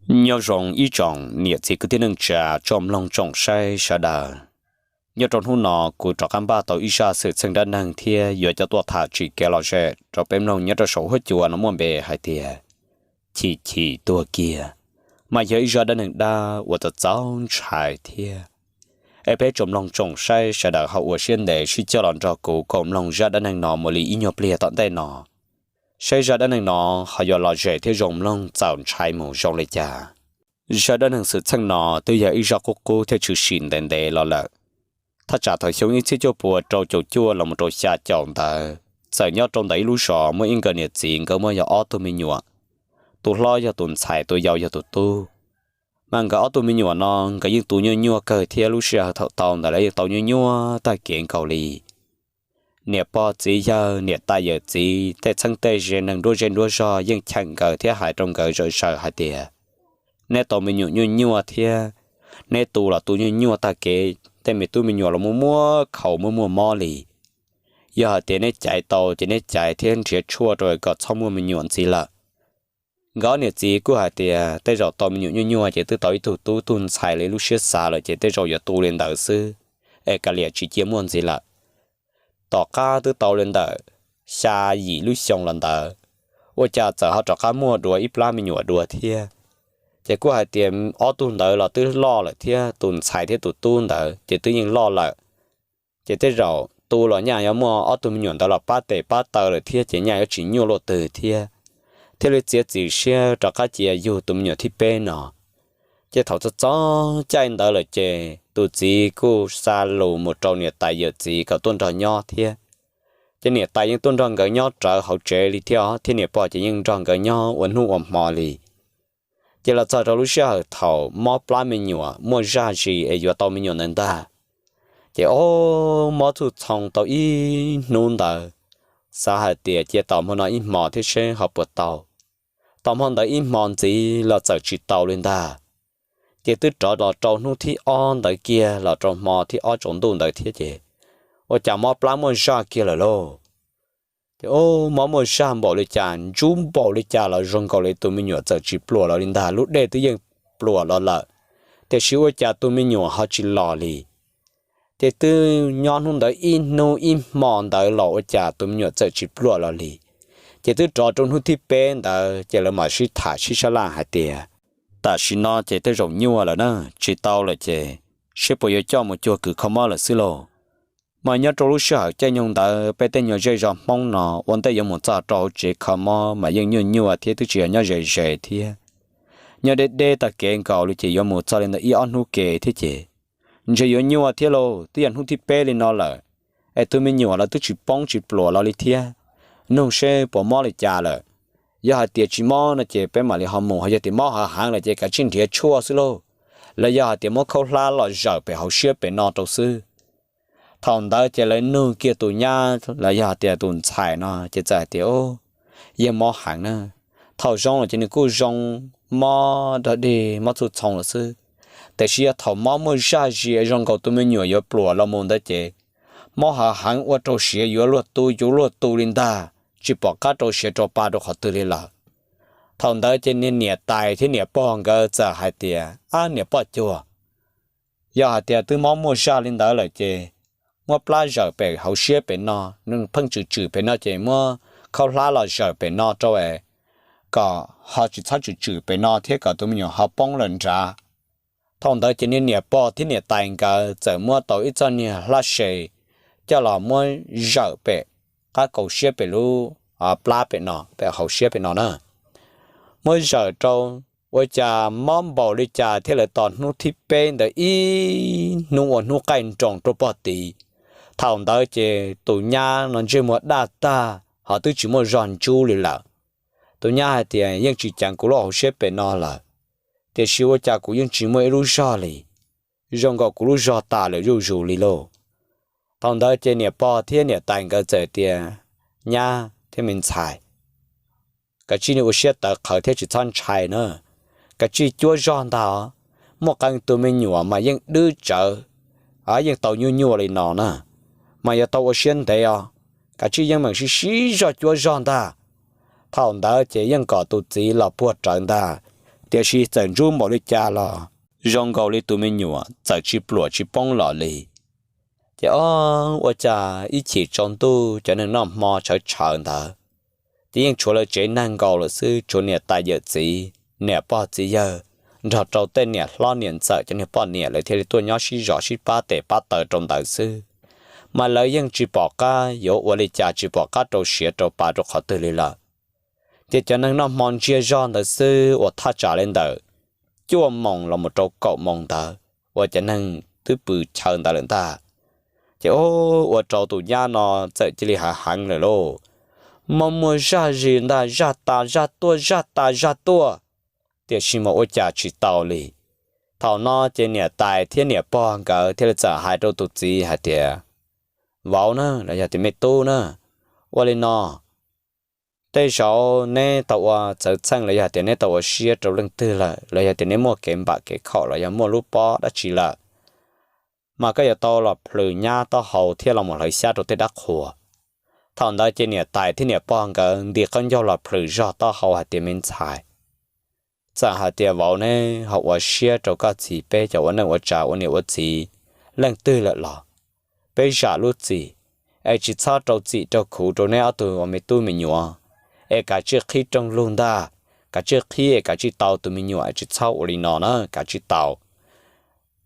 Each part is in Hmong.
Nyob zoo ib tsoom niam txiv kwv tij neej tsa tsoom mloog tsoom saib sawv daws. Nyob rau hnub no kuv rov qab npaj tau ib zaj xwm txheej dab neeg thiab yuav coj tuaj tham tsim kev lom zem rau peb mloog nyob rau saum huab cua no muaj npe hais tias Chim Chim Tuag Kiag, mas yog ib zaj dab neeg dab uas txaus txaus ntshai thiab. Es peb tsoom mloog tsoom saib sawv daws ho ua siab ntev sib coj los nrog kuv koom mloog zaj dab neeg no mus li ib nyuag pliag tom ntej no, saib zaj dab neeg no ho yuav lom zem thiab zoo mloog txaus ntshai mus zoo li cas. Zaj dab neeg xwm txheej no twb yog ib zaj qub qub thiab tshwm sim ntev ntev los lawm. Thaj tsam thaum xyoo ib txhiab cuaj puas rau caum cuaj los mus rau xya caum ntawd, txawm nyob rau ntawm ib lub zos muaj ib nkawd niam txiv, nkawd muaj yog ob tug me nyuam. Tus hlob yog tus ntxhais, tus yau yog tus tub. Mas nkawd ob tug me nyuam no nkawd yeej tu nyuaj nyuaj kawg thiab, lub sij hawm thaum tau ntawd lawv yeej tau nyuaj nyuaj tag kev nkaus li. Niam pog txiv yawg, niam tais yawm txiv, tej txheeb tej ze, neeg nruab zej nruab zog yeej cheem nkawd thiab hais rau nkawd zom zaws hais tias, neb tau me nyuam nyuaj nyuaj thiab, neb tu los tu nyuaj nyuaj tag kev, tej me tub me nyuam los muaj muaj khaus muaj muaj mob li. Yog hais tias neb caiv tau ces neb caiv thiab nrhiav tshuaj rau kom txhob muaj me nyuam ntxiv lawm. Nkawd ob niam txiv kuj hais tias tej zaum tau me nyuam nyuaj nyuaj ces twb tau ib tug tub tug ntxhais li lub siab xav lawm ces tej zaum yuav tu li ntawd xwb, es kav liam tsis cia muaj ntxiv lawm. Tom qab twb tau li ntawm xya yim lub xyoo los ntawd, ua cas txawm ho rov qab muaj dua ib plab me nyuam dua thiab. Ces kuj hais tias ob tug ntawd los twb loj lawm thiab, tus ntxhais thiab tus tub ntawd ces twb yeej loj lawm. Ces tej zaum tu los nyaj yuav muaj ob tug me nyuam ntawd los pab tes pab taw lawm thiab ces nyaj yuav tsis nyuaj luaj twg thiab, thiaj li txiav txim siab rov qab cia yug tus me nyuam thib peb no. Ces thaum txog txog caij ntawd lawm ces tus txiv kuj xa lus mus rau niam tais yawm txiv kom tuaj nrog nyob thiab. Ces niam tais yeej tuaj nrog nkawd nyob rawv hauv tsev li thiab os, thiab niam pog ces yeej nrog nkawd nyob ua hnub ua hmo li. Ces los txog rau lub sij hawm thaum mob plab me nyuam muaj zaj zis es yuav tau me nyuam ntawd ntag, ces ob mob txhuj txhoo tau ib hnub ntawd, xav hais tias cia tos hmo no ib hmo thiab seb ho puas tau. Tos hmo ntawd ib hmo ntxiv los txawm tsis tau li ntag. Ces twb rov los rau hnub thib ob ntawd kiag los rau hmo thib ob tsaus ntuj ntawd thiab ces ua cas mob plab muaj zaj kiag lawm lauj. Ces mob muaj zaj npaum li cas, ntsub npaum li cas los zoo nkaus li tus me nyuam txawm tsis pluam los li ntag. Lub dej twb yeej pluam los lawm, tiam sis ua cas tus me nyuam ho tsis los li. Ces twb nyob hnub ntawd ib hnub ib hmo ntawd los ua cas tus me nyuam txawm tsis pluam los li. Ces twb rov rau hnub thib peb ntawd ces lawv mam sib tham sib sab laj hais tias, tam sim no ces tej zaum nyuaj lawm na, tsis tau lawm ces seb puas yuav coj mus cuag kws kho mob lawm xwb lauj. Mas nyob rau lub sij hawm caij nyoog ntawd peb tej nyuag zej zog Hmoob no ua ntej yuav mus txog rau hauv tsev kho mob mas yeej nyuaj nyuaj thiab twb tsis yog nyob ze ze thiab. Nyob deb deb tag kev nkaus li ces yuav mus txog li ntawm ib ob hnub ke thiab ces ntshe yuav nyuaj thiab lauj, twb yog hnub thib peb li no lawm, es tus me nyuam los twb tsis poob tsis pluam los li thiab. Nug seb puas mob li cas lawm. Yog hais tias tsis mob no ces peb mam li ho mus, ho yog tias mob hav heev lawm ces kav tsij nrhiav tshuaj xwb lauj, los yog hais tias muab khaub hlab los zawm pem hauv siab pem no rau xwb. Thaum ntawd ces lawv nug kiag tus nyab los yog hais tias tus ntxhais no ces txawm hais tias, yeej mob heev na. Thaum zoo los ces nws kuj zoo, mob dog dig mob txhuj txhoo lawm xwb, tiam sis yog thaum mob muaj zaj zis zoo nkaus tus me nyuam yuav pluam los mus ntawd ces mob hav heev ua rau siav yuav luag tu yuav luag tu li ntag, tsis pom qab rau siav rau pa rau qhov twg li lawm. Thaum ntawd ces niam tais thiab niam pog nkawd txawm hais tias, ab niam poj cuag, yog hais tias twb mob muaj zaj li ntawd lawm ces muab plab zawm pem hauv siab pem no, nws pheej tswm tswm pem no ces muab khaub hlab los zawm pem no rau es kom ho tsis txhob tswm tswm pem no thiab kom tus me nyuam ho poob lawm nrad. Thaum ntawd ces niag niam pog thiab niam tais nkawd txawm muab tau ib txoj niag hlab se coj los muab zawm pem qab kaus siab pem lub plab pem no, pem hauv siab pem no na. Muab zawm rau, ua cas mob npaum li cas thiab lawv tos hnub thib peb ntawd ib hnub ua hnub qaij nroos rau pog tid. Thaum ntawd ces tus nyab no ntsej muag daj tag ho twb tsis muaj zog ntsub li lawm. Tus nyab hais tias, yeej tsis ceev kuv lub hauv siab pem no lawm, tiam sis ua cas kuv yeej tsis muaj ib lub zog li, zoo nkaus kuv lub zog tas lawm zuj zus li lauj. Thaum ntawd ces niam pog thiab niam tais nkawd txawm tias, nyab thiab me ntxhais, kav tsij ua siab tawv qhawv thiab tsis txhob ntshai na, kav tsij cuab zog ntag. Muaj qee tus me nyuam mas yeej dwb tsawv, yeej tau nyuaj nyuaj li no na, mas yuav tau ua siab ntev os. Kav tsij yeej meem sib sib zog cuab zog ntag. Thaum ntawd ces yeej kom tus txiv los puag rawv ntag, Tiam sis txawm ntsuab npaum li cas los zoo nkaus li tus me nyuam txawm tsis pluam tsis poob los li. Ces ob ua cas ib chim tsaus ntuj cov neeg noj hmo tshawv tshawv ntawd, ces yeej tshuav lawv tsev neeg nkaus lawm xwb, tshuav niam tais yawm txiv, niam pog txiv yawg, nrog rau tej niam hlob niam ntxawm cov niag poj niam lawv thiaj li tuaj nyob sib zov sib pab tes pab taw rau ntawd xwb. Mas lawv yeej tsis pom qab yuav ua li cas, tsis pom qab rau siav rau pa rau qhov twg li lawm. Ces cov neeg noj hmo ntsiag zog ntawd xwb uas thaj tsam li ntawm cuaj moos los mus rau kaum moos ntawd uas cov neeg twb pw chaw ntawd lawm ntag. Ces ua rau tus nyab no txawm cia li hav heev lawm lauj. Mas muaj zaj zis ntag, zaj tas zaj tuaj, zaj tas zaj tuaj, tiam sis mas ua cas tsis tau li. Thaum no ces niam tais thiab niam pog nkawd thiaj li txawm hais rau tus txiv hais tias, Vauv na, los yog tias me tub na, ua li no, tej zaum neb tau ua txawv txheej los yog tias neb tau ua siab rau leej twg lawm, los yog tias neb muaj kev npam kev khaum los yog muaj lub pob dab tsi lawm, mas koj yuav tau los plhws nyab taub hau thiab los mus hlawv xyab rau tej dab qhuas. Thaum ntawd ces niam tais thiab niam pog nkawd nti qaub ncaug los plhws zog taub hau hais tias, Me ntxhais, txawm hais tias vauv neb ho ua siab rau koj txiv peb cov ua neej ua tsav ua niam ua txiv leej twg lawm los, peb zam lub txim, es tsis txhob rau txim rau khuv rau neb ob tug ua me tub me nyuam, es kav tsij qhib rooj lug ntag, kav tsij qhib es kav tsij tau tus me nyuam, tsis txhob ua li no na, kav tsij tau.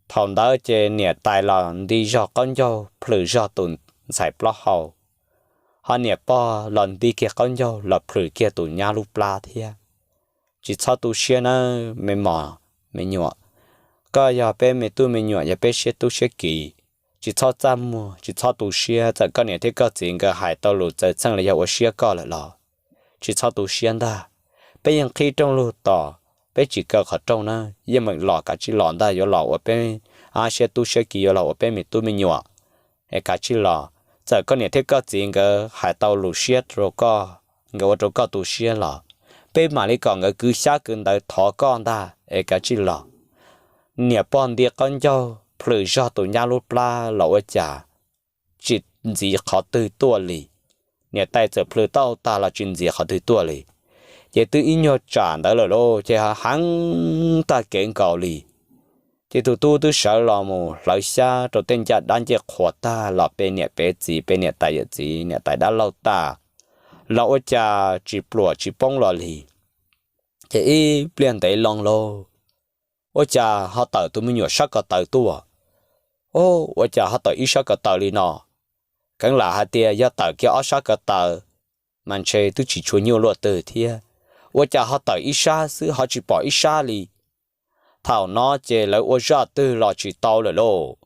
Thaum ntawd ces niam tais los nti zog qaub ncaug plhws zog tus ntxhais plaub hau, ho niam pog los nti kiag qaub ncaug los plhws kiag tus nyab lub plab thiab. Tsis txhob tu siab nawb me mos me nyuam, koj yog peb me tub me nyuam, yog peb siab tub siab kis, tsis txhob txaj muag, tsis txhob tu siab. Txawm koj niam thiab koj txiv nkawd hais tau lus txawv txheej los yog ua siab koj lawm los tsis txhob tu siab ntag. Peb yeej qhib rooj lug tos, peb tsis kaw qhov rooj na, yeej meem los kav tsij los ntag, yuav los ua peb siab tub siab kis, yuav los ua peb me tub me nyuam, es kav tsij los. Txawm koj niam thiab koj txiv nkawd hais tau lus siab rau koj, nkawd ua rau koj tu siab los, peb mam li kom nkawd kwv xyab kwv ntawv thov koj ntag, es kav tsij los. Niam pog nti qaub ncaug plhws zog tus nyab lub plab los ua cas tsis ntxiv qhov twg tuaj li. Niam tais txawm plhws tau tag los tsis ntxiv qhov twg tuaj li. Ces twb ib nyuag tsam ntawd lawm lauj, ces heev tag kev nkaus li. Ces tus tub twb sawv los mus hlawv xyab rau tej ncaj dab ncej qhuas tag los pe niam pe txiv, pe niam tais yawm txiv, niam tais dab laug tag los ua cas tsis pluam tsis poob los li. Ces ib pliag ntev loo lauj, ua cas ho tawm tus me nyuam sab ko taw tuaj. Ua cas ho tawm ib sab ko taw li no? Kheev lam hais tias yog tawm kiag ob sab ko taw mas ntshe twb tsis tshua nyuaj luaj twg thiab, ua cas ho tawm ib sab xwb ho tsis pom ib sab li. Thaum no ces lawv ua zaj twg los tsis tau lawm lauj.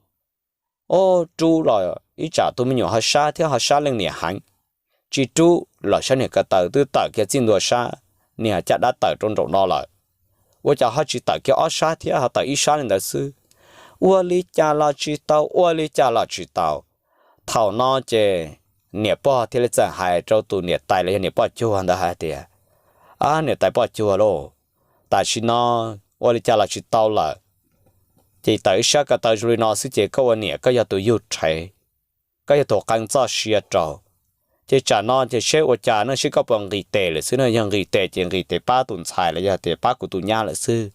Ob rub los ib tsam tus me nyuam ho sab thiab ho sab leej niam heev, tsis rub los sab niag ko taw twb tawm kiag txij ntua sab niag caj dab tawm rau nraum no lawm. Ua cas ho tsis tawm kiag ob sab thiab ho tawm ib sab li ntawd xwb? Ua li cas los tsis tau, ua li cas los tsis tau. Thaum no ces niam pog thiaj li txawm hais rau tus niam tais los yog niam poj cuag ntawd hais tias, Ab, niam tais poj cuag lauj, tam sim no ua li cas los tsis tau lawm. Ces tawm ib sab ko taw zoo li no xwb ces koj ua niam koj yog tus yug rhev, koj yog tus qee txoj sia rau. Ces tsam no ces seb ua cas no, seb koj puas nqis tes lawm xwb na, yog nqis tes ces nqis tes pab tus ntxhais los yog tias pab kuv tus nyab lawm xwb.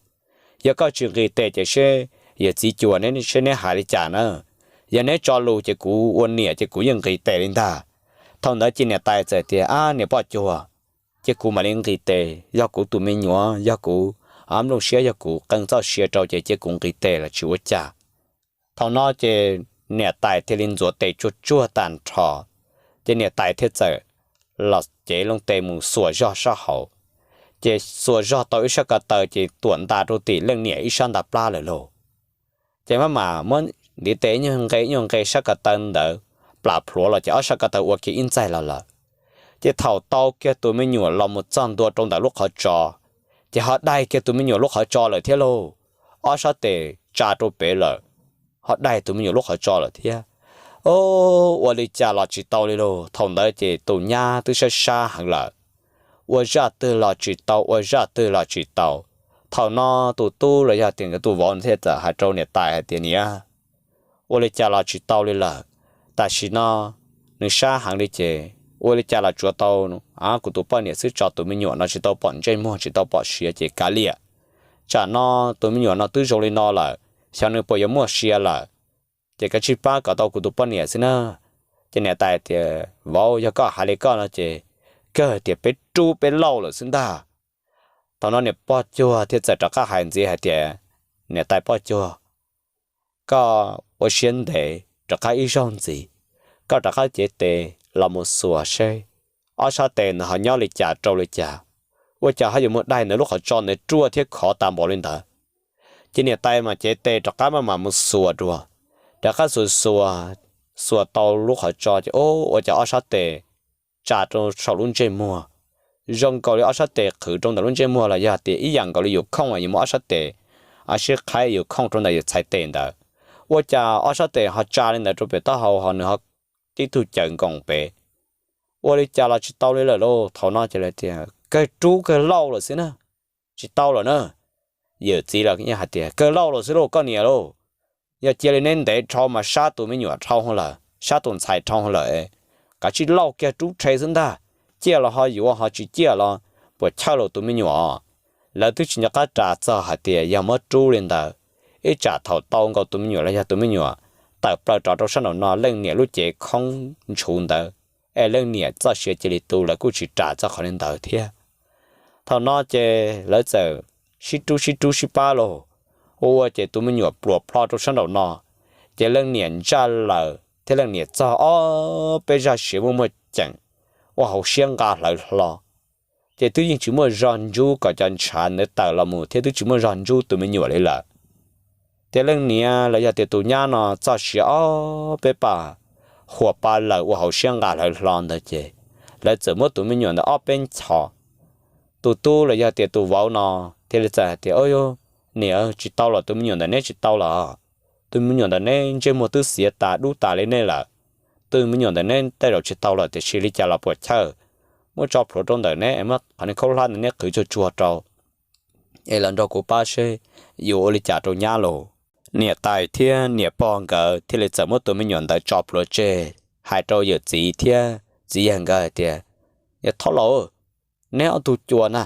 Yog koj tsis nqis tes ces seb yawm txiv cuas neb seb neb hais li cas na. Yog neb tso lus ces kuv ua niam ces kuv yeej nqis tes li ntag. Thaum ntawd ces niam tais txawm tias, Ab, niam poj cuag, ces kuv mam li nqis tes, yog kuv tus me nyuam, yog kuv nplooj siab, yog kuv qee txoj sia rau ces cia kuv nqis tes los tsis ua cas. Thaum no ces niam tais thiaj li ntxuav tes tsuag tsuag tag nrho, ces niam tais thiaj txawm los cev loo tes mus xuas zog sab hauv. Ces xuas zog tau ib sab ko taw ces tuam nta rau tim leej niam ib sab nta plab lawm lauj. Ces maj mam muab ntiv tes ib nyuag nqe ib nyuag nqe sab ko taw ntawd plam plhuav los ces ob sab ko taw ua kiag ib ntxaig los lawm. Ces thaum tau kiag tus me nyuam los mus txog ntua rau ntawm lub qhov tso, ces ho daig kiag tus me nyuam lub qhov tso lawm thiab lauj. Ob sab tes tsa rau pem lawm, ho daig tus me nyuam lub qhov tso lawm thiab. Ua li cas los tsis tau li lauj. Thaum ntawd ces tus nyab twb sab sab heev lawm, ua zaj twg los tsis tau, ua zaj twg los tsis tau. Thaum no tus tub los yog tias nkawd tus vauv thiaj txawm hais rau niam tais hais tias, Niam, ua li cas los tsis tau li lawm. Tam sim no nws sab heev li ces ua li cas los tsuav tau kuv tus poj niam xwb, tso tus me nyuam no tsis tau pom ntsej muag tsis tau pom siav ces kav liam. tsam no tus me nyuam no twb zoo li no lawm, xyov nws puas yuav muaj sia lawm. Ces koj tsij pab kom tau kuv tus poj niam xwb na. Ces niam tais tias, Vauv, yog koj hais li koj no ces kawg tias peb rub peb lauj lawm xwb ntag. Thaum no niam poj cuag thiaj txawm rov qab hais ntxiv hais tias, Niam tais poj cuag, koj ua siab ntev rov qab ib zaug ntxiv, koj rov qab cev tes los mus xuas seb ob sab tes ntawd ho nyob li cas rau li cas. Ua cas ho yuav mus daig ntawm lub qhov tso ntawd ruaj thiab khov tas npaum li ntawd. Ces niam tais mas cev tes rov qab maj mam mus xuas dua, rov qab xuas xuas, xuas tau lub qhov tso ces ua cas ob sab tes tsa rau saum lub ntsej muag, zoo nkaus li ob sab tes qhwv rau ntawm lub ntsej muag los yog tias ib yam nkaus li yus khooj yuav muab ob sab tes, a, sib qhaib yus khooj rau ntawm yus txhais tes ntawd. Ua cas ob sab tes ho tsa li ntawd rau pem taub hau ho nws ho tib tug caws nkoos pem. Ua li cas los tsis tau li lawm lauj. Thaum no ces lawv tias, Kawg rub kawg lauj lawm xwb na, tsis tau lawm na. Yawm txiv los hais tias, Kawg lauj lawm xwb lauj koj niam lauj. Yog cia li neb ntev dhau mas sab tus me nyuam dhau lawm, sab tus ntxhais dhau lawm, kav tsij lauj kiag rub rhe xwb ntag. Ciaj los ho yuav, ho tsis ciaj los puas chawj los tus me nyuam. Lawv twb tsis nco qab ras txog hais tias yog muab rub li ntawd, ib tsam thaum tau nkaus tus me nyuam los yog tus me nyuam tawm plaws rov rau sab nraum no leej niam lub cev khoob ntshuv ntawd, es leej niam txoj sia cia li tu, lawv kuj tsis ras txog qhov li ntawd thiab. Thaum no ces lawv txawm sib rub sib rub sib pab los ua ua ces tus me nyuam pluas plho rau sab nraum no, ces leej niam ntsaj lawm thiab leej niam txog ob peb zaj siav muaj muaj ceem, ua hauv siab nqa hlawv hlo. Ces twb yeej tsis muaj zog ntsub kom cov ntshav ntawd tawm los mus thiab twb tsis muaj zog ntsub tus me nyuam li lawm. Ces leej niam los yog tias tus nyab no txog siav ob peb pas huas pa lawm ua hauv siab nqa hlawv hlo ntawd ces lawv txawm muab tus me nyuam ntawd ob peb nchos. Tus tub los yog tias tus vauv no thiaj li txawm hais tias, Niam, tsis tau lawm, tus me nyuam ntawm neb tsis tau lawm. Tus me nyuam ntawm neb ntsej muag twb xiav tas dub tas li nej lawm. Tus me nyuam ntawm neb tej zaum tsis tau lawm tiam sis li cas los puas chawj, muab tso plhuav rau ntawm neb es muab qhov niag khaub hlab ntawm neb qhwv tsuag tsuag rau es los nrog kuv pab seb yuav ua li cas rau nyab lauj. Niam tais thiab niam pog nkawd thiaj li txawm muab tus me nyuam ntawd tso plhuav tseg, hais rau yawm txiv thiab txiv yawg nkawd hais tias, Yawg thab laus, neb ob tug cua na,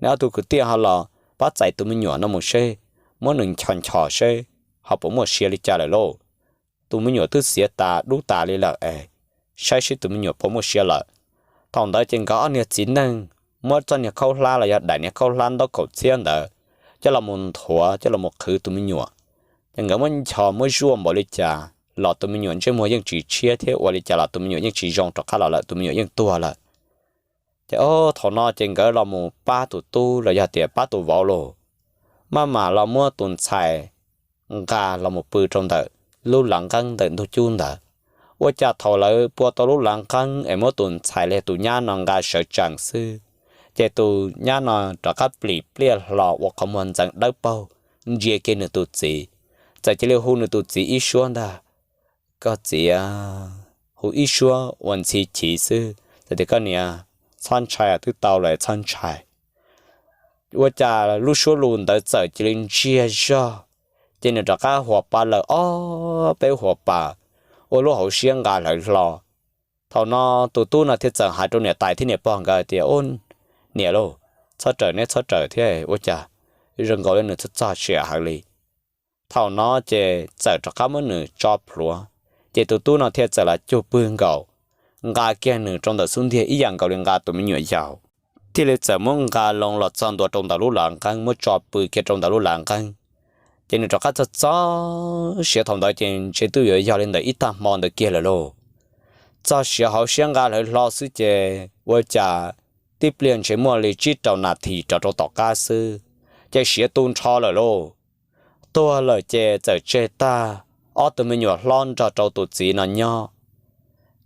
neb ob tug kwv tij ho los pab txais tus me nyuam no mus seb, muab nws nchos nchos seb ho puas muaj sia li cas lawm lauj. Tus me nyuam twb xiav tas dub tas li lawm es saib seb tus me nyuam puas muaj sia lawm. Thaum ntawd ces nkawd ob niag txiv neej muab txoj niag khaub hlab los yog daim niag khaub hlab ntaub kaum txhiab ntawd coj los mus nthuav coj los mus qhwv tus me nyuam. Ces nkawd muab nchos muab zuaj npaum li cas los tus me nyuam ntsej muag yeej tsis tshiab thiab ua li cas los tus me nyuam yeej tsis zoo rov qab los lawm, tus me nyuam yeej tuag lawm. Ces thaum no ces nkawd los mus pab tus tub los yog tias pab tus vauv lauj, maj mam los muab tus ntxhais nqa los mus pw rau ntawm lub lav nqeeb ntawm ntug cub ntawd. Ua cas thaum lawv pua tau lub lav nqeeb es muab tus ntxhais los yog tus nyab no nqa sawv tsees xwb, ces tus nyab no rov qab plim pliaj hlo ua qhov muag ntxeev dawb paug, ntsia kiag nws tus txiv, txawm cia li hu nws tus txiv ib suab ntag, Koj txiv, hu ib suab ua ntxhi chiv xwb, txawm tias, Koj niam, txhob ntshai, twb tau lawm, txhob ntshai. Ua cas lub suab lus ntawd txawm cia li ntsiag zog, ces nws rov qab huas pa lawm ob peb huas pa, ua lub hauv siab nqa hlawv hlo. Thaum no tus tub no thiaj txawm hais rau niam tais thiab niam pog nkawd tias, Niam lauj, txhob raws, neb txhob raws thiab, ua cas zoo nkaus li nws txog txog siav heev li. Thaum no ces txawm rov qab muab nws tso plhuav, ces tus tub no thiaj txawm los cug pwg nkaus, nqa kiag nws rau ntawm xub ntiag ib yam nkaus li nqa tus me nyuam yaus, thiaj li txawm muab nqa loo los txog ntua rau ntawm lub lav nqeeb, muab tso pw kiag rau ntawm lub lav nqeeb. Ces nws rov qab txog txog siav, thaum ntawd ces ntshe twb yuav yog li ntawm ib tag hmo ntawd kiag lawm lauj. Txog siav hauv siab nqa hlawv hlo xwb ces ua cas tib pliag ntshe muaj li tsib rau nas this rov rau tom qab xwb, ces siav tu nrho lawm lauj. Tuag lawm ces txawm tseg tag ob tug me nyuam hlob nrog rau tus txiv no nyob.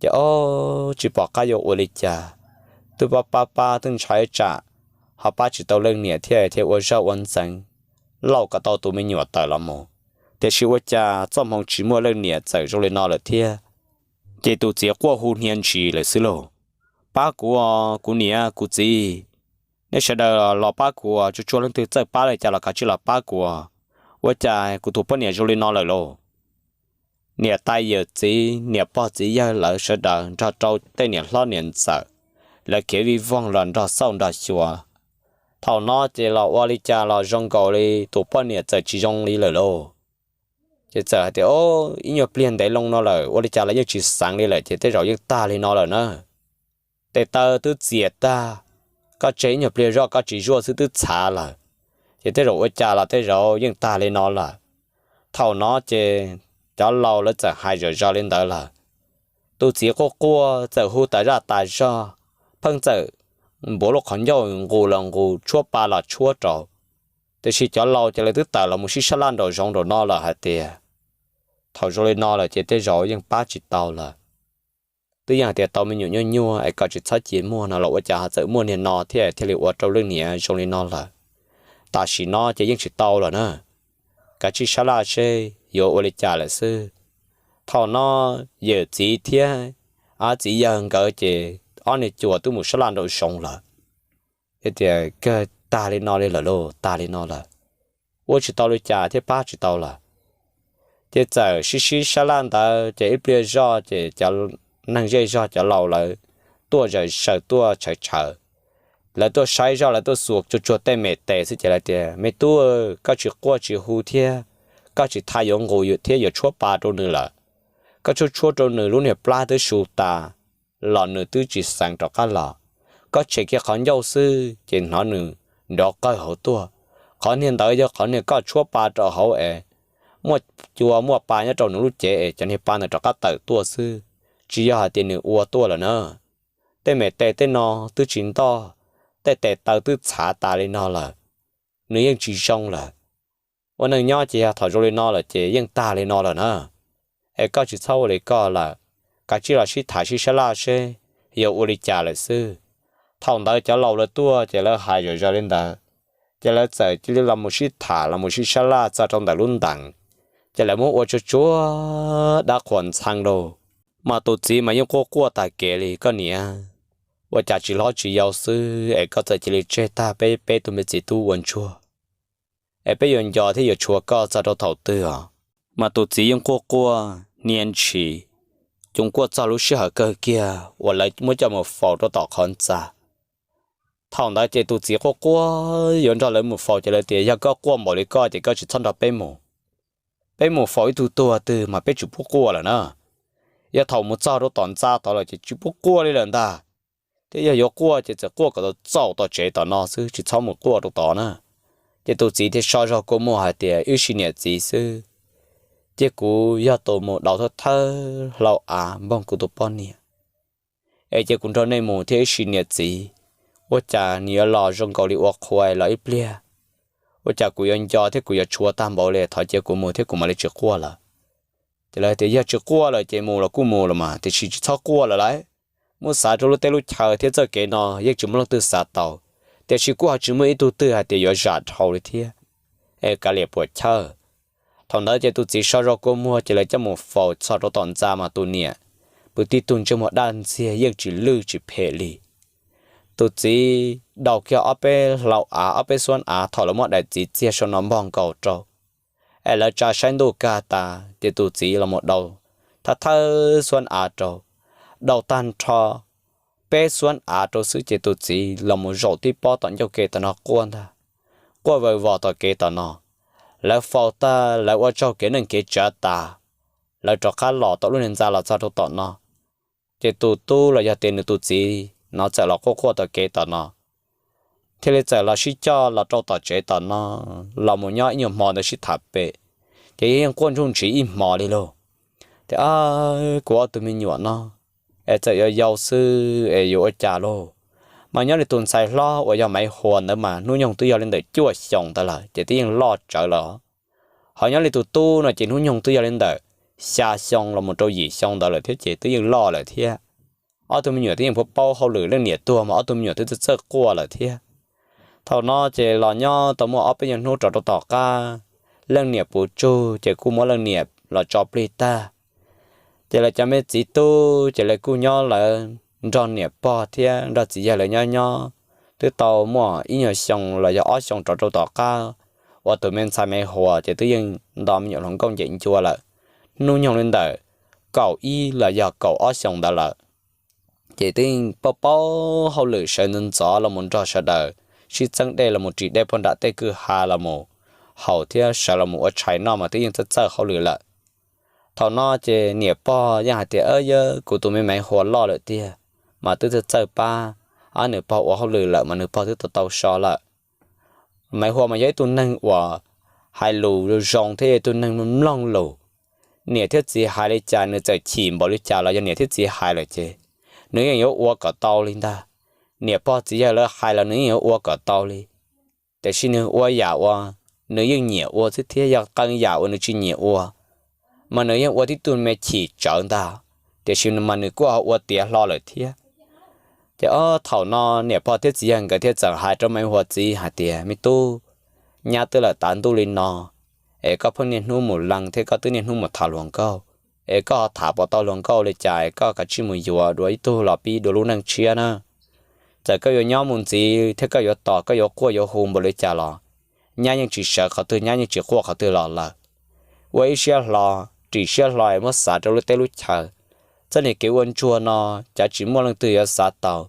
Ces ob tsis pom qab yuav ua li cas, twb pab pab pab twb ntshai tsam ho pab tsis tau leej niam thiaj thiaj ua zaj ua ntxeev lauj kom tau tus me nyuam tawm los mus. Tiam sis ua cas txoj hmoo tsis muaj leej niam txawm zoo li no lawm thiab. Ces tus txiv quaj hu hnia ntsis lawm xwb lauj, Pab kuv, kuv niam kuv txiv, nej sawv daws los pab kuv, tsuas tsuas leej twg txawj pab li cas los kav tsij los pab kuv, ua cas kuv tus poj niam zoo li no lawm lauj. Niam tais yawm txiv niam pog txiv yawg lawv sawv daws nrog rau tej niam hlob niam ntxawm, lawv khiav vij voog los nrog xauj nrog xyuas, Thaum no ces los ua li cas los zoo nkaus li tus poj niam txawm tsis zoo li lawm lauj. Ces txawm hais tias, Ib nyuag pliag ntev loo no lawm, ua li cas los yeej tsis xeev li lawm, ces tej zaum yeej tag li no lawm na. Tes taw twb txias tag, koj tseg ib nyuag pliag zoj koj tsis zuaj xwb twb txhav lawm, ces tej zaum ua cas los tej zaum yeej tag li no lawm. Thaum no ces cov laus lawv txawm hais zom zaws li ntawd lawm. Tus txiv quaj quaj txawm hu tas zaj tas zog, pheej txawm npuav lub qhov ncauj nqus los nqus, tshuab pa los tshuab rau. Tiam sis cov laus ces lawv twb tawm los mus sib sab laj nraum zoov nraum no lawm hais tias, Thaum zoo li no lawm ces tej zaum yeej pab tsis tau lawm. Twb yeej hais tias tau me nyuam nyuaj nyuaj es kom tsis txhob cia muaj no los ua cas ho txawm muaj niag no thiab thiaj li ua rau leej niam zoo li no lawm. Tam sim no ces yeej tsis tau lawm na. Kav tsij sab laj seb yuav ua li cas lawm xwb. Thaum no yawm txiv thiab txiv yawg nkawd ces ob niag cuas twb mus sab laj nraum zoov lawm. Hais tias, Kawg tag li no li lawm lauj, tag li no lawm, ua tsis tau li cas thiab pab tsis tau lawm. Ces txawm sib sib sab laj ntawd ces ib pliag zoj ces cov neeg zej zog cov laus lawv tuaj zaws zaws tuaj tshawv tshawv. Lawv tuaj saib zoj, lawv tuaj xuas tsuag tsuag tej me tes xwb ces lawv tias, Me tub, koj tsis quaj tsis hu thiab, koj tsis tha yuav nqus thiab yuav tshuab pa rau nws lawm. Koj tshuab tshuab rau nws lub niag plab twb su tas los nws twb tsis xeev rov qab los. Koj tshem kiag qhov ncauj xwb ces hnov nws nrov qawg hauv tuaj. Qhov niag ntawd yog qhov niag koj tshuab pa rau hauv es muaj cua muaj pa nyob rau nws lub cev es cov niag pa ntawd rov qab tawm tuaj xwb, tsis yog hais tias nws ua tuaj lawm na. Tej me tes tej no twb tsis ntoj, tej tes taw twb txhav tas li no lawm, nws yeej tsis zoo lawm. Ua neej nyob ces yog thaum zoo li no lawm ces yeej tag li no lawm na. Es koj tsis txhob ua li koj lawm, kav tsij los sib tham sib sab laj seb yuav ua li cas lawm xwb. Thaum ntawd cov laus lawv tuaj ces lawv hais zom zaws li ntawd, ces lawv txawm cia li los mus sib tham los mus sib sab laj txog rau ntawm lub ntees, ces lawv muab ua tsuag tsuag dab qhuas ntxhee rau. Mas tus txiv mas yeej quaj quaj tag kev li, Koj niam, ua cas tsis hlob tsis yau xwb es koj txawm cia li tseg tag peb peb tug me txiv tub ua ntsuag, es peb yuav nco thiab yuav tshuav koj txog rau thaum twg os? Mas tus txiv yeej quaj quaj hnia ntshis, cov quaj txog lub sij hawm kawg kiag uas lawv muab coj mus faus rau tom qhov ntxa. Thaum ntawd ces tus txiv quaj quaj yuav nrog lawv mus faus ces lawv tias, Yog koj quaj npaum li koj ces koj tsis txhob nrog peb mus. Peb mus faus ib tug tuag twg mas peb tsis pub quaj lawm na. Yog thaum mus txog rau tom ntxa tod lawm ces tsis pub quaj li lawm ntag. Thiab yog yuav quaj ces txawm quaj kom tau txaus tom tsev tom no xwb, tsis txhob mus quaj rau tod na. Ces tus txiv thiaj so zog kua muag hais tias, Wb sib niam txiv xwb, ces kuv yog tus mus daus thawj thawj hlau av npog kuv tus poj niam, es ces kuv nrog nej mus thiab wb sib niam txiv. Ua cas nws yuav los zoo nkaus li ua qhuas los ib pliag? Ua cas kuv yuav nco thiab kuv yuav tshuav tag npaum li? Thov cia kuv mus thiab kuv mam li tsis quaj lawm. Ces lawv tias, Yog tsis quaj lawm ces mus los kuj mus los mas, tiam sis tsis txhob quaj lawm lauj. Muab xav rau lub teb lub chaw thiab txoj kev no yeej tsis muaj leej twg xav tau, tiam sis kuj ho tsis muaj ib tug twg hais tias yuav zam dhau li thiab, es kav liam puas chawj. Thaum ntawd ces tus txiv so zog kua muag ces lawv coj mus faus txog rau tom ntxa mas tus niam pw tib tug ntsej muag daj ntxiag yeej tsis lwj tsis phem li. Tus txiv daus kiag ob peb hlau av ob peb xuab av thaum lawv muab daim txiv txiag saum no npog nkaus rau, es lawv tsa saib ntuj kag tas ces tus txiv los mus daus thawj thawj xuab av rau. Daus tag nrho peb xuab av rau xwb ces tus txiv los mus zaum tib pob tom ncauj kev tom no quaj ntag, quaj vawg vos tom kev tom no. Lawv faus tag lawv ua tsaug kev neej kev tsav tas, lawv rov qab los tom lub niag ntxa los txog rau tom no, ces tus tub los yog tias nws tus txiv no txawm los quaj quaj tom kev tom no, thiaj li txawm los sib coj los rau tom tsev tom no, los mus nyob ib nyuag hmo ntawd sib tham pem, ces yeej quaj ntsuj ntsiv ib hmo li lauj. Tias, Kuv ob tug me nyuam no es txawm yuav yau xwb es yuav ua cas lauj? Mas nyob li tus ntxhais hlob uas yog Maiv Huas ntawd mas hnub nyoog twb yog li ntawm cuaj xyoos ntawd lawm ces twb yeej loj tsawv lawm. Ho nyob li tus tub no ces hnub nyoog twb yog li ntawm xya xyoo los mus rau yim xyoo ntawd lawm thiab ces twb yeej loj lawm thiab. Ob tug me nyuam twb yeej paub paub hauj lwm, leej niam tuag mas ob tug me nyuam twb txawj txawj quaj lawm thiab. Thaum no ces los nyob tau muaj ob peb nyuag hnub rov rau tom qab, leej niam puv tsug ces kuj muab leej niam los tso plig tag. Ces lawv cov me txiv tub ces lawv kuj nyob lawv nrog niam pog thiab nrog txiv yawg lawv nyob nyob, twb tau muaj ib nyuag xyoo los yog ob xyoo rov rau tom qab, uas tus me ntxhais Maiv Huas ces twb yeej nto me nyuam hluas nkauj ncem ncua lawm, hnub nyoog li ntawm kaum ib los yog kaum ob xyoos ntawd lawm. Ces twb yeej paub paub hauj lwm sawv ntxov ntxov los mus nrog sawv daws sib txeeb dej los mus ris dej puag nram tej kwj ha los mus haus thiab sawv los mus ua tshais noj mas twb yeej txawj txawj hauj lwm lawm. Thaum no ces niam pog yeej hais tias, Yog kuv tus me Maiv Huas loj lawm tiag, mas twb txawj txawj pab, ob nws pog ua hauj lwm lawm mas nws pog twb tau tau so lawm. Maiv Huas mas yog ib tug neeg uas hais lus zoo zoo thiab yog ib tug neeg mloog lus. Niam thiab txiv hais li cas nws txawm chim npaum li cas los yog niam thiab txiv hais lawm ces nws yeej yuav ua kom tau li ntag. Niam pog txiv yawg lawv hais los nws yeej yuav ua kom tau li. Tiam sis nws ua yam uas nws yeej nyiam ua xwb thiab yog qee yam uas nws tsis nyiam ua mas nws yeej ua tib tug me chim tsawv ntag. Tiam sis mas nws kuj ho ua tiav hlo lawm thiab. Ces ob thaum no niam pog thiab txiv yawg nkawd thiaj txawm hais rau Maiv Huas txiv hais tias, Me tub, nyab twb lawm tav ntuj li no, es koj pheej niaj hnub mus lees thiab koj twb niaj hnub mus tham hluas nkauj, es koj ho tham puas tau hluas nkauj li cas es koj kav tsij mus yuav dua ib tug los pib dua lub neej tshiab na. Txawm koj yuav nyob mus ntxiv thiab koj yuav tos koj yuav quaj yuav hu npaum li cas los nyab yeej tsis sawv qhov twg, nyab yeej tsis quaj qhov twg los lawm. Ua ib siab hlo, ris siab hlo es muab xav rau lub teb lub chaw. Txoj niag kev ua ntsuag no cav tsis muaj leej twg yuav xav tau,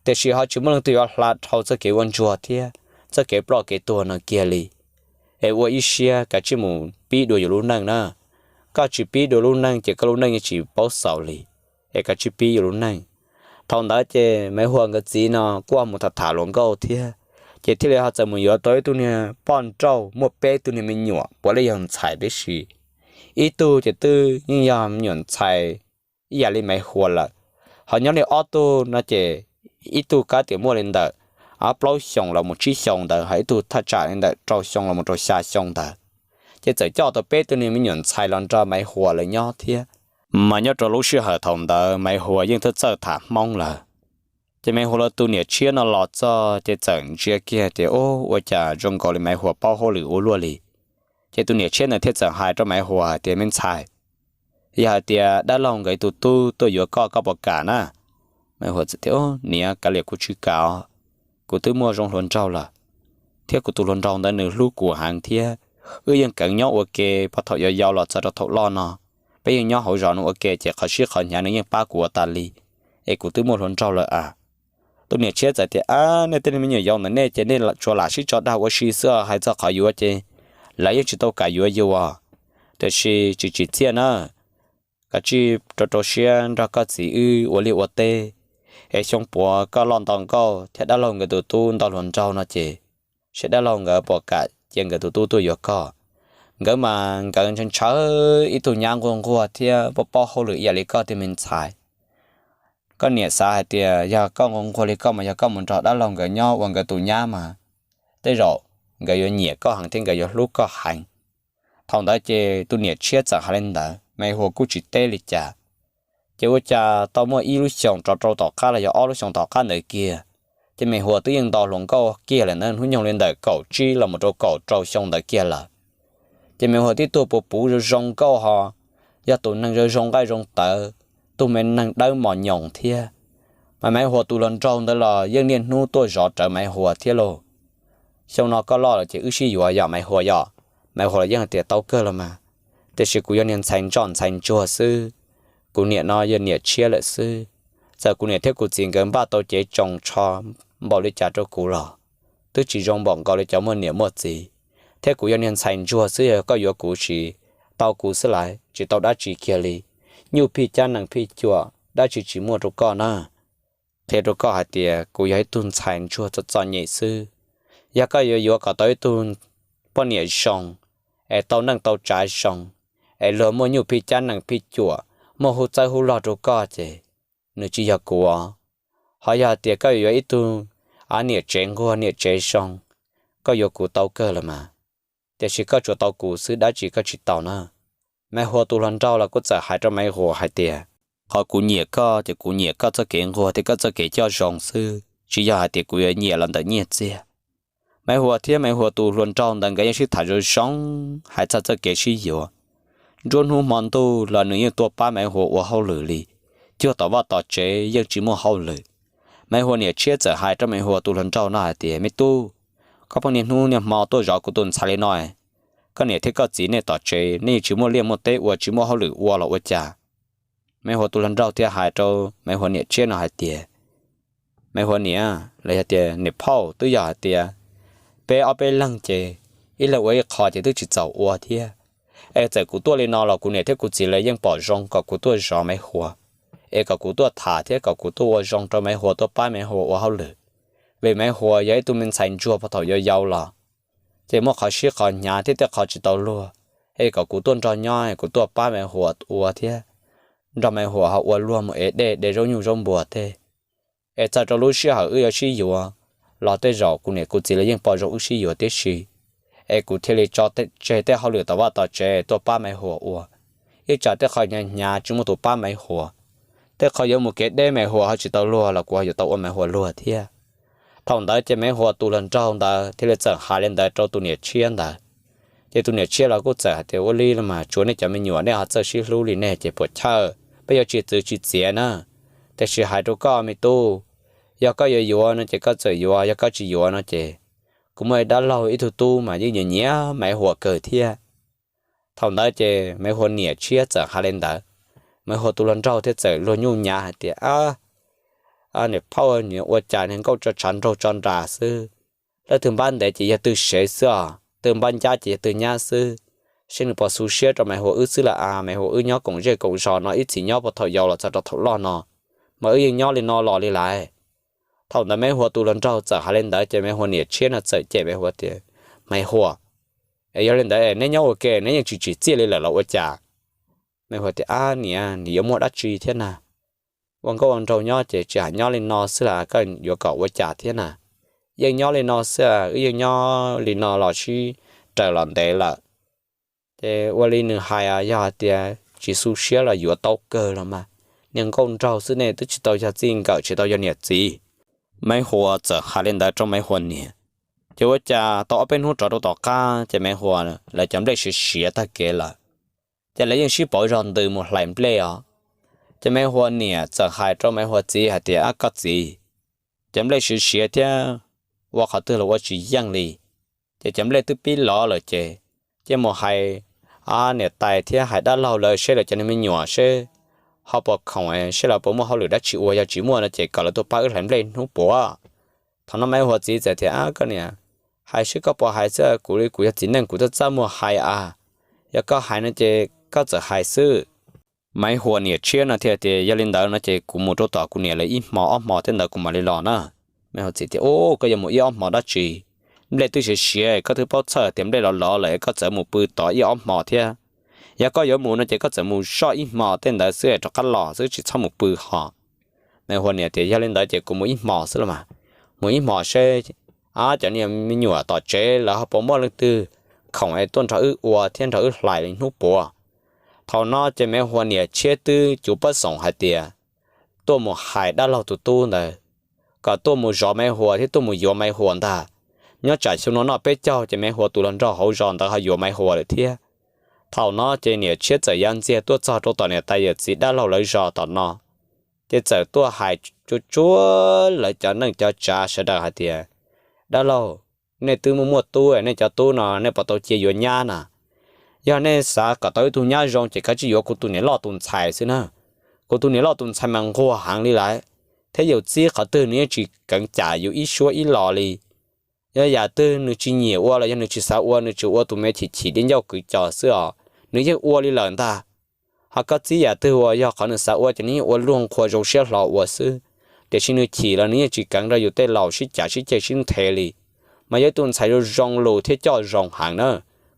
tiam sis ho tsis muaj leej twg yuav hla dhau txoj kev ua ntsuag thiab txoj kev ploj kev tuag no kiag li. Es ua ib siab kav tsij mus pib dua yus lub neej na. Koj tsis pib dua lub neej ces koj lub neej yeej tsis paub xaus li. Es kav tsij pib yus lub neej. Thaum ntawd ces Maiv Huas nkawd txiv no kuj mus tham tham hluas nkauj thiab, ces thiaj li ho txawm mus yuav tau ib tug niag poj nrauj muaj peb tug niag me nyuam puav leej yog ntxhais tib si. Ib tug ces twb yeej yog me nyuam ntxhais ib yam li Maiv Huas lawm, ho nyob li ob tug no ces ib tug kab tias muaj li ntawm ob plaub xyoos los mus tsib xyoos ntawd, ho ib tug thaj tsam li ntawm rau xyoo los mus rau xya xyoo ntawd. Ces txawm coj tau peb tug niag me nyuam ntxhais los nrog Maiv Huas lawv nyob thiab. Mas nyob rau lub sij hawm thaum ntawd Maiv Huas yeej txawj txawj tham Hmoob lawm. Ces Maiv Huas lawv tus niam tshiab no los txog ces txawm ntsia kiag tias, Ub, ua cas zoo nkaus li Maiv Huas paub hauj lwm ua luaj li. Ces tus niam tshiab ntawd thiaj txawm hais rau Maiv Huas hais tias, Me ntxhais, yog hais tias dab laug nkawd tus tub tuaj yuav koj, koj puas kam na? Maiv Huas txawm tias, Niam, kav liam kuv tsis kam os. Kuv twb muaj zoo hluas nraug lawm, thiab kuv tus hluas nraug ntawd nws hlub kuv heev thiab wb yeej kheev nyob ua ke puag thaum yau yau los txog rau thaum loj no. Peb yeej nyob hauv zos no ua ke ces qhov sib qhov hnyav nws yeej pab kuv ua tas li, es kuv twb muaj hluas nraug lawm a. Tus niam tshiab txawm tias, Ab, nej tej me nyuam yaus ntawm nej ces nej tsuas lam sib tso dag ua si xwb, hais txog qhov yuav ces lawv yeej tsis tau kam yuav yus. Tiam sis tsis tsim txiaj na, kav tsij rau rau siab nrog koj txiv wb ua liaj ua teb, es xyoo puav koj loj nto nkauj thiab dab laug nkawd tus tub nto hluas nraug no ces saib dab laug nkawd puas kam cia nkawd tus tub tuaj yuav koj. Nkawd mas nkawd ntshaw ntshaw ib tug nyab nquag nquag thiab paub paub hauj lwm ib yam li koj thiab me ntxhais. Koj niam xav hais tias yog koj nquag nquag li koj mas yog koj mus nrog dab laug nkawd nyob ua nkawd tus nyab mas tej zaum nkawd yuav nyiam koj heev thiab nkawd yuav hlub koj heev. Thaum ntawd ces tus niam tshiab txawm hais li ntawd, Maiv Huas kuj tsis teb li cas. Ces ua cas tau muaj ib lub xyoos rov rau tom qab los yog ob lub xyoos tom qab ntawd kiag, ces Maiv Huas twb yeej nto hluas nkauj kiag lawm ntawd, hnub nyoog li ntawm kaum tsib los mus rau kaum rau xyoo ntawd kiag lawm. Ces Maiv Huas tib tug puas puv zoo zoo nkauj ho yog tus neeg zoo zoo nqaij zoo tawv, tug me neeg dawb mos nyoos thiab. Mas Maiv Huas tus hluas nraug ntawd los yeej niaj hnub tuaj zov rawv Maiv Huas thiab lauj. Xyoo no koj loj lawm ces wb sib yuav yom Maiv Huas yom. Maiv Huas los yeej hais tias, Tau kawg los mas, tiam sis kuv yog niag ntxhais ntsoj ntxhais ntsuag xwb, kuv niam no yog niam tshiab lawm xwb. Txawm kuv niam thiab kuv txiv nkawd npaj tau cev tsoos tsho npaum li cas rau kuv los twb tsis zoo npaum nkaus li cov muaj niam muaj txiv, thiab kuv yog niag ntxhais ntsuag xwb, yog koj yuav kuv tsis tau kuv xwb lawm tsis tau dab tsi kiag li. Nyuj phij cab nees phij cuam dab tsi tsis muaj rau koj na. Qhia rau koj hais tias kuv yog ib tug ntxhais ntsuag txom txom nyem xwb. Yog koj yuav yuav kom tau ib tug poj niam zoo, es tau neej tau tsav zoo, es luag muaj nyuj phij cab nees phij cuam, muaj hub txawb hub log rau koj ces nws tsis yog kuv. Ho yog hais tias koj yuav yuav ib tug av niam tsev nquag niam tsev zoo, koj yuav kuv tau kawg los mas, tiam sis koj tsuas tau kuv xwb dab tsi koj tsis tau na. Maiv Huas tus hluas nraug los kuj txawm hais rau Maiv Huas hais tias, Qhov kuv nyiam koj ces kuv nyiam koj txoj kev nquag thiab koj txoj kev coj zoo xwb, tsis yog hais tias kuv yuav nyiam los ntawm nyiaj txiag. Maiv Huas thiab Maiv Huas tus hluas nraug ntawd nkawd yeej sib tham zoo zoo hais txog txoj kev sib yuav. Nruab hnub hmo ntuj los nws yeej tuaj pab Maiv Huas ua hauj lwm li, cuag tom vaj tom tsev yeej tsis muaj hauj lwm. Maiv Huas niam tshiab txawm hais rau Maiv Huas tus hluas nraug no hais tias, Me tub, koj pheej niaj hnub niaj hmo tuaj zov kuv tus ntxhais li no, koj niam thiab koj txiv nej tom tsev nej yeej tsis muaj liaj muaj teb ua tsis muaj hauj lwm ua los ua cas? Maiv Huas tus hluas nraug thiaj hais rau Maiv Huas niam tshiab no hais tias, Maiv Huas niam, los yog tias niam phauj, twb yog hais tias peb ob peb leeg ces ib leeg ua ib qho ces twb tsis txaus ua thiab. Es txawm kuv tuaj li no los kuv niam thiab kuv txiv lawv yeej pom zoo kom kuv tuaj zov Maiv Huas, es kom kuv tuaj tham thiab kom kuv tuaj ua zoo rau Maiv Huas, tuaj pab Maiv Huas ua hauj lwm. Vim Maiv Huas yog ib tug me ntxhais ntsuag puag thaum yau yau los, ces muaj qhov sib qhov hnyav thiab tej qhov tsis tau luag, es kom kuv tuaj nrog nyob, kuv tuaj pab Maiv Huas ua thiab nrog Maiv Huas ho ua luag mus ev dej de zaub nyuj zaub npua tej. Es txog rau lub sij hawm wb yuav sib yuav los tej zaum kuv niam kuv txiv lawv yeej pom zoo wb sib yuav tib si, es kuv thiaj li tso tseg tej hauj lwm tom vaj tom tsev tuaj pab Maiv Huas ua. Ib tsam tej qho hnyav hnyav tsis muaj tus pab Maiv Huas, tej qho yuav mus kev deb Maiv Huas ho tsis tau luag los kuv ho yuav tau ua Maiv Huas luag thiab. Thaum ntawd ces Maiv Huas tus hluas nraug ntawd thiaj li txawm hais li ntawd rau tus niam tshiab ntawd. Ces tus niam tshiab los kuj txawm hais tias, ua li los mas tsuav nej cov me nyuam nej ho txawj sib hlub li nej ces puas chawj, peb yuav tsis txwv tsis txiav na. Tiam sis hais rau koj me tub, yog koj yuav yuav no ces koj txawm yuav, yog koj tsis yuav no ces kuv muaj ib dab laug ib tug tub mas yeej nyiam nyiam Maiv Huas kawg thiab. Thaum ntawd ces Maiv Huas niam tshiab txawm hais li ntawd. Maiv Huas tus hluas nraug thiaj txawm luag nyuj nyav hais tias, niam phauj, ua cas niag nkauj tso tshav nraug tso nras xwb, leej twg npab ntev ces yog twg sev xwb os, twg npab ncab ces yog twg nyab xwb. Saib nws puas xu siab rau Maiv Huas wb xwb lawm as, Maiv Huas wb nyob koom zej koom zos no ib txhis nyob puag thaum yau los txog rau thaum loj no, mas wb yeej nyob li no los li lawm. Thaum ntawd Maiv Huas tus hluas nraug txawm hais li ntawd ces Maiv Huas niam tshiab no txawm cem Maiv Huas tias, Maiv Huas, es yog li ntawd neb nyob ua ke neb yeej tsis tsim txiaj li lawm los ua cas? Maiv Huas tias, ab niam, nws yuav muaj dab tsi thiab na? Ua nkauj ua nraug nyob ces tsis hais nyob li no xwb las, koj yuav kom ua cas thiab na? Yeej nyob li no xwb, wb yeej nyob li no los sib raws los ntev lawm. Ces ua li nws hais, yog hais tias tsis xu siab los yuav tau kawg los mas, niag nkauj nraug xwb nej twb tsis tau yog txij nkawm tsis tau yog niam txiv. Maiv Huas txawm hais li ntawd rau Maiv Huas niam. Ces ua cas tau ob peb hnub rov rau tom qab ces Maiv Huas lawv cov nplej siav siav tag kev lawm, ces lawv yeej sib pauv zog ntws mus hlais nplej os. Ces Maiv Huas niam txawm hais rau Maiv Huas txiv hais tias, ab koj txiv, cov nplej siav siav thiab ua qhov twg los ua tsis yeej li, ces cov nplej twb pib lov lawm ces cia mus hais niam tais thiab hais dab laug lawv seb lawv cov niag me nyuam seb ho puas khoom, seb lawv puas muaj hauj lwm dab tsi ua, yog tsis muaj no ces kom lawv tuaj pab wb hlais nplej hnub puav. Thaum no Maiv Huas txiv txawm tias, koj niam, hais seb koj puas hais xwb, kuv li kuv yog txiv neej kuv txaj txaj muag hais a, yog koj hais no ces koj txawm hais xwb. Maiv Huas niam tshiab no thiaj tias, yog li ntawd no ces kuv mus rau tom kuv niam lawv ib hmo ob hmo tej ntawd kuv mam li los na. Maiv Huas txiv tias, u, koj yuav mus ib ob hmo dab tsi? Nplej twb siav siav, koj twb paub txhawj tias nplej los lov lawm es koj txawm mus pw tod ib ob hmo thiab. Yog koj yuav mus no ces koj txawm mus zoj ib hmo tej ntawd xwb rov qab los xwb, tsis txhob mus pw ho. Maiv Huas niam tias, yog li ntawd ces kuv mus ib hmo xwb los mas, mus ib hmo seb cov niag me nyuam tom tsev lawv ho puas muaj leej twg khoom es tuaj nrog wb ua thiab nrog wb hlais li hnub puav. Thaum no ces Maiv Huas niam tshiab twb cuv pab xoom hais tias tuaj mus hais dab laug tus tub ntawd kom tuaj mus zov Maiv Huas thiab tuaj mus yuav Maiv Huas ntag. Nyob tsam xyoo no noj peb caug ces Maiv Huas tus hluas nraug hauv zos ntawd ho yuav Maiv Huas lawm thiab. Thaum no ces niam tshiab txawm ya ntxiag tuaj txog rau tom niam tais yawm txiv dab laug lawv zos tom no, ces txawm tuaj hais tsuag tsuag lawv cov neej cov tsav sawv daws hais tias, dab laug, nej twb muaj muaj tub, nej cov tub no nej puas tau cia yuav nyab na? Yog nej xav kom tau ib tug nyab zoo ces kav tsij yuav kuv tus niam loj tus ntxhais xwb na. Kuv tus niam loj tus ntxhais mas nquag heev li lawm, thiab yus txib qhov twg nws yeej tsis keev cam yus ib suab ib los li. Yog yam twg nws tsis nyiam ua los yog nws tsis xav ua, nws tsuas ua tus me chim chim dib ncauj kwv cos xwb os, nws yeej ua li lawm ntag. Ho koj txib yam twg uas yog qhov nws xav ua ces nws yeej ua luag nqhua zoo siab hlo ua xwb. Tiam sis nws chim los nws yeej tsis keev nrog yus tej laus sib cav sib ceg sib nthe li. Mas yog ib tus ntxhais zoo zoo lus thiab coj zoo heev na.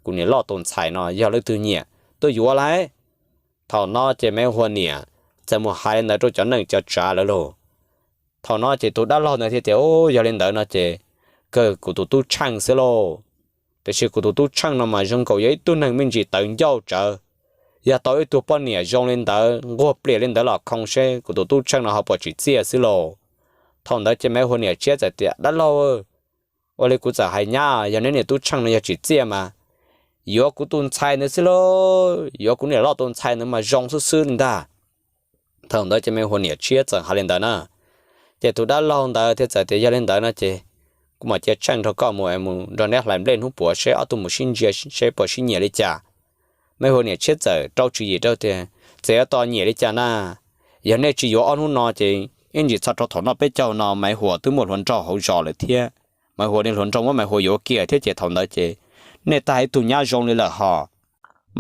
Kuv niam loj tus ntxhais no yog leej twg nyiam tuaj yuav lauj. Thaum no ces Maiv Huas niam txawm mus hais li ntawd rau cov neej cov tsav lawv lauj. Thaum no ces tus dab laug ntawd thiaj tias, u, yog li ntawd no ces kawg kuv tus tub tsheej xwb lauj. Tiam sis kuv tus tub tsheej no mas zoo nkaus yog ib tug neeg me ntsis tawv ncauj tsawv. Yog tau ib tug poj niam zoo li ntawd nquag plias li ntawd los khoo seb kuv tus tub tsheej no ho puas tsim txiaj xwb lauj. Thaum ntawd ces Maiv Huas niam tshiab txawm tias, dab laug, ua li kuv txawm hais nyab, yog neb niam tub tsheej no yog tsim txiaj mas yuav kuv tus ntxhais ntawd xwb lauj, yuav kuv niam loj tus ntxhais ntawd mas zoo xwb xwb li ntag. Thaum ntawd ces Maiv Huas niam tshiab txawm hais li ntawd na, ces tus dab laug ntawd thiaj txawm tias, yog li ntawd no ces kuv mam cia tsheej nrog koj mus, mus nrog neb hlais nplej hnub puav seb ob tug mus sib ntsia seb puas sib nyiam li cas. Maiv Huas niam tshiab txawm rau tswv yim rau tias, txawm yuav tos nyiam li cas na, yog nej tsis yuav ob hnub no ces Ib ntsis txog rau thaum noj peb caug no Maiv Huas twb muaj hluas nraug hauv zos lawm thiab. Maiv Huas niag hluas nraug muab Maiv Huas yuav kiag thiab ces thaum ntawd ces nej tag ib tug nyab zoo li lawm hos.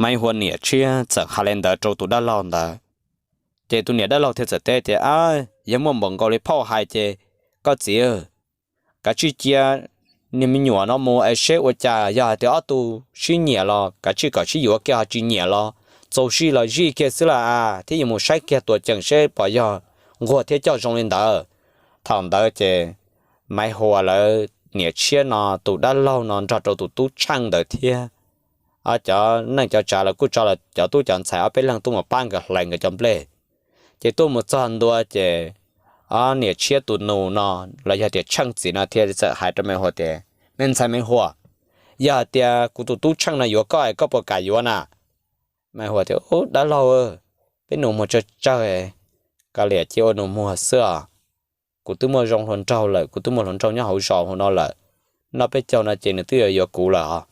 Maiv Huas niam tshiab txawm hais li ntawd rau tus dab laug ntawd. Ces tus niam dab laug thiaj txawm teb tias, Yog muaj npaum nkaus li phauj hais ces koj txiv, kav tsij cia niag me nyuam no mus es seb ua cas, yog hais tias ob tug sib nyiam los kav tsij kom sib yuav kiag, ho tsis nyiam los txaus zij los zij kiag xwb las as, thiab yuav mus saib kiag tuam ceem seb puas yog nquag thiab coj zoo li ntawd. Thaum ntawd ces Maiv Huas lawv niam tshiab no tus dab laug no nrog rau tus tub Tsheej ntawd thiab cov neej cov tsav lawv kuj tso lawv cov tub cov ntxhais ob peb leeg tuaj mus pab nkawd hlais nkawd cov nplej. Ces tuaj mus txog ntua ces ob niam tshiab tus nus no los yog tias Tsheej txiv no thiaj txawm hais rau Maiv Huas tias, Me ntxhais Maiv Huas, yog hais tias kuv tus tub Tsheej no yuav koj es koj puas kam yuav na? Maiv Huas tias, Ub, dab laug, peb nus muag tsawg tsawg, kav liam cia ua nus muag xwb os. Kuv twb muaj zoo hluas nraug lawm, kuv twb muaj hluas nraug nyob hauv zos hauv no lawm. Noj peb caug no ces nws twb yuav yuav kuv lawm os.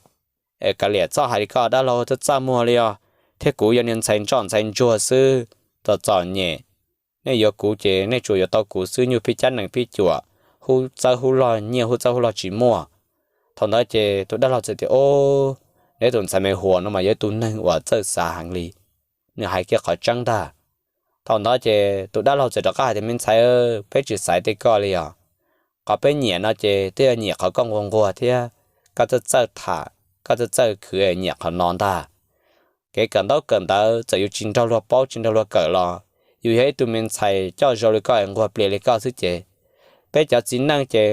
Es kav liam txhob hais li koj dab laug, txaj txaj muag li os, thiab kuv yog niag ntxhais ntsoj ntxhais ntsuag xwb, txom txom nyem. Nej yuav kuv ces nej tsuas yuav tau kuv xwb, nyuj phij cab nees phij cuam, hub txawb hub log nyiaj hub txawb hub log tsis muaj. Thaum ntawd ces tus dab laug txawm tias, Ob, neb tus ntxhais Maiv Huas no mas yog ib tug neeg uas txawj xav heev li, nws hais kiag qhov tseeb ntag. Thaum ntawd ces tus dab laug txawm rov qab hais tias, Me ntxhais, peb tsis xaiv tej koj li os. Qhov peb nyiam no ces twb yog nyiam qhov koj nquag nquag thiab koj txawj txawj tham, koj txawj txawj khwv, nyiam qhov no ntag. Kev kawm ntaub kawm ntawv txawm yus tsis nrog luag paub tsis nrog luag kawm los yus yog ib tug me ntxhais coj zoo li koj es nquag plias li koj xwb ces peb cov txiv neej ces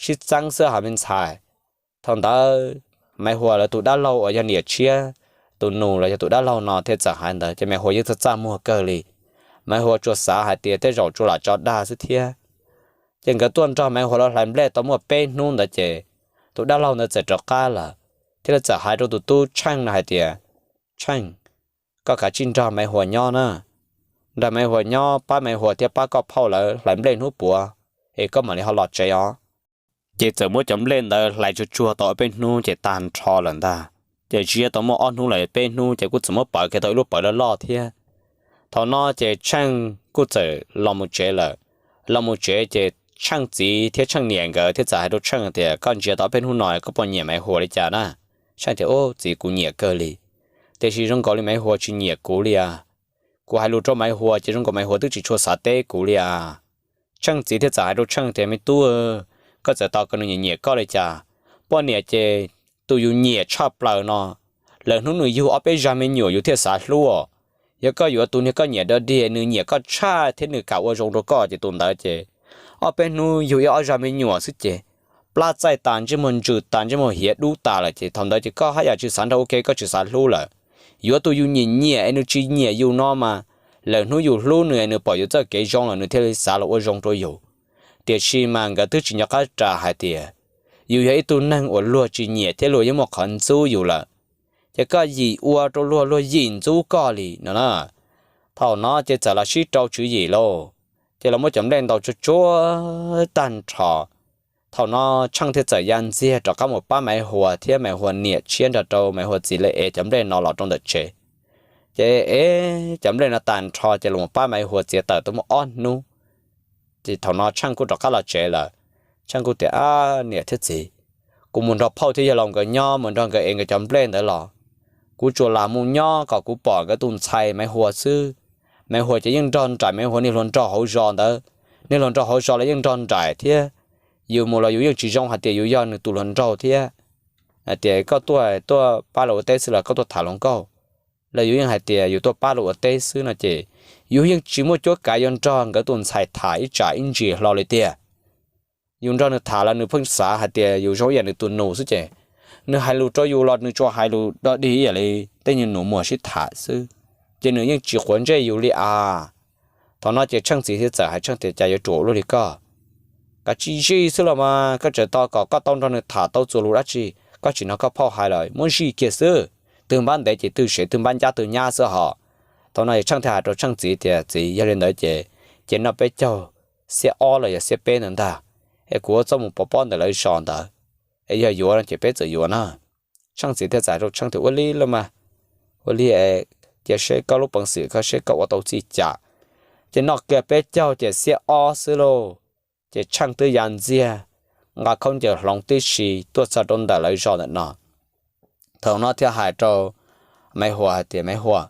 sib txeeb xwb hos me ntxhais. Thaum ntawd Maiv Huas lawv tus dab laug uas yog niam tshiab tus nus los yog tus dab laug no thiaj txawm hais ntawd ces Maiv Huas yeej txaj txaj muag kawg li. Maiv Huas tsuas xav hais tias tej zaum tsuas lam tso dag xwb thiab. Ces nkawd tuaj nrog Maiv Huas lawv hlais nplej tau muaj peb hnub ntawd ces tus dab laug ntawd txawm rov qab lawm, thiab lawv txawm hais rau tus tub Tsheej no hais tias, Tsheej, koj kav tsij nrog Maiv Huas nyob na, nrog Maiv Huas nyob pab Maiv Huas thiab pab koj phauj lawv hlais nplej hnub puav es koj mam li ho los tsev os. Ces txawm muab cov nplej ntawd hlais tsuag tsuag tau ob peb hnub ces tag nrho lawm ntag. Ces ntsia tau muaj ob hnub los peb hnub ces kuj txawm muab pawv kiag tau ib lub pawv loj loj thiab. Thaum no ces Tsheej kuj txawm los mus tsev lawm. Los mus tsev ces Tsheej txiv thiab Tsheej niam nkawd thiaj txawm hais rau Tsheej tias, Koj ntsia tau ob peb hnub no koj puas nyiam Maiv Huas li cas na? Tsheej tias, Ub, txiv, kuv nyiam kawg li, tiam sis zoo nkaus li Maiv Huas tsis nyiam kuv li as. Kuv hais lus rau Maiv Huas ces zoo nkaus Maiv Huas twb tsis tshua xav teb kuv li as. Tsheej txiv thiaj txawm hais rau Tsheej tias, Me tub, koj txawm tos kom nws nyiam nyiam koj li cas? Poj niam ces tus yus nyiam tshaj plaws no, lawm hnub nws yug ob peb zag me nyuam yus thiaj xav hlub os. Yog koj yuav tus niag koj nyiam dog dig nws nyiam koj tshaj thiab nws kam ua zoo rau koj ces tus ntawd ces ob peb hnub yug ib ob zag me nyuam xwb ces plab txaij tas, ntsej muag ntsws tas, ntsej muag hiav dub tas lawm ces thaum ntawd ces koj haj yam tsis xav nrog ua ke, koj tsis xav hlub lawm. Yuav tus yus nyiam nyiam es nws tsis nyiam yus no mas, lawm hnub yus hlub nws es nws pom yus txoj kev zoo lawm nws thiaj li xav los ua zoo rau yus. Tiam sis mas nkawd twb tsis nco qab ras hais tias yus yog ib tug neeg uas luag tsis nyiam thiab luag yeej muaj qhov ntxub yus lawm, ces koj yim ua rau luag, luag yim ntxub koj li no na. Thaum no ces txawm los sib rau tswv yim lauj, ces los muab cov nplej ntaus tsuag tsuag tag nrho. Thaum no Tsheej thiaj txawm ya ntxiag rov qab mus pab Maiv Huas thiab Maiv Huas niam tshiab nrog rau Maiv Huas txiv lawv ev cov nplej no los rau ntawm tsev. Ces ev cov nplej no tag nrho ces los pab Maiv Huas txiav taws tau muaj ob hnub. Ces thaum no Tsheej kuj rov qab los tsev lawm. Tsheej kuj tias, Ab, niam thiab txiv, kuv mus nrog phauj thiab yawg laus nkawd nyob, mus nrog nkawd ev nkawd cov nplej ntawd los, kuv tsuas lam mus nyob kom kuv pom nkawd tus ntxhais Maiv Huas xwb. Maiv Huas ces yeej nrog nraim Maiv Huas niag hluas nraug hauv zos ntawd, niag hluas nraug hauv zos los yeej nrog nraim thiab. Yus mus los yus yeej tsis zoo hais tias yus yog nws tus hluas nraug thiab. Hais tias koj tuaj, tuaj pab lawv ua teb xwb los koj tuaj tham hluas nkauj, los yus yeej hais tias yus tuaj pab lawv ua teb xwb no ces yus yeej tsis muaj cuab kav yuav nrog nkawd tus ntxhais tham ib tsam ib ntsis hlo li tiag. Yus nrog nws tham los nws pheej xav hais tias yus zoo ib yam nws tus nus xwb ces nws hais lus rau yus los nws tsuas hais lus dog dig ib yam li tej nyuag nus muag sib tham xwb, ces nws yeej tsis quav ntsej yus li as. Thaum no ces Tsheej txiv thiaj txawm hais Tsheej tias, Cas yuav ruam ua luaj li koj? Kav tsij zij xwb los mas, koj tseem tos kom koj tau nrog nws tham tau txuas lus dab tsi, koj tsis nrog koj phauj hais los muab zij kiag xwb. Twg npab ntev ces twg sev, twg npab ncab twg nyab xwb hos. Thaum no ces Tsheej thiaj hais rau Tsheej txiv tias, Txiv, yog li ntawd ces, ces noj peb caug xiab ob los yog xiab peb ntawd ntag, es kuv ua txuj mus pov pob ntawm lawv zos ntawd, es yog yuav no ces peb txawm yuav na. Tsheej txiv thiaj txawm hais rau Tsheej tias, Ua li los mas, ua li, cia seb koj lub peev xwm koj seb koj ua tau txij cas. Ces noj kiag peb caug ces xiab ob xwb lauj, ces Tsheej twb ya ntxiag nqa khaub ncaws hloov tib si tuaj txog rau ntawm lawv zos ntawm no. Thaum no thiaj hais rau Maiv Huas hais tias, Maiv Huas,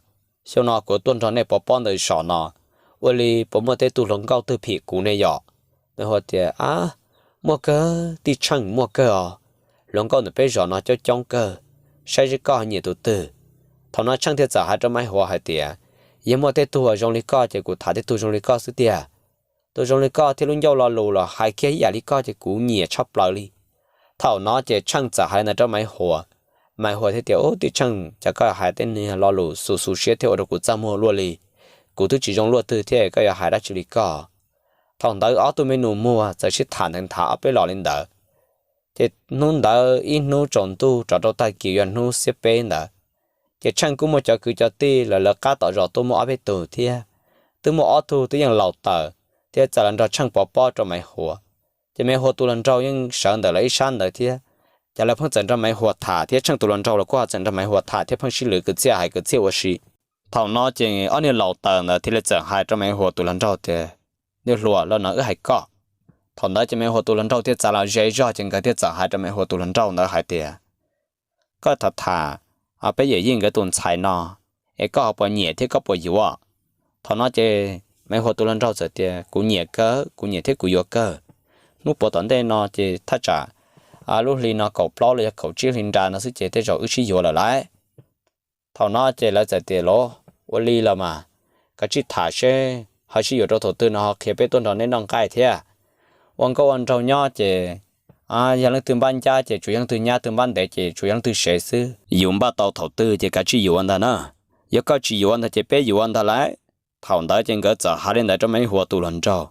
xyoo no kuv tuaj nrog nej pov pob ntawm zos no, ua li puas muaj tej tug hluas nkauj twg phim kuv ne yom? Maiv Huas tias, Ab, muaj kawg, tij Tsheej, muaj kawg os. Hluas nkauj ntawm peb zos no coob coob kawg, saib seb koj ho nyiam tus twg. Thaum no Tsheej thiaj txawm hais rau Maiv Huas hais tias, Yog muaj tej tug zoo li koj ces kuv tham tej tug zoo li koj xwb tiag. Tus zoo li koj thiab lub ncauj lo lus los hais kiag ib yam li koj ces kuv nyiam tshaj plaws li. Thaum no ces Tsheej txawm hais ntawd rau Maiv Huas. Maiv Huas thiaj tias, Ub, tij Tsheej, cas koj hais tej niag lo lus xu xu siab thiab ua rau kuv txaj muag luaj li. Kuv twb tsis zoo luaj twg thiab koj yuav hais dab tsi li koj? Thaum ntawd ob tug me nus muag txawm sib tham ntawd nthav ob peb los li ntawd. Ces hnub ntawd ib hnub tsaus ntuj rov rau tag kis yog hnub xiab peb ntawd, ces Tsheej kuj muaj cov kwv cov tij lawv lawv qab tom zos tuaj muaj ob peb tug thiab. Twb muaj ob tug twb yeej laus taws thiab txawm los nrog Tsheej pov pob rau Maiv Huas. Ces Maiv Huas tus hluas nraug yeej sawv ntawm lawv ib sab ntawd thiab. Ces lawv pheej txawm nrog Maiv Huas tham thiab Tsheej tus hluas nraug los kuj ho txawm nrog Maiv Huas tham thiab pheej sib lwv kwv txhiaj hais kwv txhiaj ua si. Thaum no ces ob niag laus taws ntawd thiaj li txawm hais rau Maiv Huas tus hluas nraug tias, Niag hluas, los no wb hais koj. Thaum ntawd ces Maiv Huas tus hluas nraug thiaj txav los ze zog ces nkawd thiaj txawm hais rau Maiv Huas tus hluas nraug ntawd hais tias, Koj tham tham peb yawm yij nkawd tus ntxhais no, es koj ho puas nyiam thiab koj puas yuav? Thaum no ces Maiv Huas tus hluas nraug txawm tias, Kuv nyiam kawg, kuv nyiam thiab kuv yuav kawg. Hnub puav tom ntej no ces thaj tsam lub hli no kaum plaub los yog kaum tsib hli nra no xwb ces tej zaum wb sib yuav lawm lauj. Thaum no ces lawv txawm tias, Los ua li los mas, kav tsij tham seb ho sib yuav rau thaum twg no ho qhia peb tuaj nrog neb noj nqaij thiab. Ua nkauj ua nraug nyob ces yog leej twg npaj ncab ces tsuas yog leej twg nyab, twg npaj ntev ces tsuas yog leej twg sev xwb. Yus npaj tau thaum twg ces kav tsij yuav ntag na. Yog koj tsis yuav ntag ces peb yuav ntag lauj. Thaum ntawd ces nkawd txawm hais li ntawd rau Maiv Huas tus hluas nraug.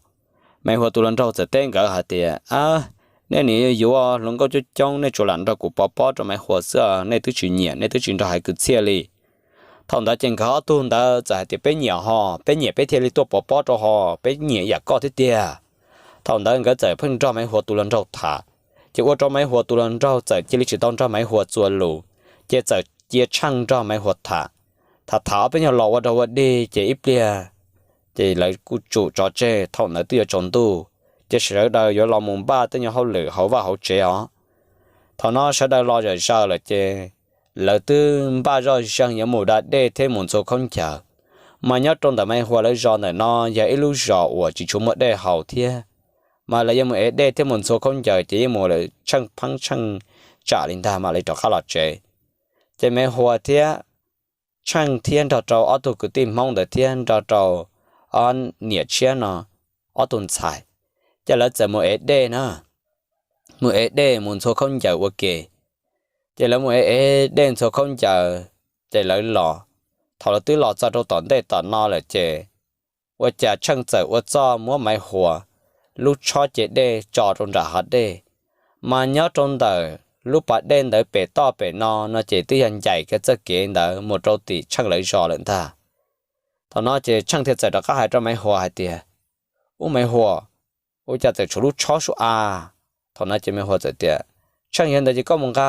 Maiv Huas tus hluas nraug txawm teb nkawd hais tias, Ab, nej nim yuav hluas nkauj coob coob, nej tsuas lam nrog kuv pov pob rau Maiv Huas xwb, nej twb tsis nyiam, nej twb tsis nrog hais kwv txhiaj li. Thaum ntawd ces nkawd ob tug ntawd txawm hais tias, Peb nyiam ho, peb nyiam peb thiaj li tuaj pov pob rau ho, peb nyiam ib yam koj thiab tiag. Thaum ntawd nkawd txawm pheej nrog Maiv Huas tus hluas nraug tham, ces ua rau Maiv Huas tus hluas nraug txawm cia li tsis tau nrog Maiv Huas txuas lus, ces txawm cia Tsheej nrog Maiv Huas tham. Tham tham ob peb nyuag los ua dog ua dig ces ib pliag ces lawv kuj tsum tso tseg. Thaum ntawd twb yuav tsaus ntuj, ces sawv daws yuav los mus npaj tej nyuag hauj lwm hauv vaj hauv tsev os. Thaum no sawv daws los zom zaws lawm ces lawv twb npaj zoj zeeg yuav mus da dej thiab mus ntxhua khaub ncaws. Mas nyob rau ntawm Maiv Huas lawv zos ntawm no yog ib lub zos uas tsis tshua muaj dej haus thiab, mas lawv yuav mus ev dej thiab mus ntxhua khaub ncaws ces yeej mus lawm tsheej pheeb tsheej tsam li ntag mam li rov qab los tsev. Ces Maiv Huas thiab Tsheej thiab nrog rau ob tug kwv tij Hmoob ntawd thiab nrog rau ob niam tshiab no ob tug ntxhais, ces lawv txawm mus ev dej na, mus ev dej mus ntxhua khaub ncaws ua ke. Ces lawv mus ev ev dej ntxhua khaub ncaws, ces lawv los, thaum lawv twb los txog rau tom ntej tom no lawm ces ua cas Tsheej txawm ua txuj muab Maiv Huas lub tshob cev dej tso rau nram hav dej. Mas nyob rau ntawm lub pas dej ntawd pem toj pem no no ces twb yog ncaim kiag txoj kev ntawd mus rau tim Tsheej lawv zos lawm ntag. Thaum no ces Tsheej thiaj txawm rov qab hais rau Maiv Huas hais tias, Ub Maiv Huas, ua cas txawm tshuav lub tshob sub a? Thaum no ces Maiv Huas txawm tias, Tsheej, yog ntawd ces koj mus nqa.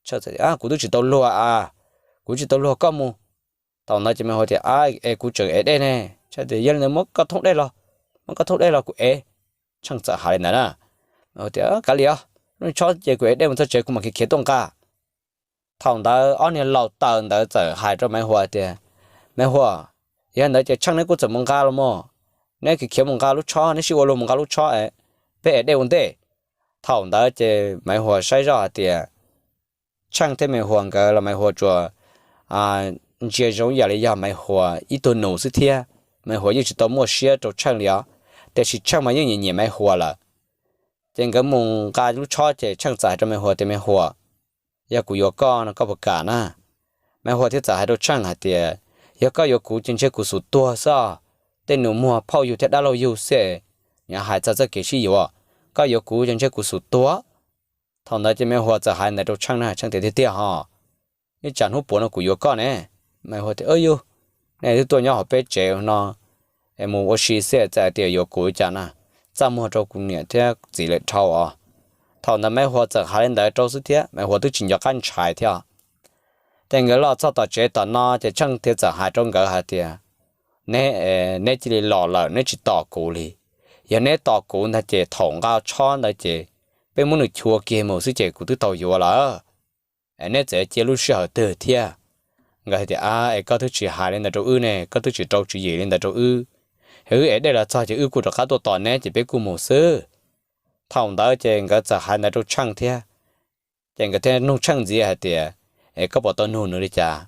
Tsheej txawm tias, Kuv twb tsis tau luag a, kuv tsis tau luag, koj mus. Thaum ntawd ces Maiv Huas tias, Ab, es kuv tseem ev dej ne. Tsheej tias, Yog li ntawd muab koj thoob dej los, muab koj thoob dej los kuv ev. Tsheej txawm hais li ntawd na. Maiv Huas tias, Kav liam, lub tshob ces kuv ev dej mus txog tsev kuv mam khiav khiav tuaj nqa. Thaum ntawd ob niag laus taws ntawd txawm hais rau Maiv Huas tias, Maiv Huas, yog ntawd ces Tsheej neb kuj txawm mus nqa los mas, neb khiav khiav mus nqa lub tshob, neb sib ua luag mus nqa lub tshob, peb ev dej ua ntej. Thaum ntawd ces Maiv Huas saib zoj hais tias Tsheej thiab Maiv Huas nkawd los Maiv Huas tsuas ntsia zoo ib yam li yog Maiv Huas ib tug nus xwb thiab, Maiv Huas yeej tsis tau muaj siab rau Tsheej li os, tiam sis Tsheej mas yeej nyiam nyiam Maiv Huas lawm. Ces nkawd mus nqa lub tshob ces Tsheej txawm hais rau Maiv Huas tias, Maiv Huas, yog kuv yuav koj no koj puas kam na? Maiv Huas thiaj txawm hais rau Tsheej hais tias, Yog koj yuav kuv ces ntshe kuv xum tuag xwb os, tej nus muag phauj yug thiab dab laug yug xwb, nyob hais txog txoj kev sib yuav, koj yuav kuv ces ntshe kuv xum tuag. Thaum ntawd ces Maiv Huas txawm hais ntawd rau Tsheej na, Tsheej tias, Tiag tiag hos, ib tsam hnub puav no kuv yuav koj ne. Maiv Huas tias, Yus, nej twb tuaj nyob hauv peb tsev no es mus ua si xwb txawm hais tias yuav kuv cas na, txaj muag rau kuv niam thiab txiv lawv dhau os. Thaum ntawd Maiv Huas txawm hais li ntawd rau xwb thiab Maiv Huas twb tsis nco qab ntshai thiab. Ces nkawd los txog tom tsev tom no ces Tsheej thiaj txawm hais rau nkawd hais tias, neb, neb cia li los lawm, neb tsis tos kuv li. Yog neb tos kuv ntag ces thaum nqa tshob ntawd ces peb muab nws chua kiag mus xwb ces kuv twb tau yuav lawm. Neb txawm cia lub sij hawm twg thiab? Nkawd tias, A, es koj twb tsis hais li ntawd rau wb ne, koj twb tsis rau tswv yim li ntawd rau wb. Wb ev dej los txog ces wb kuj rov qab tuaj tos neb ces peb kuj mus xwb. Thaum ntawd ces nkawd txawm hais ntawd rau Tsheej thiab. Ces nkawd thiaj nug Tsheej ntxiv hais tias, Es koj puas tau nug nws li cas?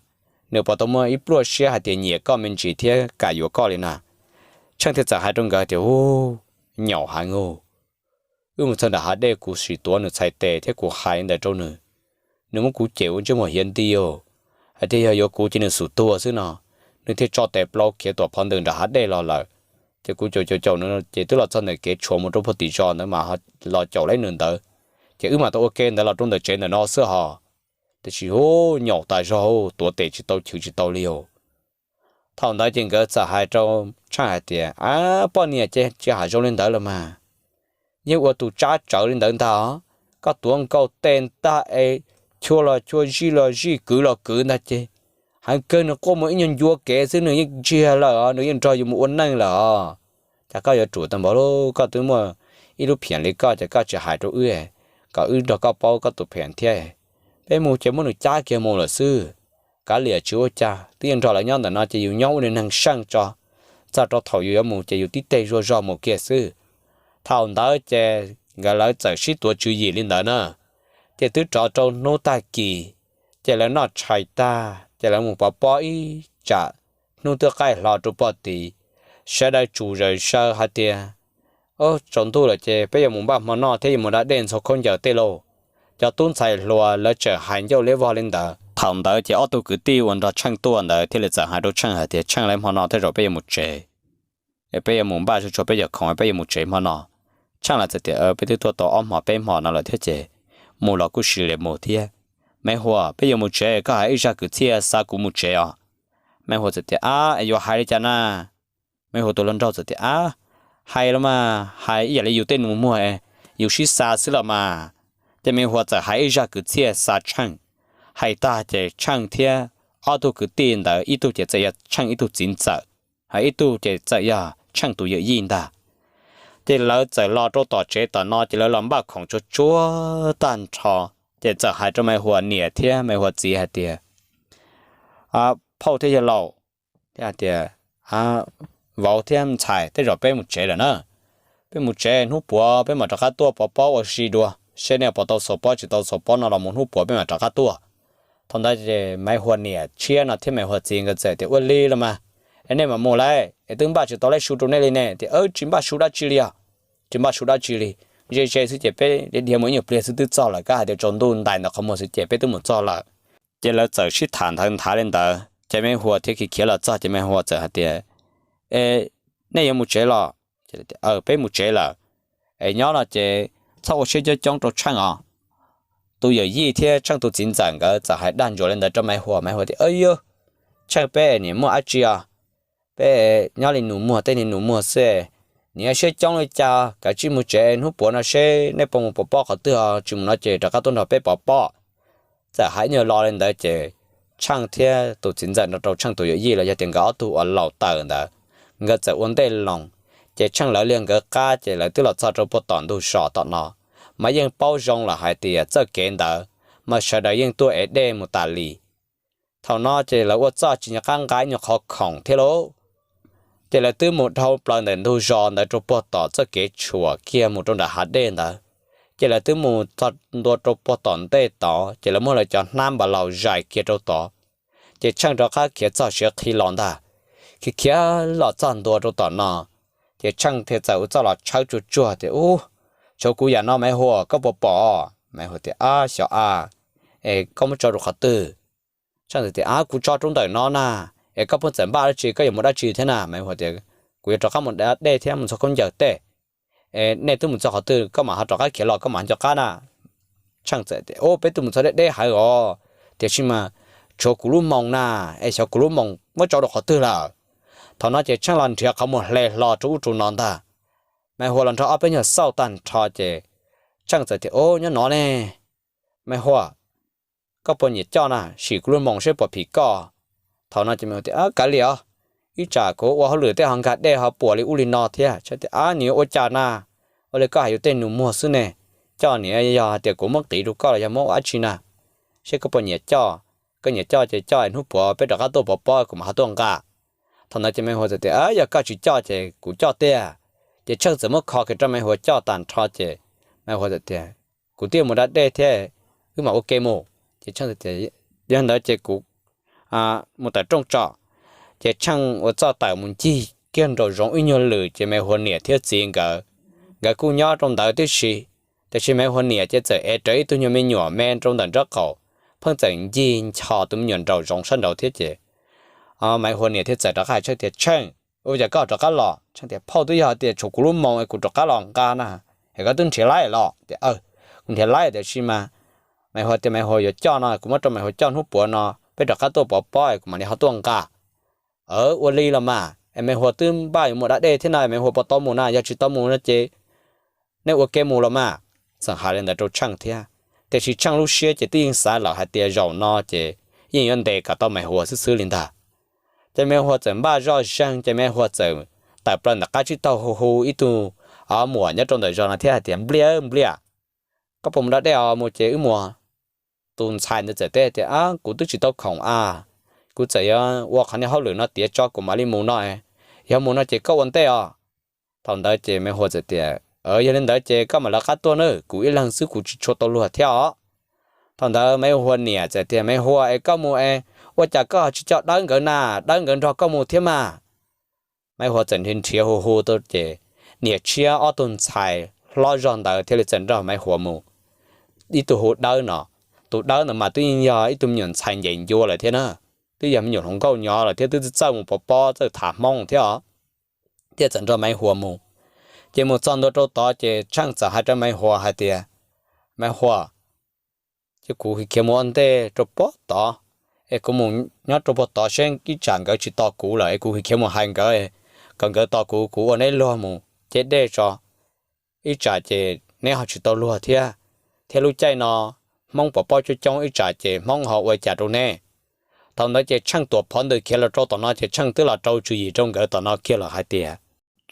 Nws puas tau muaj ib pluaj siab hais tias nyiam koj me ntsis thiab kam yuav koj li na? Tsheej thiaj txawm hais rau nkawd tias, U, nyaum heev, wb mus txog nram hav dej kuv sim tuav nws txhais tes thiab kuv hais li ntawd rau nws, nws muab kuv cem ua ntsej muag hiav nti, hais tias yog yuav kuv ces nws xum tuag xwb no. Nws thiaj tso tes plaub khiav tuam phov ntws nram hav dej los lawm. Ces kuv caum caum caum nws ces twb los txog ntawm kev tshuam mus rau puag tim zos ntawd mas los caum lawm nws ntawd. Ces wb mam tau ua ke ntawd los rau ntawm tsev ntawm no xwb hos. Tiam sis, u, nyaum tas zog, tuav tes tsis tau chwv tsis tau li os. Thaum ntawd ces nkawd txawm hais rau Tsheej hais tias, A, poj niam ces tsis hais zoo li ntawd los mas, yeej ua tus tsab tsawv li ntawd ntag. Koj tuav nkaus tes ntag es chua los chua, zij los zij, kwv los kwv ntag ces, heev kawg nws quaj mus ib nyuag ncua kev xwb nws yeej ntsiag lawm os, nws yeej nrog yus mus ua neej lawm os. Cas koj yuav ruam tau npaum li, koj twb muaj ib lub pheem li koj ces koj tsis hais rau wb kom wb nrog koj paub koj tus pheem thiab. Peb mus ces muab nws cab kiag mus lawm xwb. Kav liam tsis ua cas, twb yeej nrog lawv nyob ntawm no ces yus nyob ua neeg seej tso, txog rau thaum yus yuav mus ces yus tib teg zuag zog mus kiag xwb. Thaum ntawd ces nkawd lawv txawm sib tuav tswv yim li ntawd na. Ces twb rov rau hnub tag kis, ces lawv noj tshais tag ces lawv mus pov pob ib tsam, hnub twb qaij hlo rau pog tid. Sawv daws tsum zawm zaws hais tias, Tsaus ntuj lawm ces peb yuav mus npaj hmo noj thiab yuav mus da dej ntxhua khaub ncaws tej lauj. Cov tub ntxhais hluas lawv tseem hais ncauj liab vog li ntawd. Thaum ntawd ces ob tug kwv tij uas nrog Tsheej tuaj ntawd thiaj li txawm hais rau Tsheej hais tias, Tsheej, lawv hmo no tej zaum peb yuav mus tsev, peb yuav mus npaj tsuag tsuag peb cov khoom peb yuav mus tsev hmo no. Tsheej lawv txawm tias, Peb twb tuaj tau ob hmo peb hmo no lawm thiab ces mus los kuj sim li mus thiab. Me Huas, peb yuav mus tsev, koj hais ib zaj kwv txhiaj xa kuv mus tsev os. Me Huas txawm tias, Ab, es yuav hais li cas na? Me Huas tus hluas nraug txawm tias, Ab, hais los mas hais ib yam li yus tej nus muag, yus sib xa xwb los mas. Ces Me Huas txawm hais ib zaj kwv txhiaj xa Tsheej. Hais tag ces Tsheej thiab ob tug kwv tij ntawd ib tug ces txawm yog Tsheej ib tug txiv ntxawm, ho ib tug ces txawm yog Tsheej tus yawm yij ntag. Ces lawv txawm los rau tom tsev tom no ces lawv los npaj khoom tsuag tsuag tag nrho, ces txawm hais rau Me Huas niam thiab Me Huas txiv hais tias, Phauj thiab yawg laus, thiab hais tias, Vauv thiab ntxhais, tej zaum peb mus tsev lawm na. Peb mus tsev, hnub puav peb mam rov qab tuaj pov pob ua si dua seb nej puas tau xuas pob tsis tau xuas pob no los mus hnub puav peb mam rov qab tuaj. Thaum ntawd ces Me Huas niam tshiab no thiab Me Huas txiv nkawd txawm tias, Ua li los mas, es nej mam mus lauj, es twb npaj tsis tau lej su rau nej li ne. Tias, Tsis npaj su dab tsi li os, tsis npaj su dab tsi li, ze ze xwb ces peb dhia mus ib nyuag pliag xwb twb txog lawm, kab hais tias tsaus ntuj ntais ntawm qhov muag xwb ces peb twb mus txog lawm. Ces lawv txawm sib tham ntawd nthav li ntawd ces Me Huas thiaj khiav khiav los txog ces Me Huas txawm hais tias, Nej yuav mus tsev los? Peb mus tsev lawm. Es nyob no ces txhob ua siab coob coob rau Tsheej os. Tus yawm yij thiab Tsheej tus txiv ntxawm nkawd txawm hais dag ntsuas li ntawd rau Me Huas. Me Huas tias, Yog, Tsheej peb niam muaj dab tsi os? Peb nyob li nus muag tej niag nus muag xwb, niam siab coob li cas, kav tsij mus tsev, hnub puav no seb nej puas mus pov pob qhov twg os, tsis mus no ces rov qab tuaj nrog peb pov pob. Txawm hais nyuag lo li ntawd ces Tsheej thiab tus txiv ntxawm nrog rau Tsheej tus yawm yij los yog tias nkawd ob tug uas laus tawm ntawd, nkawd txawm ua ntej loo. Ces Tsheej lawv liag nkawd qab ces lawv twb los txog rau puag tom ntug zos tom no, mas yeej paub zoo lawm hais tias txoj kev ntawd mas sawv daws yeej tuaj ev dej mus tas li. Thaum no ces lawv ua txuj tsis nco qab nqa ib nyuag qhov khoom thiab lauj. Ces lawv twb mus dhau plaws ntawm ntug zos ntawd rau puag tom txoj kev tshuam kiag mus rau nram hav dej ntawd. Ces lawv twb mus txog ntua rau puag tom ntej tod ces lawv muab lawv cov hnab npas laus zais kiag rau tod. Ces Tsheej rov qab khiav txog siav qhi los ntag. Khiav khiav los txog ntua rau tom no, ces Tsheej thiaj txawm ua txuj los tshawb tsuag tsuag tias, Ub, tshuav kuv yam no Me Huas, koj puas pom? Me Huas tias, Ab, xyov a, es koj muab tso rau qhov twg? Tsheej tias, Ab, kuv tso rau ntawm no na. Es koj pheej txawm npaj dab tsi, koj yuav mus dab tsi thiab na? Me Huas tias, Kuv yuav rov qab mus da dej thiab mus ntxhua khaub ncaws tej. Nej twb mus txog qhov twg koj mam ho rov qab khiav los, koj mam nco qab na. Tsheej txawm tias, Ub, peb twb mus txog deb deb heev os, tiam sis mas tshuav kuv lub moos na. Es xyov kuv lub moos muab tso rau qhov twg lawm. Thaum no ces Tsheej los nrhiav qhov muag hle hlo rau ub rau no ntag. Me Huas los nrog ob peb nyuag xauj tag nrho ces Tsheej txawm tias, Ub, nyob no ne. Me Huas, koj puas nyiam coj na, sim kuv lub moos seb puas phim koj? Thaum no ces Me Huas tias, Kav liam os, ib tsam kuv ua hauj lwm tej ho nkag dej ho puas li ub li no thiab. Ab, nws yuav ua cas na? Ua li koj hais yuav tej nus muag xwb ne. Coj niam, yog hais tias kuv muab qiv rau koj los yog muab ua dab tsi na? Seb koj puas nyiam coj. Koj nyiam coj ces coj es hnub puav peb rov qab tuaj pov pob kuv mam ho tuaj nqa. Thaum ntawd ces Maiv Huas txawm tias, Yog koj tsis coj ces kuv coj tiag. Ces Tsheej txawm muab kho kiag rau Maiv Huas coj tag nrho ces Maiv Huas txawm tias, Kuv twb mus da dej thiab, wb mam ua ke mus. Ces Tsheej tias, Yog ntawd ces kuv mus tawm rooj tso. Ces Tsheej ua txuj tawm mus ncig kiag nraum zoov ib nyuag lwm ces Maiv Huas niam thiab txiv nkawd, nkawd kuj nyob rau ntawd tib si. Tiam sis Maiv Huas niam ces txawm ev rawv ib tug nyuag me nyuam me rau ntawm nraub qaum, pheej txawm ncig nchos tus me nyuam nraum zoov sab nraud thiab ces Maiv Huas niam thiaj txawm rov qab hais Tsheej tias, Tsheej, ua cas koj rov qab los? Tsheej tias, Phauj, twb yog hais tias tshuav kuv lub moos es kuv rov qab los nqa na, es koj twb nrhiav laib los? Tias, Kuv nrhiav laib tiam sis mas Maiv Huas tias Maiv Huas yuav coj no, kuv muab rau Maiv Huas coj hnub puav no peb rov qab tuaj pov pob es kuv mam li ho tuaj nqa. Ua li los mas, es Maiv Huas twb npaj yuav mus da dej thiab no, Maiv Huas puas tau mus na? Yog tsis tau mus no ces nej ua ke mus los mas. Txawm hais li ntawd rau Tsheej thiab, tiam sis Tsheej lub siab ces twb yeej xav lawm hais tias zaum no ces yeej yuav ntes kom tau Maiv Huas xwb xwb li ntag. Ces Maiv Huas txawm npaj zoj zeeg ces Maiv Huas txawm tawm plaws ntawm qab tsib taug hu hu ib tug muam nyob rau ntawm zos no thiab hais tias, Npliaj, Npliaj, koj puas mus da dej os? Mus ces wb mus. Tus ntxhais ntawd txawm teb tias, Kuv twb tsis tau khoom a, kuv txawm yuav ua qhov niag hauj lwm no tiav tso kuv mam li mus no. Yog mus no ces koj ua ntej os. Thaum ntawd ces Maiv Huas txawm tias, Yog li ntawd ces koj mam lawv qab tuaj nawb, kuv ib leeg xwb kuv tsis tshua tau luag thiab os. Thaum ntawd Maiv Huas niam txawm tias, Maiv Huas, es koj mus es ua cas koj tsis coj Dawb nkawd na? Dawb nkawd nrog koj mus thiab mas. Maiv Huas txawm nrhiav nrhiav hu hu tau ces niam tshiab ob tug ntxhais hlob zog ntawd thiaj li txawm nrog Maiv Huas mus. Ib tug hu Dawb no, tus Dawb ntawd mas twb yeej yog ib tug me nyuam ntxhais ncees ncua lawm thiab na, twb yog me nyuam hluas nkauj nyob lawm thiab twb txawj mus pov pob txawj tham Hmoob thiab os. Thiaj txawm nrog Maiv Huas mus. Ces mus txog ntua rau tod ces Tsheej txawm hais rau Maiv Huas hais tias, Maiv Huas, ces kuv khiav mus ua ntej rau puag tod, es kuv mus nyob rau puag tod seb ib tsam nkawd tsis tos kuv lawm es kuv khiav mus hais nkawd kom nkawd tos kuv, kuv ua neb luag mus ce dej tso. Ib tsam ces neb ho tsis tau luag thiab, thiab lub caij no Hmoob pov pob coob coob, ib tsam ces Hmoob ho ua cas rau neb. Thaum ntawd ces Tsheej tuam phov ntws khiav los rau tom no ces Tsheej twb los rau tswv yim rau nkawd tom no kiag lawm hais tias,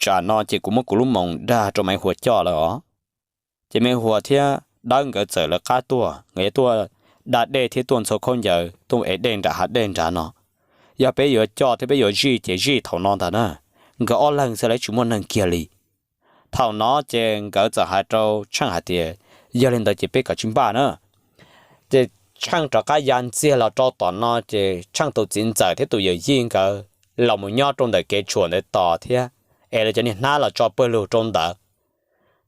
Tsam no ces kuv muab kuv lub moos dag rau Maiv Huas coj lawm os. Ces Maiv Huas thiab Dawb nkawd txawm lawv qab tuaj, nkawd yuav tuaj da dej thiab tuaj ntxhua khaub ncaws tuaj ev dej nram hav dej nrad no. Yog peb yuav coj thiab peb yuav zij ces zij thaum no ntag na, nkawd ob leeg xwb lawv tsis muaj neeg kiag li. Thaum no ces nkawd txawm hais rau Tsheej hais tias, Yog li ntawd ces peb kom tsis npaj na. Ces Tsheej rov qab ya ntxiag los rau tom no ces Tsheej tus txiv ntxawm thiab tus yawm yij nkawd los mus nyob rau ntawm kev tshuam ntawd tos thiab, es lawv cov niag hnab los tso pawg lug rau ntawd.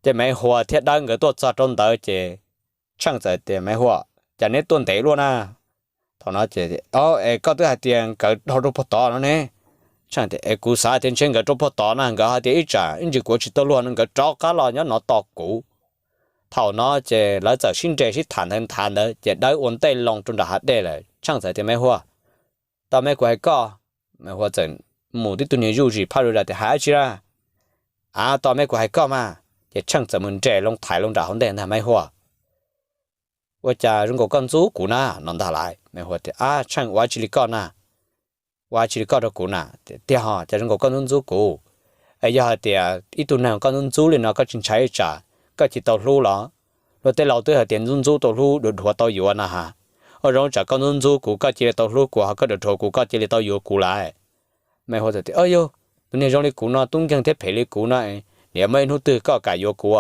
Ces Maiv Huas thiab Dawb nkawd tuaj txog rau ntawd ces Tsheej txawm tias, Maiv Huas, cas neb tuaj ntev luaj na? Thaum no ces, Es koj twb hais tias nkawd dhau rau puag tod no ne. Tsheej tias, Es kuv xav tias ntshe nkawd rau puag tod na, nkawd hais tias ib tsam ib ntsis kuv ua tsis tau luag no nkawd rov qab los nyob no tos kuv. Thaum no ces lawv txawm sib nres sib tham ntawd nthav ntawd ces Dawb ua ntej loo rau nram hav dej lawm. Tsheej txawm tias, Maiv Huas, tau me kuv hais koj. Maiv Huas txawm mus tib tug niag zuj zis phaj zam tias, Hais dab tsi na? Av, tau me kuv hais koj mas. Ces Tsheej txawm mus nres loo thaiv loo nram hauv ntej ntag, Maiv Huas, ua cas zoo nkaus koj ntxub kuv na no ntag lauj? Maiv Huas tias, Ab, Tsheej, ua dab tsi li koj na? Ua dab tsi li koj rau kuv na? Tiag ho, cas zoo nkaus koj ntxub ntxub kuv? Es yog hais tias ib tug neeg koj ntxub ntxub li no koj tsis ntshai ib tsam koj cia li tau hlub los? Luag tej laus twb hais tias ntxub ntxub tau hlub, dhuav dhuav tau yuav na ha. Ua zoo tsam koj ntxub ntxub kuv koj cia li tau hlub kuv, ho koj dhuav dhuav kuv koj cia li tau yuav kuv lawm. Maiv Huas txawm tias, Yog tus niag zoo li kuv no, tub nkeeg thiab phem li kuv no, niam muaj ib hnub twg koj kam yuav kuv?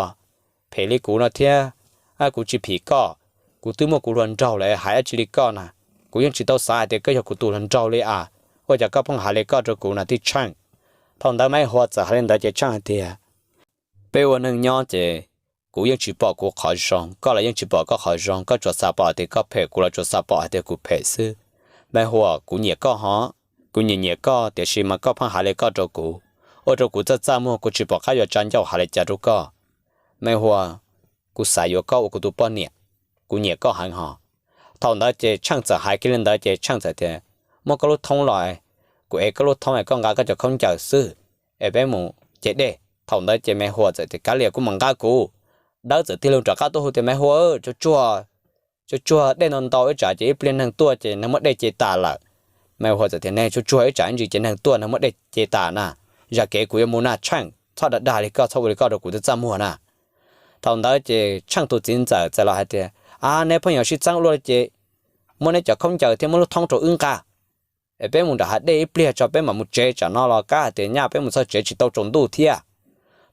Phem li kuv no thiab, kuv tsis phim koj, kuv twb muaj kuv hluas nraug lawm hais dab tsi li koj na? Kuv yeej tsis tau xav hais tias koj yog kuv tus hluas nraug li a, ua cas koj pheej hais li koj rau kuv na tib Tsheej? Thaum ntawd Maiv Huas txawm hais li ntawd ces Tsheej hais tias, Peb ua neeg nyob ces kuv yeej tsis pom kuv qhov zoo, koj los yeej tsis pom koj qhov zoo, koj tsuas xav pom hais tias koj phem, kuv los tsuas xav pom hais tias kuv phem xwb. Maiv Huas, kuv nyiam koj hov, kuv nyiam nyiam koj, tiam sis mas koj pheej hais li koj rau kuv, ua rau kuv txaj txaj muag, kuv tsis pom qab yuav tsa ncauj hais li cas rau koj. Maiv Huas, kuv xav yuav koj ua kuv tus poj niam, kuv nyiam koj heev hov. Thaum ntawd ces Tsheej txawm hais kiag li ntawd ces Tsheej txawm tias, Muab koj lub thoob los, kuv ev koj lub thoob es koj nqa koj cov khaub ncaws xwb, es peb mus ce dej. Thaum ntawd ces Maiv Huas txawm tias, Kav liam, kuv mam nqa kuv. Dawb txawm tig loo rov qab tuaj hu tias, Maiv Huas, tsuag tsuag, dej ntau ntau ib tsam ces ib pliag neeg tuaj ces neeg muab dej ce tas lawm. Maiv Huas txawm tias, Neg tsuag tsuag ib tsam ib ntsis ces neeg tuaj neeg muab dej ce tas na, zam kev kuv yuav mus na Tsheej, txhob dag dag li koj, txhob ua li koj rau kuv twb txaj muag na. Thaum ntawd ces Tsheej tus txiv ntxawm txawm los hais tias, A, neb pheej yuav sib txeeb ua luaj ces muab neb cov khaub ncaws thiab muab lub thoob rau wb nqa es peb mus nram hav dej ib pliag tso peb mam mus tsev, tsam no los kab hais tias nyaj peb mus txog tsev tsis tau tsaus ntuj thiab.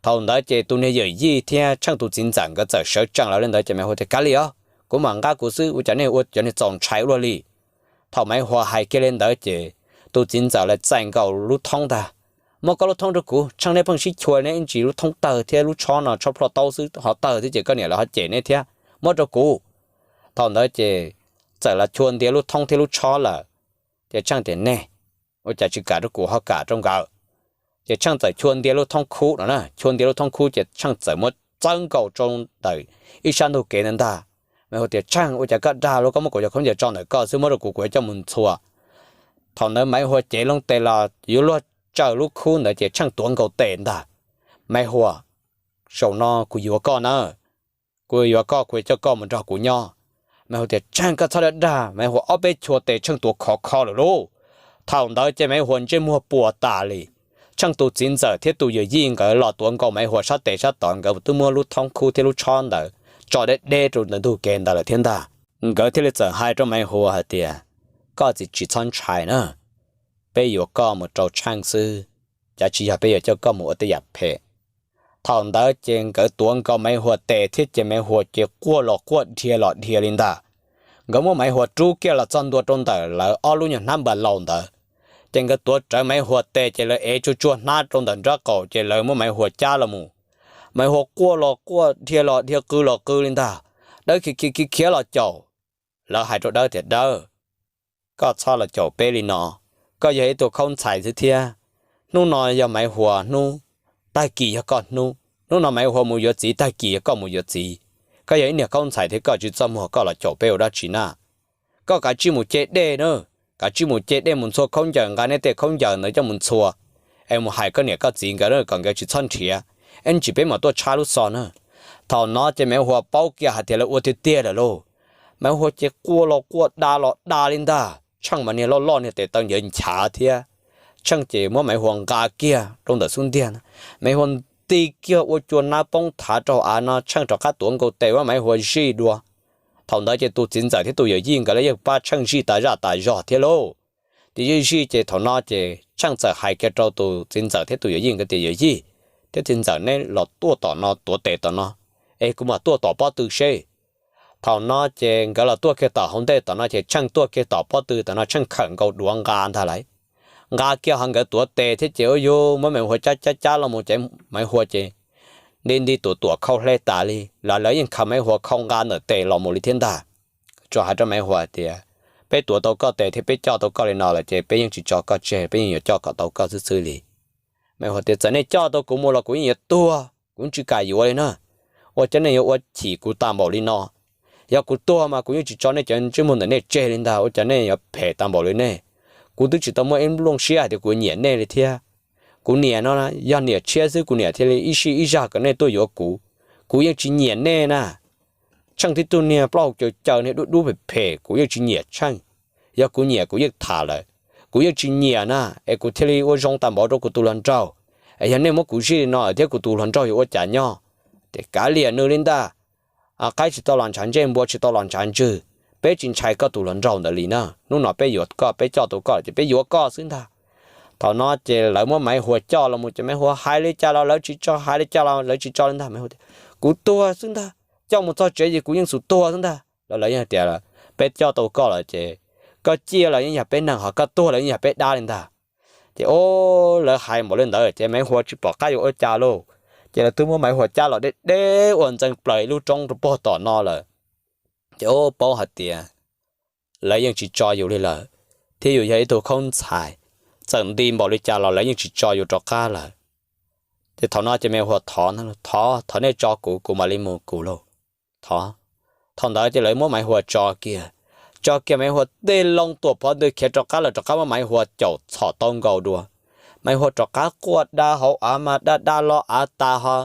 Thaum ntawd ces tus niag yawm yij thiab Tsheej tus txiv ntxawm nkawd txawm sawv tsees los li ntawd ces Maiv Huas tias, Kav liam, kuv mam nqa kuv xwb, ua cas nej ua cov niag txaus ntshai ua luaj li. Thaum Maiv Huas hais kiag li ntawd ces tus txiv ntxawm lawv txais nkaus lub thoob ntag, Muab koj lub thoob rau kuv, Tsheej, neb pheej sib chua, neb ib ntsis lub thoob tawg thiab lub tshob no tshob plhuaj taub xwb ho tawg thiab ces koj niam lawv ho cem neb thiab, muab rau kuv. Thaum ntawd ces txawm los chua ntiav lub thoob thiab lub tshob lawm. Ces Tsheej tias, Neg, ua cas tsis kam rau kuv ho kam rau nkawd? Ces Tsheej txawm chua ntiav lub thoob khub no na, chua ntiav lub thoob khub ces Tsheej txawm muab txawb nkaus rau ntawm ib sab ntug kev ntawd ntag. Maiv Huas tias, Tsheej, ua cas koj dag luaj, koj muab kuv cov khaub ncaws tso ntawm koj xwb, muab rau kuv, kuv yuav coj mus ntxhua. Thaum ntawd Maiv Huas cev loo tes los yuav luag tsaws lub khub ntawd ces Tsheej tuav nkaus tes ntag, Maiv Huas, zaum no kuv yuav koj na, kuv yuav koj, kuv yuav coj koj mus nrog kuv nyob. Maiv Huas tias, Tsheej, koj txhob dag dag. Maiv Huas ob peb chua tes Tsheej tuav khov kho lawm lauj. Thaum ntawd ces Maiv Huas ntsej muag puas tas li. Tsheej tus txiv ntxawm thiab tus yawm yij nkawd los tuav nkaus Maiv Huas sab tes sab tod, nkawd twb muab lub thoob khub thiab lub tshob ntawd tso deb deb rau ntawm ntug kev ntawd lawm thiab ntag. Nkawd thiaj li txawm hais rau Maiv Huas hais tias, Koj txiv tsis txhob ntshai na, peb yuav koj mus rau Tsheej xwb, cav tsis yog peb yuav coj koj mus ua tej yam phem. Thaum ntawd ces nkawd tuav nkaus Maiv Huas tes thiab ces Maiv Huas ces quaj los quaj dhia los dhia li ntag. Nkawd muab Maiv Huas rub kiag los txog ntua rau ntawm lawv ob lub nyuag hnab npas laus ntawd, ces nkawd tuav rawv Maiv Huas tes ces lawv ev tsuag tsuag hnab rau ntawm nraub qaum ces lawv muab Maiv Huas cab los mus. Maiv Huas quaj los quaj dhia los dhia qw los qw li ntag. Dawb khiav khiav khiav los caum. Lawv hais rau Dawb tias, Dawb, koj txhob los caum peb li no, koj yog ib tug khaub ntxhais xwb thiab. Hnub no yog Maiv Huas hnub, tag kis yog koj hnub, hnub no Maiv Huas mus yuav txiv, tag kis yog koj mus yuav txiv. Koj yog ib niag khaub ntxhais thiab koj tsis txaj muag koj los caum peb ua dab tsi na. Koj kav tsij mus ce dej na, kav tsij mus ce dej mus ntxhua khaub ncaws, nqa neb tej khaub ncaws ntawd coj mus ntxhua es mus hais koj niam koj txiv nkawd kom nkawd tsis txhob nrhiav, ib ntsis peb mam tuaj tshab lub xov na. Thaum no ces Maiv Huas paub kiag hais tias lawv ua tiag tiag lawm lauj. Maiv Huas ces quaj los quaj da los da li ntag, Tsheej mas niag loj loj niag tes taw ncav nchav thiab. Tsheej ces muab Maiv Huas nqa kiag rau ntawm xub ntiag, Maiv Huas nti kiag ua cua nab poob thav rau av no, Tsheej rov qab tuav nkaus tes muab Maiv Huas zij dua. Thaum ntawd ces tus txiv ntxawm thiab tus yawm yij nkawd los yeej pab Tsheej zij tas zaj tas zog thiab lauj. Ces zij zij ces thaum no ces Tsheej txawm hais kiag rau tus txiv ntxawm thiab tus yawm yij nkawd tias, Yawm yij thiab txiv ntxawm, neb los tuaj tom no tuav tes tom no es kuv mam tuaj tom pob tw seb. Thaum no ces nkawd los tuaj kiag tom hauv ntej tom no ces Tsheej tuaj kiag tom pob tw tom no, Tsheej khawm nkaus duav nqa ntag lauj. Nqa kiag ho nkawd tuav tes thiab ces ua yug muab Maiv Huas cab cab cab los mus ces Maiv Huas ces nti nti tuam tuam khau hle tas li los lawv yeej khaws Maiv Huas khau nqa ntawm tes los mus li thiab ntag. Tsuas hais rau Maiv Huas tias, Peb tuav tau koj tes thiab peb coj tau koj li no lawm ces peb yeej tsis tso koj tseg, peb yeej yuav coj kom tau koj xwb xwb li. Maiv Huas tias, Txawm nej coj tau kuv mus los kuv yeej yuav tuag, kuv tsis kam yuav li na. Ua cas nej yuav ua chim kuv tas npaum li no? Yog kuv tuag mas kuv yeej tsis tso nej cov ntsej muag ntawm nej tseg li ntag, ua cas nej yuav phem tas npaum li nej? Kuv twb tsis tau muaj ib nplooj siab hais tias kuv nyiam nej li thiab. Kuv niam no yog niam tshiab xwb kuv niam thiaj li ib sij ib zag kom nej tuaj yuav kuv. Kuv yeej tsis nyiam nej na. Tsheej tib tug niag plaub hau caws caws, niag dub dub phem phem, kuv yeej tsis nyiam Tsheej. Yog kuv nyiam kuv yeej tham lawm. Kuv yeej tsis nyiam na es kuv thiaj li ua zoo tas npaum rau kuv tus hluas nraug. Es yog nej muab kuv zij li no thiab kuv tus hluas nraug yuav ua cas nyob? Ces kav liam nws li ntag. Qaib tsis tau los ntshav ntsej, npua tsis tau los ntshav ntswg. Peb tsis ntshai koj tus hluas nraug ntawd li na. Hnub no peb yuav koj, peb coj tau koj ces peb yuav koj xwb ntag. Thaum no ces lawv muab Maiv Huas coj los mus ces Maiv Huas hais li cas los lawv tsis tso, hais li cas los lawv tsis tso li ntag. Maiv Huas tias, Kuv tuag xwb ntag, coj mus txog tsev ces kuv yeej xum tuag xwb ntag. Los lawv yeej tias, Peb coj tau koj lawm ces koj ciaj los yeej yog peb neeg, ho koj tuag los yeej yog peb dab li ntag. Ces o, lawv hais npaum li ntawd ces Maiv Huas tsis pom qab yuav ua cas lauj. Ces lawv twb muab Maiv Huas cab los deb deb ua ntxeev plaws ib lub roob rau puag tom no lawm. Ces o, paub hais tias lawv yeej tsis tso yus li lawm, thiab yus yog ib tug khaub ntxhais, txawm nti npaum li cas los lawv yeej tsis tso yus rov qab lawm. Ces thaum no ces Maiv Huas thov, thov, thov nej tso kuv, kuv mam li mus kuv lauj. Thov. Thaum ntawd ces lawv muab Maiv Huas tso kiag, tso kiag Maiv Huas tej loo tuam phov ntws khiav rov qab lawm, rov qab muab Maiv Huas caum txhom tau nkaus dua. Maiv Huas rov qab quaj da hauv av mas da da los av tas ho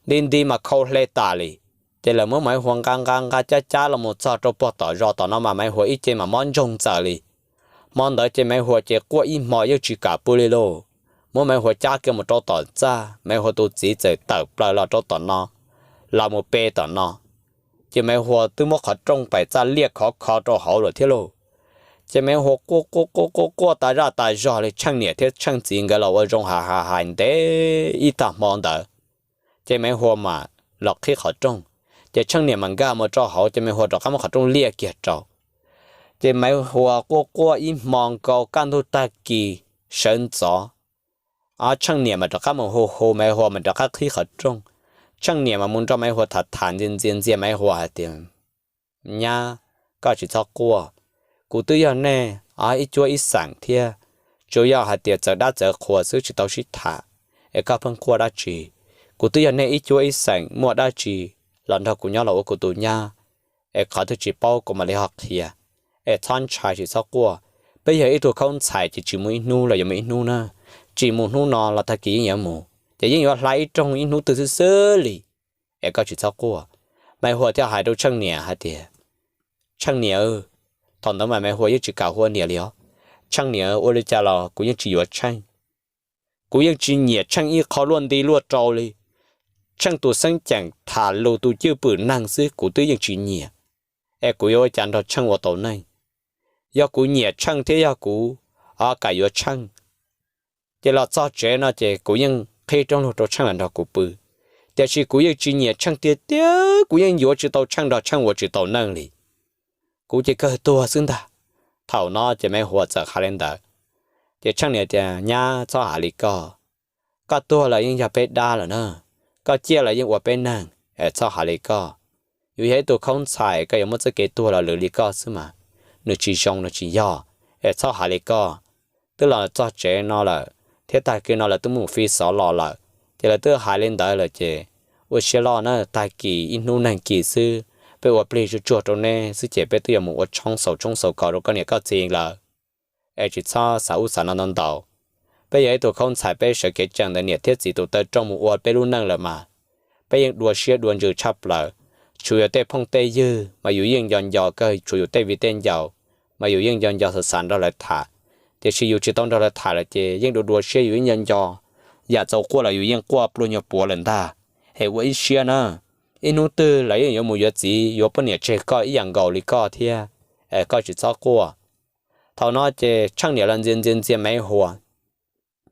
nti nti mas khau hle tas li. Ces lawv muab Maiv Huas nqa nqa nqa cab cab los mus txog rau puag tom zos tom no mas Maiv Huas ib ce mas mob ntsoog txawm li. Hmo ntawd ces Maiv Huas ces quaj ib hmo yeej tsis kam pw li lauj. Muab Maiv Huas cab kiag mus rau tom txaj, Maiv Huas tus txiv txawm tawm plaws los rau tom no, los mus pe tom no. Ces Maiv Huas twb muab qhov rooj pem txaj liaj khov kho rau hauv lawm thiab lauj. Ces Maiv Huas quaj quaj quaj quaj quaj tas zaj tas zog li, Tsheej niam thiab Tsheej txiv nkawd los ua zoo hais hais hais ntev ib tag hmo ntawd. Ces Maiv Huas mam los qhib qhov rooj, ces Tsheej niam mam nkag mus rau hauv, ces Maiv Huas rov qab muab qhov rooj liaj kiag rau. Ces Maiv Huas quaj quaj ib hmo nkaus kaj ntug tag kis sawv ntxov, Tsheej niam mam rov qab mus hu hu Maiv Huas mam rov qab qhib qhov rooj. Tsheej niam mas mus nrog Maiv Huas tham tham ntxias ntxias ntxias Maiv Huas hais tias, Nyab, koj tsis txhob quaj. Kuv twb yog nej ib cuab ib xeem thiab, tsuas yog hais tias txawv dab txawv qhuas xwb tsis tau sib tham, es koj pheej quaj dab tsi? Kuv twb yog nej ib cuab ib xeem, muaj dab tsi los nrog kuv nyob los ua kuv tus nyab, es qhov twg tsis paub kuv mam li ho qhia. Es txhob ntshai tsis txhob quaj. Peb yog ib tug khaub ntxhais ces tsis mus ib hnub los yuav mus ib hnub na, tsis mus hnub no los tag kis yeej yuav mus, ces yeej yuav hla ib rooj ib hnub twg xwb xwb li. Es koj tsis txhob quaj. Maiv Huas thiaj hais rau Tsheej niam hais tias, Tsheej niam, thaum ntawd mas Maiv Huas yeej tsis kam hu ua niam li os. Tsheej niam, ua li cas los kuv yeej tsis yuav Tsheej. Kuv yeej tsis nyiam Tsheej ib qho luaj nti luaj rau li. Tsheej tus xeeb ceem tham lus tus cwj pwm neeg xwb kuv twb yeej tsis nyiam, es kuv yuav ua cas nrog Tsheej ua tau neej? Yog kuv nyiam Tsheej thiab yog kuv kam yuav Tsheej, ces los txog tsev no ces kuv yeej qhib roob lug rau Tsheej los nrog kuv pw. Tiam sis kuv yeej tsis nyiam Tsheej tiag tiag, kuv yeej yuav tsis tau Tsheej nrog Tsheej ua tsis tau neej li. Kuv ces kawg tuag xwb ntag. Thaum no ces Maiv Huas txawm hais li ntawd, ces Tsheej niam tias, Nyab, txhob hais li koj. Koj tuag los yeej yog peb dab lawm na, koj ciaj los yeej ua peb neeg, es txhob hais li koj. Yus yog ib tug khaub ntxhais, koj yuav muab txoj kev tuag los lwm li koj xwb mas, nws tsis zoo, nws tsis yog, es txhob hais li koj. Twb los txog tsev no lawm thiab, tag kis no lawv twb mus fi xov los lawm, ces lawv twb hais li ntawd lawm ces ua siab loj na, tag kis ib hnub neeg kis xwb, peb ua plig tsuag tsuag rau neb xwb ces peb twb yuav mus ua tshoob xaus tshoob xaus kos rau koj niam koj txiv lawm. Es tsis txhob xav ub xav no ntau ntau. Peb yog ib tug khaub ntxhais, peb sawv kev tseem ntawm niam thiab txiv tus taw rooj mus ua peb lub neej lawm mas, peb yeej dua siab dua ntsws tshaj plaws. Tshuav yus tej phooj tej ywg mas yus yeej nco nco kawg, tshuav yus tej viv tej ncaus mas yus yeej nco nco xav xav nrog lawv tham. Tiam sis yus tsis tau nrog lawv tham lawm ces yeej dua dua siab, yus yeej nco nco, yam txaus quaj los yus yeej quaj pluag nyuag puav lawm ntag. Es ua ib siab na, ib hnub twg lawv yeej yuav mus yuav txiv yuav poj niam tseg koj ib yam nkaus li koj thiab, es koj tsis txhob quaj. Thaum no ces Tsheej niam los ntxias ntxias ntxias Maiv Huas,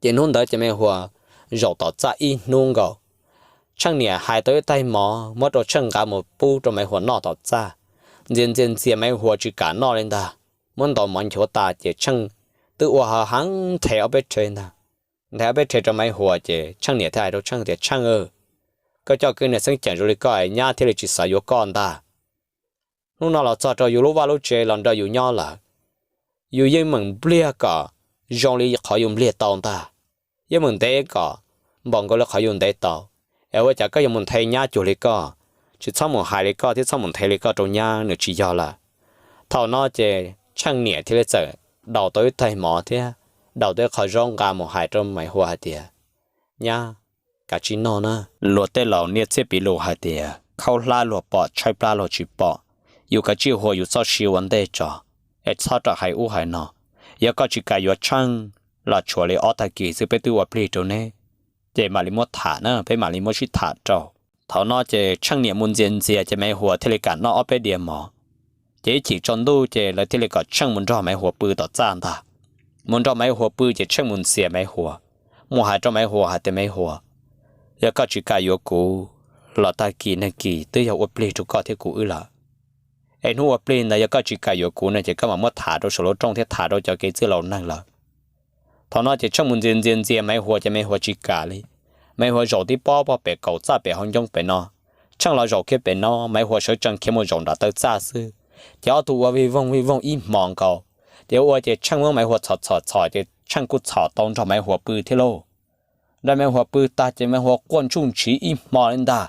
ces hnub ntawd ces Maiv Huas zaum tom txaj ib hnub nkaus. Tsheej niam hais tau ib taig mov muab rau Tsheej nqa mus pub rau Maiv Huas noj tom txaj. Ntxias ntxias ntxias Maiv Huas tsis kam noj li ntag, muab ntaus mov nchuav tas ces Tsheej twb ua hav heev nthe ob peb rhe ntag. Nthe ob peb rhe rau Maiv Huas ces Tsheej niam thiaj hais rau Tsheej tias, Tsheej, koj coj kiag niag xeeb ceem zoo li koj es nyab thiaj li tsis xav yuav koj ntag. Hnub no los txog rau yus lub vaj lub tsev los nrog yus nyob lawm, yus yeej meem npliag kom zoo li qhov yus npliag tau ntag, yeej meem ntev kom npaum nkaus li qhov yus ntev tau. Es ua cas koj yuav mus nthe nyab cuag li koj? Tsis txhob mus hais li koj thiab txhob mus nthe li koj rau nyab, nws tsis yog lawm. Thaum no ces Tsheej niam thiaj li txawm daus tau ib taig mov thiab daus tau ib qho zaub nqa mus hais rau Maiv Huas hais tias, Nyab, kav tsij noj na. Luag tej laus niaj txhiab piv lus hais tias, khaub hlab luag pom, tshaib plab luag tsis pom. Yus kav tsij ua yus txoj sia ua ntej tso, es txhob rawm hais ub hais no. Yog koj tsis kam yuav Tsheej los tshuav li ob tag kis xwb peb twb ua plig rau neb, ces mam li muab tham na, peb mam li muab sib tham rau. Thaum no ces Tsheej niam mus ntxias ntxias ces Maiv Huas thiaj li kam noj ob peb diav mov. Ces ib chim tsaus ntuj ces lawv thiaj li kom Tsheej mus nrog Maiv Huas pw tom txaj ntag. Mus nrog Maiv Huas pw ces Tsheej mus ntxias Maiv Huas, mus hais rau Maiv Huas hais tias, Maiv Huas, yog koj tsis kam yuav kuv los tag kis nag kis twb yog ua plig rau koj thiab kuv wb lawm. Es hnub ua plig ntawd yog koj tsis kam yuav kuv no ces koj mam muab tham rau saum lub rooj thiab tham rau cov kev txwj laus neeg lawm. Thaum no ces Tsheej mus ntxias ntxias ntxias Maiv Huas ces Maiv Huas tsis kam li. Maiv Huas zaum tib pob pem kaum txaj pem hauv ncoob pem no, Tsheej los zaum kiag pem no, Maiv Huas sawv tsees khiav mus zaum nram taw txaj xwb. Ces ob tug ua vij voog vij voog ib hmos nkaus, ces ua ces Tsheej muab Maiv Huas txhom txhom txhom ces Tsheej kuj txhom tau nrog Maiv Huas pw thiab lauj. Nrog Maiv Huas pw tag ces Maiv Huas quaj ntsuj ntshiv ib hmo li ntag.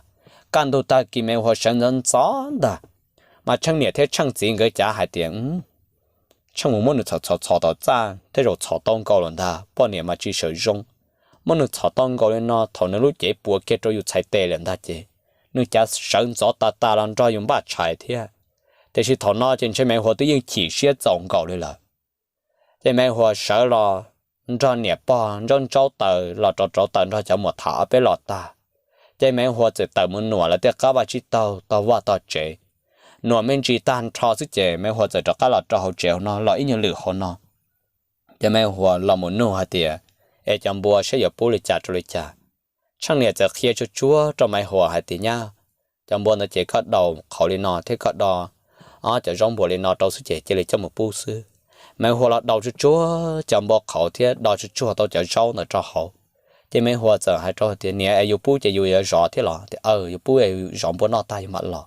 Kaj ntug tag kis Maiv Huas sawv ntxov ntxov ntag, mas Tsheej niam thiab Tsheej txiv nkawd cav hais tias, Tsheej mus muab nws txhom txhom txhom tom txaj, tej zaum txhom tau nkaus lawm ntag, poj niam mas tsis sawv zoo. Muab nws txhom tau nkaus li no thaum nws lub cev puas kiag rau yus txhais tes lawm ntag ces nws cav sawv ntxov tas tas los nrog yus npaj tshais thiab. Tiam sis thaum no ces ntshe Maiv Huas twb yeej chim siab txaus nkaus li lawm. Ces Maiv Huas sawv los nrog niam pog ntsaub ntsaub taws los rauv rauv taws nrog cov muam tham ob peb los tag, ces Maiv Huas txawm tawm mus nuam lawv tej qab vaj tsib taug tog vaj tog tsev. Nuam me ntsis tag nrho xwb ces Maiv Huas txawm rov qab los rau hauv tsev hauv no los ib nyuag lwm hauv no. Ces Maiv Huas los mus nug hais tias, es cov npua saib yuav pub li cas rau li cas? Tsheej niam txawm qhia tsuag tsuag rau Maiv Huas hais tias, nyab, cov npua ntawd ces koj daus qhauv li no thiab koj do ob cov zaub npuas li no rau xwb ces cia li coj mus pub xwb. Maiv Huas los daus tsuag tsuag cov npua qhauv thiab do tsuag tsuag tau cov zaub ntawd rau hauv. Ces Maiv Huas txawm hais rau tias, niam, es yus pub ces yus yuav zov thiab los? Tias, aw, yus pub es zov npua noj tag yus mam los.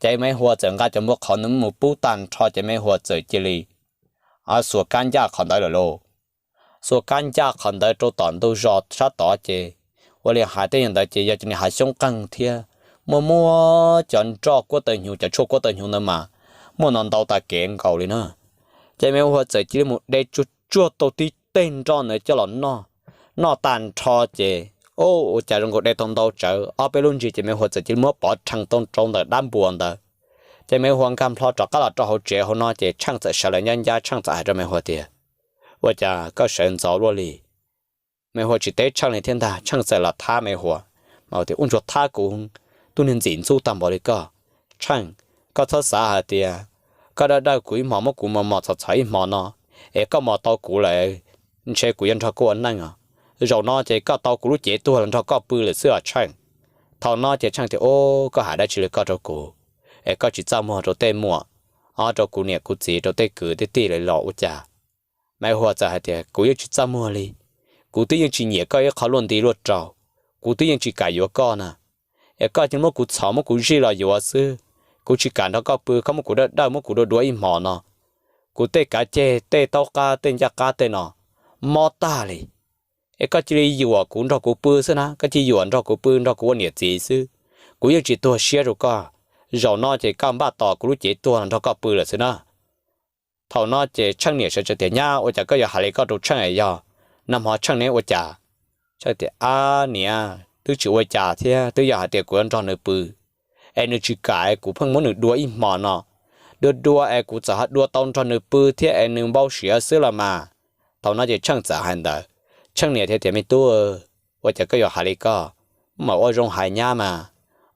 Ces Maiv Huas txawm nqa cov npua qhauv ntawd mus pub tag nrho ces Maiv Huas txawm cia li xuas kab ncaj qhov ntawd lawm lauj. Xuas kab ncaj qhov ntawd rau tom ntug zos sab tod ces ua li hais tej yam ntawd ces yog cov niag hav xyoob qeeg thiab muaj muab cov nroj kuab taw hnyuv, cov tshuaj kuab taw hnyuv ntawd mas muaj no ntau tas kev nkaus li na. Ces Maiv Huas txawm cia li mus de tsuag tsuag tau tib teg nroj ntawd coj los noj. Noj tag nrho ces, o, ua cas zoo nkaus de tau ntau tsawv ob peb lub ntsis ces Maiv Huas txawm cia li muab pov rhees tau rau ntawm dab npua ntawd. Ces Maiv Huas nkag nplho rov qab los rau hauv tsev hauv no ces Tsheej txawm sawv los ncab ncab, Tsheej txawm hais rau Maiv Huas tias, ua cas koj sawv ntxov luaj li? Maiv Huas tsis teb Tsheej li thiab ntag, Tsheej txawm los thab Maiv Huas. Maiv Huas tias, ua ntsuag thab kuv, tub niag ntxim ntxub tag npaum li koj. Tsheej, koj txhob xav hais tias koj dawj dawj kuv ib hmos, muab kuv mos mos txhov txhov ib hmos no es koj mos tau kuv lawm, ntshe kuv yuav nrog koj ua neej os. Zaum no ces koj tau kuv lub cev tuag los nrog koj pw lawm xwb os Tsheej. Thaum no ces Tsheej tias, o, koj hais dab tsi li koj rau kuv? Es koj tsis txaj muag rau tej muam, o, rau kuv niam kuv txiv, rau tej kwv tej tij li los ua cas? Maiv Huas txawm hais tias, kuv yeej tsis txaj muag li. Kuv twb yeej tsis nyiam koj ib qho luaj nti luaj rau, kuv twb yeej tsis kam yuav koj na. Es koj cia muab kuv txhov muab kuv zij los yuav xwb. Kuv tsis kam nrog koj pw, koj muab kuv dawj dawj muab kuv dua dua ib hmos no. Kuv tej kav ceg, tej taub qab, tej ncaj qab tej no mob tag li. Es koj cia li yuam kuv nrog kuv pw xwb na, koj cia li yuam nrog kuv pw nrog kuv ua niam txiv xwb. Kuv yeej tsis tuag siab rau koj. Zaum no ces koj npaj tos kuv lub cev tuag los nrog koj pw lawm xwb na. Thaum no ces Tsheej niam sawv tsees tias, nyab, ua cas koj yuav hais li koj rau Tsheej es yog nag hmo Tsheej neb ua cas? Tsheej tias, ab niam, twb tsis ua cas thiab, twb yog hais tias kuv yuav nrog nws pw es nws tsis kam es kuv pheej muab nws dua ib hmos no. Dua dua es kuv txawm ho dua tau nrog nws pw thiab es nws npau siav xwb los mas. Thaum no ces Tsheej txawm hais ntawd, Tsheej niam thiaj tias, me tub, ua cas koj yuav hais li koj? Mam ua zoo hais nyab mas,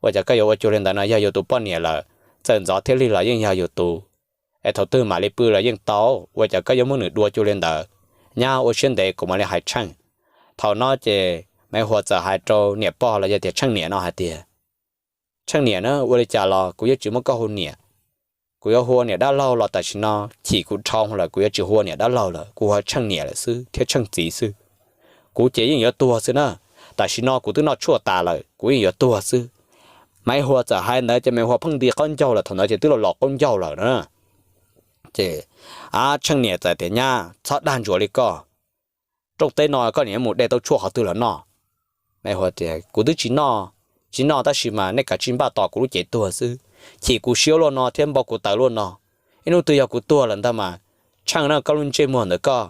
ua cas koj yuav ua cuag li ntawd no, yog yus tus poj niam lawm, txawm ntxov thiab lig los yeej yog yus tus. Es thaum twg mam li pw los yeej tau, ua cas koj yuav muab nws dua cuag li ntawd? Nyab ua siab ntev kuv mam li hais Tsheej. Thaum no ces Maiv Huas txawm hais rau niam pog los yog tias Tsheej niam no hais tias, Tsheej niam na, ua li cas los kuv yeej tsis muab koj hu niam. Kuv yuav hu ua niam dab laug los tam sim no chim kuv dhau lawm, kuv yuav tsis hu ua niam dab laug lawm, kuv hu ua Tsheej niam lawm xwb thiab Tsheej txiv xwb. Kuv ces yeej yuav tuag xwb na. Tam sim no kuv twb noj tshuaj tas lawm, kuv yeej yuav tuag xwb. Maiv Huas txawm hais ntawd ces Maiv Huas pheej nti qaub ncaug lawm, thaum ntawd ces twb los los qaub ncaug lawm na. Ces Tsheej niam txawm tias, nyab, txhob dag ntsuas li koj. Rooj teb no koj niam mus de tau tshuaj qhov twg los noj? Maiv Huas tias, kuv twb tsis noj, tsis noj tab sis mas nej kav tsij npaj tos kuv lub cev tuag xwb. Chim kuv siab luaj no thiab npau kuv taws luaj no, ib hnub twg yog kuv tuag lawm ntag mas, Tsheej na, koj lub ntsej muag ntawd koj,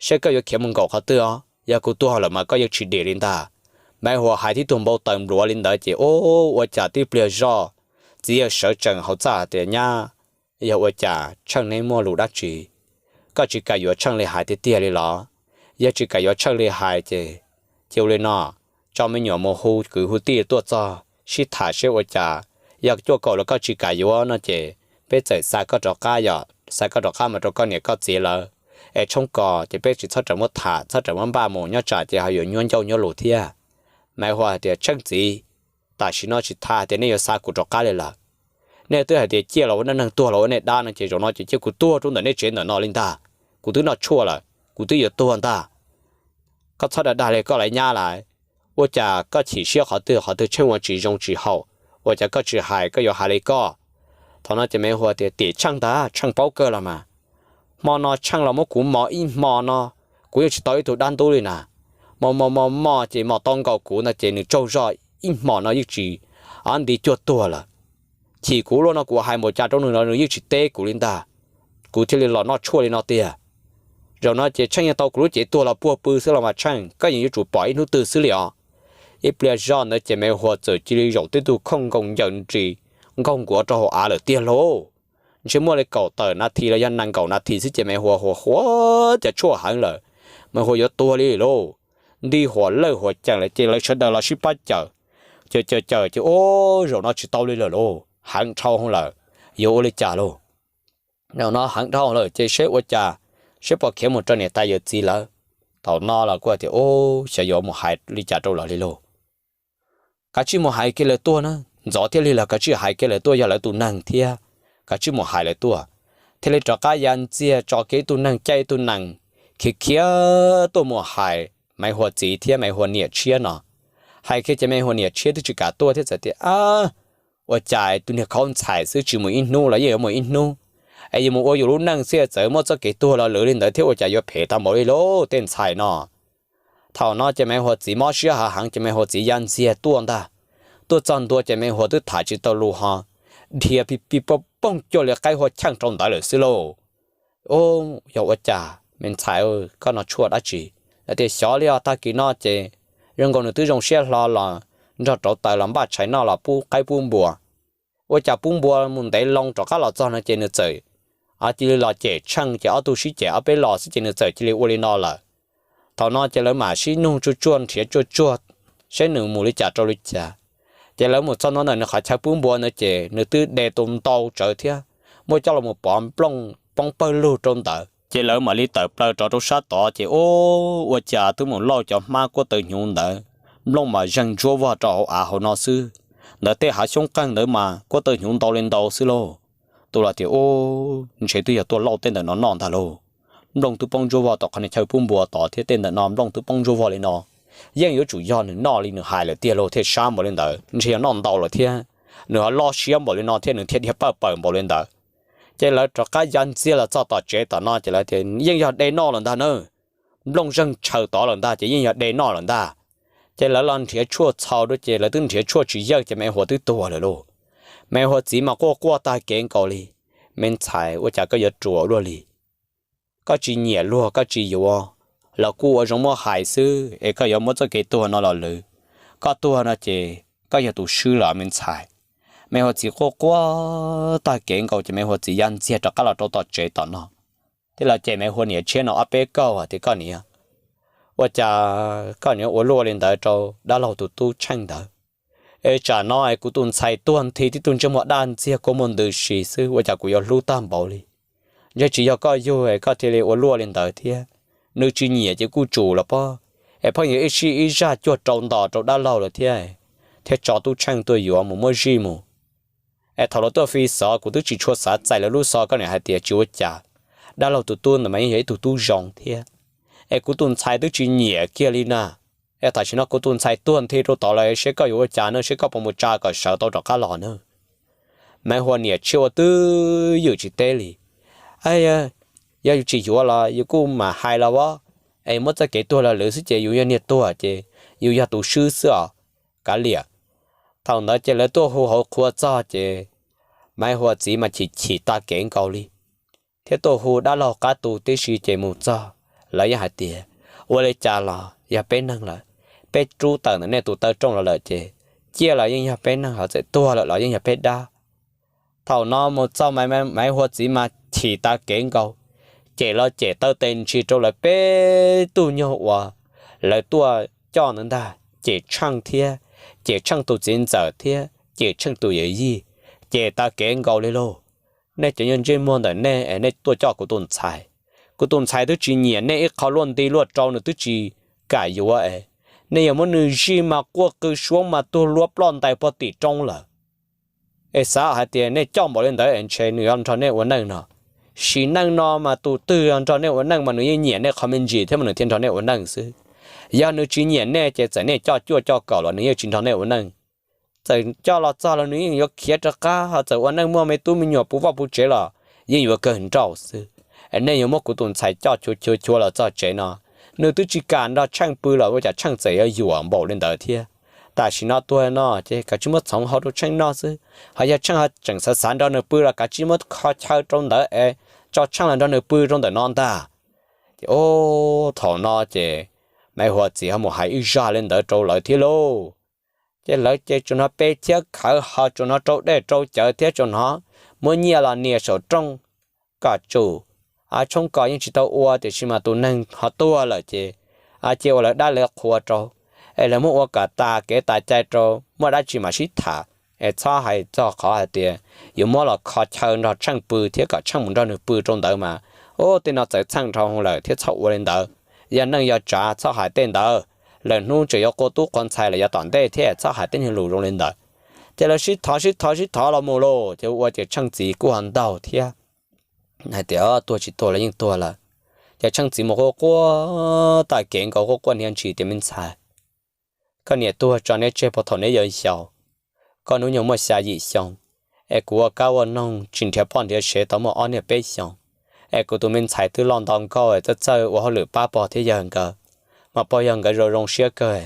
saib koj yuav khiav mus nkaum qhov twg os, yog kuv tuag lawm mas koj yeej tsis dim li ntag. Maiv Huas hais tib tug npau taws npluav li ntawd ces, o, ua cas tib pliag zoj txiv yawg sawv tsees hauv txaj hais tias, nyab, yog ua cas Tsheej neb muaj lus dab tsi? Koj tsis kam yuav Tsheej li hais tiag tiag li los? Yog tsis kam yuav Tsheej li hais ces, ces ua li no, tso me nyuam mus hu kwv hu tij tuaj txog sib tham seb ua cas. Yog cuaj kaum los koj tsis kam yuav no ces peb txawm xa koj rov qab, yog xa koj rov qab mus rau koj niam koj txiv lawv es tshoob kos, ces peb tsis txhob rawm muab tham, txhob rawm muab npaj mus, nyob tsam ces ho yuav nyuaj ncauj nyuaj lus thiab. Maiv Huas hais tias, Tsheej txiv, tam sim no tsis tas tias nej yuav xa kuv rov qab li lawm. Nej twb hais tias ciaj los ua nej neeg, tuag los ua nej dab no ces zaum no ces cia kuv tuag rau ntawm nej tsev ntawm no li ntag. Kuv twb noj tshuaj lawm, kuv twb yuav tuag ntag. Koj txhob dag dag li koj lawv nyab lawm. Ua cas koj chim siab qhov twg qhov twg Tsheej ua tsis zoo tsis haum, ua cas koj tsis hais, koj yuav hais li koj? Thaum no ces Maiv Huas tias, tim Tsheej ntag, Tsheej paub kawg los mas. Hmo no Tsheej los muab kuv mos ib hmo no, kuv yeej tsis tau ib tug dab ntub li na. Mos mos mos mos ces mos tau nkaus kuv ntag ces nws tsaug zog ib hmo no yeej tsis, o, nti cuag tuag lawm. Chim kuv luaj no kuv hais npaum cas rau nws los nws yeej tsis teb kuv li ntag. Kuv thiaj li los noj tshuaj li no tiag. Zaum no ces Tsheej yeej tau kuv lub cev tuag los puag pw xwb los mas Tsheej, koj yeej yuav tsum pom ib hnub twg xwb li os. Ib pliag zoj ntawd ces Maiv Huas txawm cia li zaum tib tug khooj nkoos ncaws nris nkaug nkuav rau hauv av lawm tiag lauj. ntshe muaj li kaum tawm nas this los yog nees nkaum nas this xwb ces Maiv Huas huas huas cas tshuaj heev lawm, Maiv Huas yuav tuag li lauj. Nti huas lawj huas cees lawm ces lawv sawv daws los sib pab cawm. Cawm cawm cawm ces ua zaum no tsis tau li lawm lauj, heev dhau lawm, yuav ua li cas lauj? Zaum no heev dhau lawm ces seb ua cas, seb puas khiav mus rau niam tais yawm txiv lawv. Thaum no los kuj tias, Ub, xyov yuav mus hais li cas rau lawv li lauj. Kav tsij mus hais kiag lawv tuaj na, ntxov thiab li los kav tsij hais kiag lawv tuaj, yog lawv tus neeg thiab, kav tsij mus hais lawv tuaj. Thiaj li rov qab ya ntxiag tso kiag ib tug neeg caij ib tug nees khiav khiav tuaj mus hais Maiv Huas txiv thiab Maiv Huas niam tshiab no. Hais kiag ces Maiv Huas niam tshiab twb tsis kam tuaj thiab txawm tias, Ua cas tus niag khaub ntxhais xwb tsis mus ib hnub los yeej yuav mus ib hnub, es yuav mus ua yus lub neej xwb txawm muaj txoj kev tuag los lawv li ntawd thiab ua cas yuav phem tag npaum li lauj tej ntxhais no. Thaum no ces Maiv Huas txiv mob siab hav heev ces Maiv Huas txiv ya ntxiag tuaj ntag. Tuaj txog ntua ces Maiv Huas twb tham tsis tau lus ho dhia pig pig pooj pooj cuag li qaib hua cheej rau ntawd lawm xwb lauj. Ub, yog ua cas me ntxhais, koj no tshuaj dab tsi? Lawv tias xyov li os, tag kis no ces zoo nkaus nws twb zoo siab hlo los nrog rauv taws los npaj tshais noj los pub qaib pub npua. Ua cas pub npua mus ntev loo rov qab los txog no ces nws txawm cia li los cem tsheej ces ob tug sib cem ob peb los xwb ces nws txawm cia li ua li no lawm. Thaum no ces lawv mam sib nug tsuag tsuag nrhiav tsuag tsuag seb nws mus li cas rau li cas. Ces lawv mus txog ntua ntawm nws qhov chaw pub npua ntawd ces nws twb de tau ntau tsawv thiab muab coj los pov nplooj poob pawg lug rau ntawd. Ces lawv mam li tawm plaws rov rau sab tod ces ub, ua cas twb mus lauj cov hmab kuab taw hnyuv ntawd, nplooj mas zeeg ntsuab vog rau hauv av hauv no xwb. Ntawd tej hav xyoob qeeg ntawd mas kuab taw hnyuv ntau li ntau xwb lauj. Tus los tias, Ub, ntshe twb yog tuaj lauj tej ntawm no noj ntag lauj. Nplooj twb poob ntsuab vog tom qhov niag chaw pub npua tod thiab, tej ntawm no nplooj twb poob ntsuab vog li no, yeej yuav tsum yog nws noj li nws hais lawm tiag lauj, thiaj sab npaum li ntawd, ntshe yog noj ntau lawm thiab. Nws ho loj siab npaum li no thiab nws thiaj dhia pawj paws npaum li ntawd. Ces lawv rov qab ya ntxiag los txog tom tsev tom no ces lawv tias yeej yog de noj lawm ntag na. Nplooj zeeg tshaws tod lawm ntag ces yeej yog de noj lawm ntag. Ces lawv los nrhiav tshuaj txhaus dua ces lawv twb nrhiav tshuaj tsis yawj ces Maiv Huas twb tuag lawm lauj. Maiv Huas txiv mas quaj quaj tag kev nkaus li. Me ntxhais, ua cas koj yuav ruam luaj li? Koj tsis nyiam luag koj tsis yuav los kuj ua zoo muab hais xwb es koj yuav muab txoj kev tuag no los lwv. Koj tuag no ces koj yog tus swb lawm me ntxhais. Maiv Huas txiv quaj quaj tag kev nkaus ces Maiv Huas txiv ya ntxiag rov qab los rau tom tsev tom no. Thiab los cem Maiv Huas niam tshiab no ob peb kauj hais tias, Koj niam, ua cas koj niam ua luaj li ntawd rau dab laug tus tub Tsheej ntawd? Es tsam no es kuv tus ntxhais tuag nthi tib tug ntsej muag daj ntxiag kua muag ntws si xwb ua cas kuv yuav hlub tag npaum li? Ntshe tsis yog koj yug es koj thiaj li ua luaj li ntawd thiab. Nws tsis nyiam ces kuj tsum los pob, es pheej yuav ib sij ib zaj cuag rau ntos rau dab laug lawm thiab, thiaj tso tub Tsheej tuaj yuav mus muab zij mus. Es thaum lawv tuaj fi xov kuv twb tsis tshua xav txais lawv lub xov, koj niam hais tias tsis ua cas, dab laug tus tub ntawd mas yeej yog ib tug tub zoo thiab. Es kuv tus ntxhais twb tsis nyiam kiag li na. Es tam sim no kuv tus ntxhais tuag nthi rau tod lawm seb koj yuav ua cas no, seb koj puas mus tsa kom sawv tau rov qab los na. Maiv Huas niam tshiab ua twj ywm tsis teb li. Yog yus tsis yuav los yus kuj mam hais los as, es muab txoj kev tuag los lwv xwb ces yus yog niag tuag ces yus yog tus swb xwb os. Kav liam. Thaum ntawd ces lawv tuaj hu hauv qhua txog ces Maiv Huas txiv mas chim chim tag kev nkaus li, thiab tuaj hu dab laug qab tu tib si ces mus txog lawv yeej hais tias, Ua li cas los yog peb neeg lawm, peb rub tawm ntawm nej tus taw rooj los lawm ces, ciaj los yeej yog peb neeg, ho txawm tuag lawm los yeej yog peb dab. Thaum no mus txog Maiv Huas txiv mas chim tag kev nkaus, cem los cem taw tes ntsis rau lawv peb tug nyuag uas lawv tuaj coj ntawd ntag, cem Tsheej thiab, cem Tsheej tus txiv ntxawm thiab cem Tsheej tus yawm yij, cem tag kev nkaus li lauj. Nej cov nyuag ntsej muag ntawm nej es nej tuaj coj kuv tus ntxhais. Kuv tus ntxhais twb tsis nyiam nej ib qho luaj nti luaj rau nws twb tsis kam yuav es, nej yuav muab nws zij mas quaj qw suab mas tuag luab ploj ntais puag tim roob lawm. Es xav hais tias nej coj npaum li ntawd es ntshe nws yuav nrog nej ua neej no. Sim neej no mas tus twg yog nrog nej ua neej mas nws yeej nyiam nej qhov me ntsis thiab mas nws thiaj nrog nej ua neej xwb. Yog nws tsis nyiam nej ces txawm nej coj cuaj coj kaum los nws yeej tsis nrog nej ua neej. Txawm coj los txog los nws yeej yuav khiav rov qab, ho txawm ua neej muaj me tub me nyuam puv vaj puv tsev los yeej yuav kawg nrauj xwb. Nej yuav muab kuv tus ntxhais coj chua chua chua los txog tsev no, nws twb tsis kam nrog Tsheej pw los ua cas Tsheej txawm yuav yuam npaum li ntawd thiab. Tam sim no tuag no ces kav tsij muab txhoov hau rau Tsheej noj xwb, ho yog Tsheej ho tseem xav xav nrog nws pw los kav tsij muab kho chaw rau ntawd es tso Tsheej los nrog nws pw rau ntawm no ntag. Ces thaum no ces Maiv Huas txiv ho mus hais ib zaj li ntawd rau lawv thiab lauj. Ces lawv ces tsuas hnov pe thiab khawv ho tsuas hnov rau dej rau cawv thiab tsuas hnov muab nyiaj los nias saum rooj kom tsum, tshoob kos yeej tsis tau ua, tiam sis mas tus neeg ho tuag lawm ces cia ua lawv dab lawv qhua rau, es lawv muab ua kom tas kev tas cai rau, muaj dab tsi mam sib tham, es txhob hais txog qhov hais tias yuav muab los kho chaw nrog Tsheej pw thiab kom Tsheej mus nrog nws pw rau ntawd mas, ub, tej no txawv txheej dhau lawm thiab txhob ua li ntawd. Yog neej yog tsav txhob hais tej ntawd, lwm hnub tseem yuav quaj tub quaj ntxhais lawm yav tom ntej thiab, txhob hais tej niag lus zoo li ntawd. Ces lawv sib thov sib thov sib thov los mus lauj, ces ua ces Tsheej txiv kuj ho ntaug thiab, hais tias tuag tsis tuag los yeej tuag lawm. Ces Tsheej txiv mus quaj quaj tag kev nkaus, quaj quaj hnia ntsis tias, Me ntxhais, koj niam tuag tso neb tseg puag thaum neb yuav yau, koj hnub nyoog muaj xya yim xyoo, es kuv ua kab ua noog tsis nrhiav poj nrhiav sev tau muaj ob niag peb xyoos, es kuv tus me ntxhais twb loj nto nkauj txawj txawj ua hauj lwm pab pog thiab yawg nkawd, mas pog yawg nkawd zoo zoo siab kawg,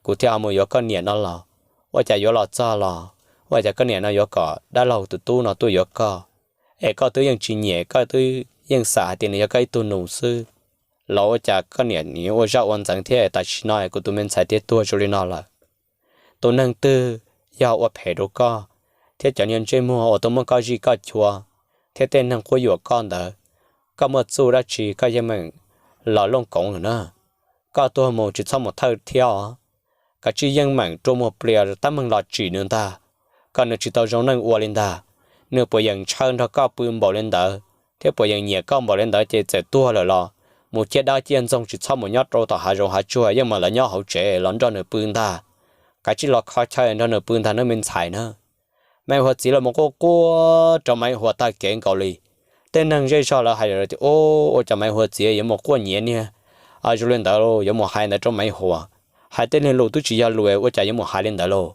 kuv thiaj ho mus yuav koj niam no los, ua cas yuav los txog los ua cas koj niam no yuav kom dab laug tus tub no tuaj yuav koj, es koj twb yeej tsis nyiam, koj twb yeej xav hais tias nws yog koj ib tug nus xwb, los ua cas koj niam nws ua zaj ua ntxeev thiab, tam sim no kuv tus me ntxhais thiaj tuag zoo li no lawm. Tus neeg twg yog ua phem rau koj, thiab cov niag ntsej muag uas tuaj muab koj zij koj chua, thiab tej neeg quab yuam koj ntawd, koj muaj txuj dab tsi koj yeej meem los looj koov lawm na. Koj tuag mus tsis txhob mus thawj thiab os, kav tsij yeej meem rua muag plias tab meeg los tsim nws ntag, kom nws tsis tau zoo neej ua li ntag. Nws puas yeem ntshaw nrog koj pw npaum li ntawd thiab puas yeem nyiam koj npaum li ntawd ces txawm tuag lawm los mus ciaj dab ciaj ntxoog, tsis txhob mus nyob rau tom hav zoov hav tsuag, yeej meem los nyob hauv tsev los nrog nws pw ntag. Kav tsij los kho chaw nrog nws pw ntag nawb me ntxhais na. Maiv Huas txiv los mus quaj quaj rau Maiv Huas tag kev nkaus li. Tej neeg zej zog lawv hais tias, Ub, ua cas Maiv Huas txiv yuav mus quaj nyiav niag zoo li ntawd, yuav mus hais ntawd rau Maiv Huas? Hais tej niag lus twb tsis yog lus ua cas yuav mus hais li ntawd lauj?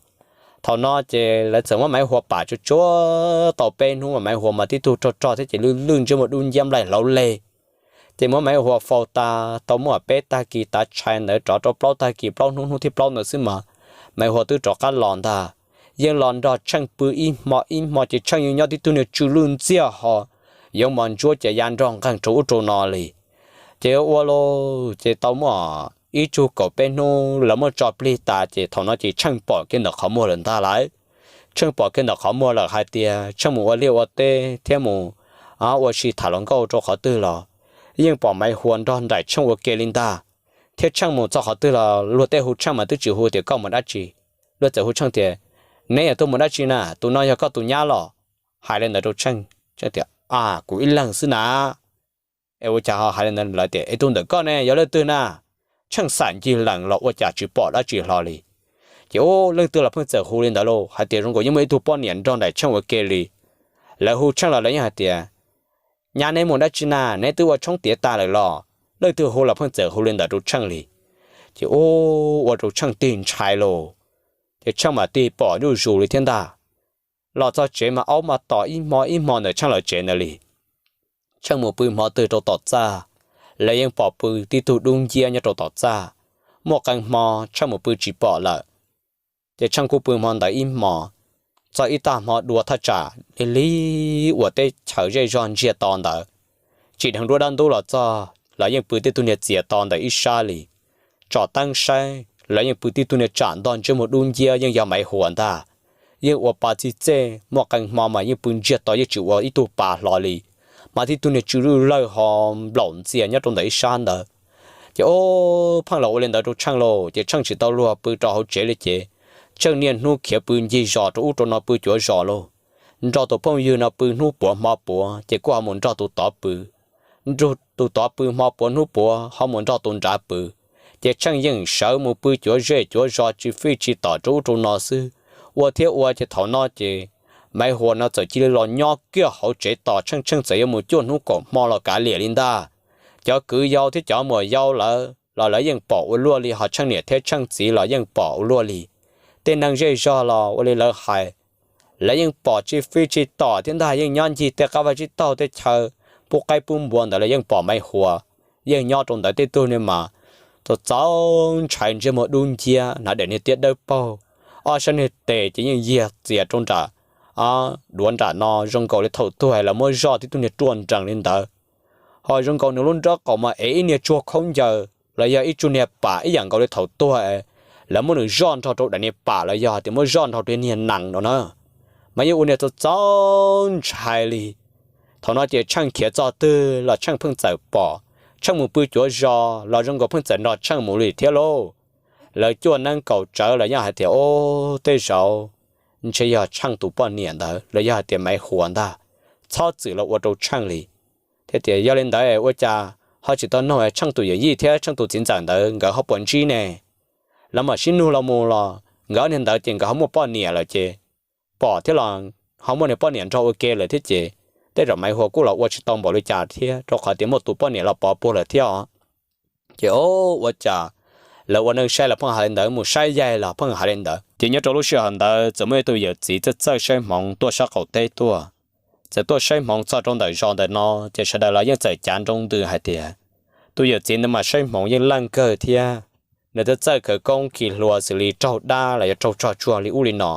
Thaum no ces lawv txawm muab Maiv Huas pam tsuag tsuag tau peb hnub mas Maiv Huas mas tib tug rog rog thiab ces lwj lwj ntsej muag dub nciab nplaig hlauv leg. Ces muab Maiv Huas faus tas tau muaj peb tag kis tav tshais ntawd rov rau plaub tag kis, plaub hnub hnub thib plaub ntawd xwb mas Maiv Huas twb rov qab los ntag. Yeej los nrog Tsheej pw ib hmo ib hmo ces Tsheej yeej nyob tib tug niag tsw lwj ntxiag ho, yoov mos ntsuab ces ya nrog nqeeg rau ub rau no li. Ces ua lauj, ces tau muaj ib tsug kaum peb hnub lawv muab tso plig tas ces thaum no ces Tsheej pom kiag ntawm qhov muag lawm ntag lauj. Tsheej pom kiag ntawm qhov muag lawm hais tias Tsheej mus ua liaj ua teb thiab mus ua si tham hluas nkauj rau qhov twg los yeej pom Maiv Huas nrog nraim Tsheej ua ke li ntag. Thiab Tsheej mus txog qhov twg los luag tej hu Tsheej mas twb tsis hu tias koj mus dab tsi. Luag txawm hu Tsheej tias, Neb yuav tuaj mus dab tsi na? Tus no yog koj tus nyab los? Hais li ntawd rau Tsheej, Tsheej tias, A, kuv ib leeg xwb na. Es ua cas ho hais li ntawd lawm tias, Es tus ntawm koj ne yog leej twg na? Tsheej xam ncig lees los ua cas tsis pom dab tsi hlo li. Ces ub, leej twg los pheej txawm hu li ntawd lauj, hais tias zoo nkaus yeej muaj ib tug poj niam nrog nraim Tsheej ua ke li. Lawv hu Tsheej los lawv yeej hais tias, Nyab, neb mus dab tsi na? Neb twb ua tshoob tiav tas lawm los? Leej twg hu los pheej txawm hu li ntawd rau Tsheej li. Ces ub, ua rau Tsheej tig ntshai lauj. Ces Tsheej mam tig pom zuj zus li thiab ntag. Los txog tsev mas aub mas tom ib hmo ib hmo ntawm Tsheej lawv tsev ntawd li. Tsheej mus pw hmo twg rau tom txaj, lawv yeej pom pw tib tug dub nciab nyob rau tom txaj. Muaj qee hmo Tsheej mus pw tsis pom lawm, ces Tsheej kuj pw hmo ntawd ib hmo. Txog ib tag hmo dua thaj tsam li lig uas teb chaws zej zog ntsiag to ntawd, tsim dheev duab dab ntub los txog los yeej pw tib tug niag txias to ntawm ib sab li. Tsom teeb saib los yeej pw tib tug niag tsam ntog ntsej muag dub nciab yeej yog Maiv Huas ntag. Yeej ua pa txij txej, muaj qee hmo mas yeej pw ntsiag to yeej tsis ua ib tug pa hlo li, mas tib tug niag tsw lwj lawj ho nplaum ntxias nyob rau ntawm ib sab ntawd. Ces ub, pheej los ua li ntawd rau Tsheej lauj, ces Tsheej tsis tau luag pw rau hauv tsev li ces Tsheej niaj hnub khiav pw ncig zos rau ub rau no pw cuav zos lauj. Nrog tus phooj ywg no pw hnub puav hmo puav ces kuj ho mus nrog tus tod pw. Nrog tus tod pw hmo puav hnub puav ho mus nrog tus nrad pw. Ces Tsheej yeej sawv mus pw cuav zej cuav zos tsis fij tsis tom rau ub rau no xwb. Ua thiab ua ces thaum no ces Maiv Huas no txawm cia li los nyob kiag hauv tsev tos Tsheej, Tsheej txawm yuav mus cuaj hnub kaum hmo los kav liam li ntag. Cov kwv yau thiab cov muam yau lawv los lawv yeej pom ua luaj li, ho Tsheej niam thiab Tsheej txiv los yeej pom ua luaj li. Tej neeg zej zog los ua li lawv hais, lawv yeej pom tsis fij tsis tom thiab ntag, yeej nyob ncig tej qab vaj tsib taug tej chaw pub qaib pub npua ntawd los yeej pom Maiv Huas yeej nyob rau ntawd tib tug niag mas txaus txaus ntshai ntsej muag dub nciab, hnav daim niag tiab dawb paug, ob sab niag tes ces yeej yiag txias rau nram duav nram no zoo nkaus li thaum tuag lawv muab zoj tib tug niag ruaj nrees li ntawd. Ho zoo nkaus nws lub nraub qaum mas ev ib niag tsuag khaub ncaws los yog ib tsuag niag pam ib yam nkaus li thaum tuag lawv muab nws zoj nrog rau daim niag pam los yog tias muab zoj nrog rau niag nees no na. mas yeej ua niag txaus txaus ntshai li. Thaum no ces Tsheej khiav txog twg los Tsheej pheej txawm pom, Tsheej mus pw cuav zos los zoo nkaus pheej txawm nrog Tsheej mus li thiab lauj. Lawv cuaj neeb kaum tsawv los yeej hais tias, Ob, tej zaum ntshe yog Tsheej tus poj niam ntawd los yog hais tias Maiv Huas ntag, txhob txwm los ua rau Tsheej li. Thiab tias, Yog li ntawd ua cas ho tsis tau nug Tsheej tus yawm yij thiab Tsheej tus txiv ntxawm ntawd nkawd ho puas ntsib ne? Lawv mam sib nug los mus los nkawd ob niag ntawd ces nkawd ho muaj poj niam lawm ces pom thiab los ho muaj niag poj niam nrog ua ke lawm thiab ces tej zaum Maiv Huas kuj los ua tsis tau npaum li cas thiab, rau qhov tias muaj tus poj niam los pov puag lawm thiab os. Ces ob, ua cas lawv ua neej saib los pheej hais li ntawd, mus saib yaig los pheej hais li ntawd. Ces nyob rau lub sij hawm ntawd txawm muaj ib tug yawm txiv txawj txawj saib hmoov tuaj sab qaum teb tuaj. Txawm tuaj saib hmoov txog rau ntawm zos ntawm no ces sawv daws los yeej txawm cav nroo ntws hais tias, Tus yawm txiv ntawd mas saib hmoov yeej leej kawg thiab. Nws twb txawj khawv koob khi hlua xws li raug dab los yog raug tsog tsuag li ub li no.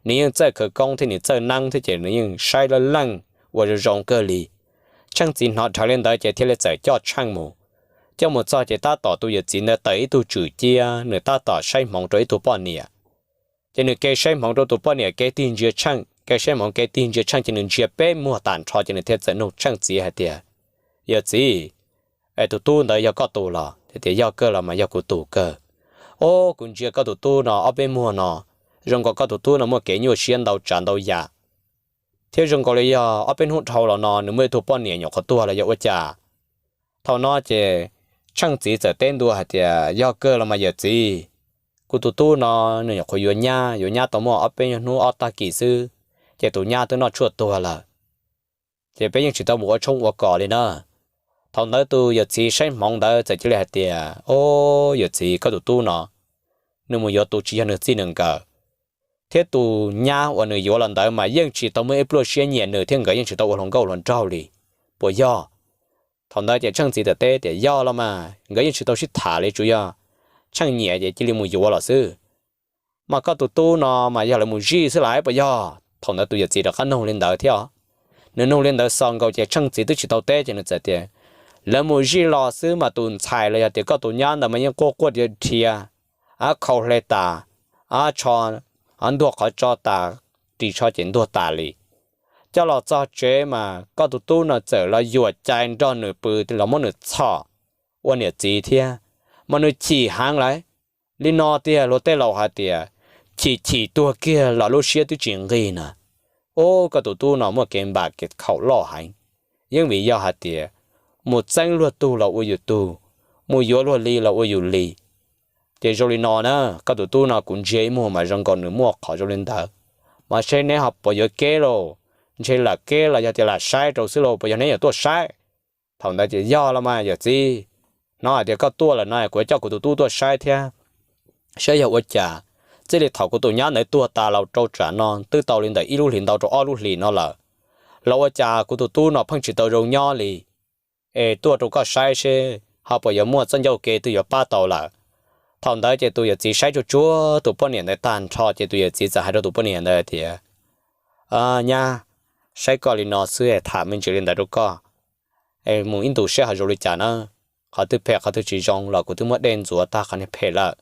Nws yeej txawj khawv koob thiab nws txawj neeb thiab ces nws yeej saib leej leej ua zoo zoo kawg li. Tsheej txiv hnov dhawv li ntawd ces thiaj li txawm coj Tsheej mus. Coj mus txog ces tab tom tus yawm txiv ntawd tawm ib tug tswm cia, nws tab tom saib hmoov rau ib tug poj niam. Ces nws ke saib hmoov rau tus poj niam, ke tig ntsia Tsheej, ke saib hmoov ke tig ntsia Tsheej ces nws ntsia peb muag tag nrho ces nws thiaj txawm nug Tsheej txiv hais tias, Yawm txiv, es tus tub ntawd yog koj tus los? Thiaj tias, Yog kawg los mas yog kuv tus kawg. Ob, kuv ntsia koj tus tub no ob peb muag no, zoo nkaus koj tus tub no muaj kev nyuaj siab ntau tsav ntau yam, thiab zoo nkaus li yog ob peb hnub dhau los no nws muaj ib tug poj niam nyuam qhuav tuag los yog ua cas? Thaum no ces Tsheej txiv txawm teb ntua hais tias, Yog kawg los mas yawm txiv, kuv tus tub no nws nyuam qhuav yuav nyab, yuav nyab tau muaj ob peb hnub ob tag kis xwb, ces tus nyab twb noj tshuaj tuag lawm. Ces peb yeej tsis tau mus ua tshoob ua kos li na. Thaum ntawd tus yawm txiv saib hmoov ntawd txawm cia li hais tias, Ob, yawm txiv, koj tus tub no nws mus yuav tus tsis yog nws txij nws nkawm, thiab tus nyab uas nws yuav los ntawd mas yeej tsis tau muaj ib pluaj siab nyiam nws thiab nkawd yeej tsis tau ua hluas nkauj hluas nraug li, puas yog? Thaum ntawd ces Tsheej txiv txawm teb tias, Yog los mas, nkawd yeej tsis tau sib tham li, tsuas yog Tsheej nyiam ces cia li mus yuav los xwb. Mas koj tus tub no mas yog lawv mus zij xwb las puas yog? Thaum ntawd tus yawm txiv rov qab nug li ntawd thiab. Nws nug li ntawd xaus nkaus ces Tsheej txiv twb tsis tau teb ces nws txawm tias, Lawv mus zij los xwb mas tus ntxhais los yog tias koj tus nyab ntawd mas yeej quaj quaj dhia dhia, ab khau hle tas, ab tsho, ab ntuag qhov tso tas, ris tsho ces ntuag tas li. Coj los txog tsev mas koj tus tub no txawm los yuam cai nrog nws pw los muab nws txhom ua niam txiv thiab, mas nws chim heev lawm. Li no tiag, luag tej laus hais tias, chim chim tuag kiag los lub siab twb tsis nqig na. Ub, koj tus tub no muaj kev npam kev khaum loj heev, yeej vim yog hais tias mus txeeb luag tug los ua yus tug, mus yuav luag li los ua yus li. Ces zoo li no na, koj tus tub no kuv ntsia ib muag mas zoo nkaus nws muaj qhov zoo li ntawd, mas seb neb ho puas yuav keb lauj? Ntshe lam keb los yog tias lam saib rau xwb lauj, puas yog neb yuav tuaj saib? Thaum ntawd ces, Yog los mas yawm txiv, hnov hais tias koj tuaj lawm no kuv coj kuv tus tub tuaj saib thiab, saib yog ua cas txij li thaum kuv tus nyab ntawd tuag tas los rau tsam no twb tau li ntawm ib lub hlis ntau rau ob lub hlis no lawm, los ua cas kuv tus tub no pheej tsis tau zoo nyob li, es tuaj rau koj saib seb ho puas yuav muaj txoj ncauj kev twg yuav pab tau lawm. Thaum ntawd ces tus yawm txiv saib tsuag tsuag tus poj niam ntawd tag nrho ces tus yawm txiv txawm hais rau tus poj niam ntawd tias, Nyab, saib koj li no xwb es tham me ntsis li ntawd rau koj, es mus ib ntus seb ho zoo li cas na. Qhov twg phem qhov twg tsis zoo los kuv twb muab dej ntxuav tag qhov niag phem lawm,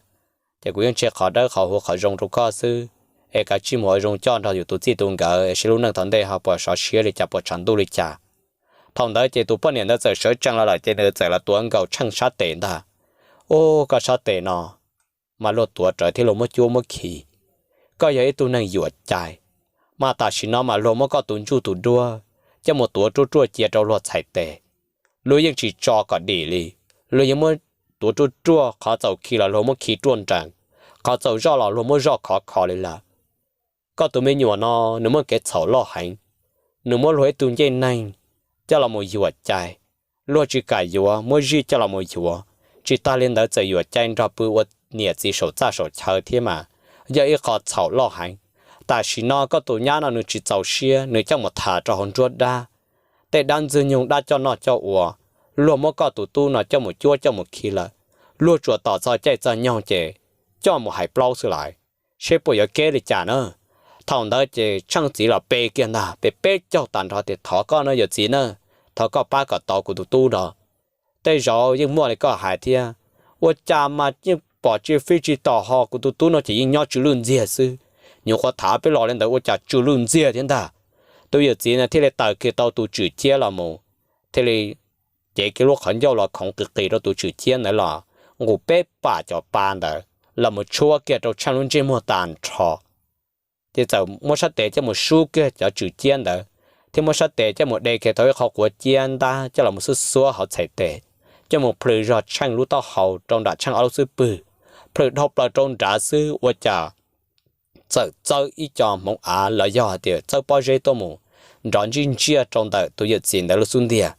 ces kuv yeej tseg qhov dawb qhov huv qhov zoo rau koj xwb. Es kav tsij mus ua zoo coj nrog yus tus txij tus nkawm es seb lub neej tom ntej ho puas sov siab li cas puas tshav ntuj li cas. Thaum ntawd ces tus poj niam ntawd txawm sawv tsees los lawm ces nws txawm los tuav nkaus Tsheej sab tes ntag. Ub, koj sab tes no mas luag tuav rawv thiab luag muab cuab muab khi. Koj yog ib tug neeg yuam cai, mas tam sim no mas luag muab koj tus ntsuj tus duab coj mus tuav ruaj ruaj cia rau luag txhais tes. Luag yeej tsis tso kom dim li, luag yeej muab tuav ruaj ruaj, qhov txaus khi los luag muab khi ruaj nrees, qhov txaus zoj los luag muab zoj khov kho li lawm. Koj tus me nyuam no nws muaj kev txhaum loj heev, nws muab luag ib tug ncej neeg coj los mus yuam cai, luag tsis kam yuav muab zij coj los mus yuav, tsis tas li ntawd txawm yuam cai nrog pw ua niam txiv saum txaj saum chaw thiab mas yog ib qho txhaum loj heev. Tam sim no koj tus nyab no nws tsis txaus siab nws coj mus tham rau hauv nruab dab, tej dab ntxwg nyoog dab coj noj coj ua, luag muab koj tus tub no coj mus cuab coj mus khi lawm. Luag tsuas tos txog caij txog nyoog ces coj mus hais plaub xwb lawm, seb puas yuav keb li cas na. Thaum ntawd ces Tsheej txiv los pe kiag ntag, pe peb caug tas nrho tias, Thov koj no yawm txiv na, thov koj pab kom tau kuv tus tub no. Tej zaum yeej muaj li koj hais thiab, ua cas mas yeej pom tsis fij tsis tom ho kuv tus tub no ces yeej nyob tsw lwj ntxiag xwb, Nyuam qhuav tham peb los li ntawd ua cas tsw lwj ntxiag thiab ntag. Tus yawm txiv ntawd thiaj li taws kiag tau tus tswm ciab los mus, thiaj li cev kiag lub qhov ncauj los khoov qis qis rau tus tswm ciab ntawd los nqus peb pam cov pa ntawd los mus tshuab kiag rau Tsheej lub ntsej muag tag nrho. Ces txawm muab sab tes coj mus sub kiag cov tswm ciab ntawd, thiab muab sab tes coj mus de kiag tau ib qho quav ciab ntab coj los mus xuab xuab hauv txhais tes, coj mus plhws zog Tsheej lub taub hau rau nram Tsheej ob lub xub pwg, plhws dhau plaws rau nrad xwb ua cas txawm txawb ib co hmoov av los yog hais tias txawb pob zeb tuaj mus nrov ntsij ntsiaj rau ntawm tus yawm txiv ntawd lub xub ntiag.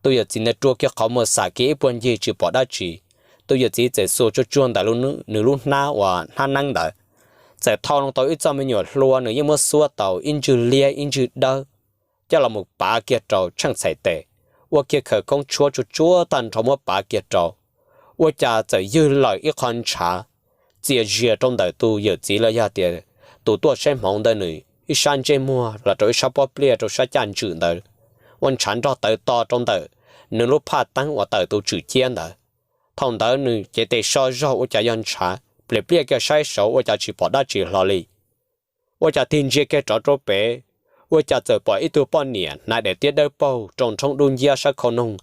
Tus yawm txiv ntawd rua kiag qhov muag xam kiag ib puag ncig tsis pom dab tsi. Tus yawm txiv txawm xuas tsuag tsuag ntawm nws lub hnab uas hnab neeb ntawd, txawm thau loo tau ib txoj me nyuam hlua nws yeej muab xuab tau ib ntswg liab ib ntswg dawb, coj los mus pav kiag rau Tsheej txhais tes, ua kiag khawv koob tshuab tsuag tsuag tag nrho muab pav kiag rau, ua cas txawm ywg lawm ib qho ntshav txias zias rau ntawm tus yawm txiv los yog tias tus tuaj saib hmoov ntawd nws ib sab ntsej muag los rau ib sab pob pliaj rau sab caj ntswm ntawd, ua ntshav nrog tawv to rau ntawm nws lub phaj teeb uas tawm tus tswm ciab ntawd. Thaum ntawd nws cev tes so zog ua cas yog ntshav, pliam pliaj kiag saib saud ua cas tsis pom dab tsi hlo li. Ua cas tig ntsia kiag rov rau pem, ua cas txawm pom ib tug poj niam hnav daim tiab dawb paug rau nrhoob dub nciab sab khau noog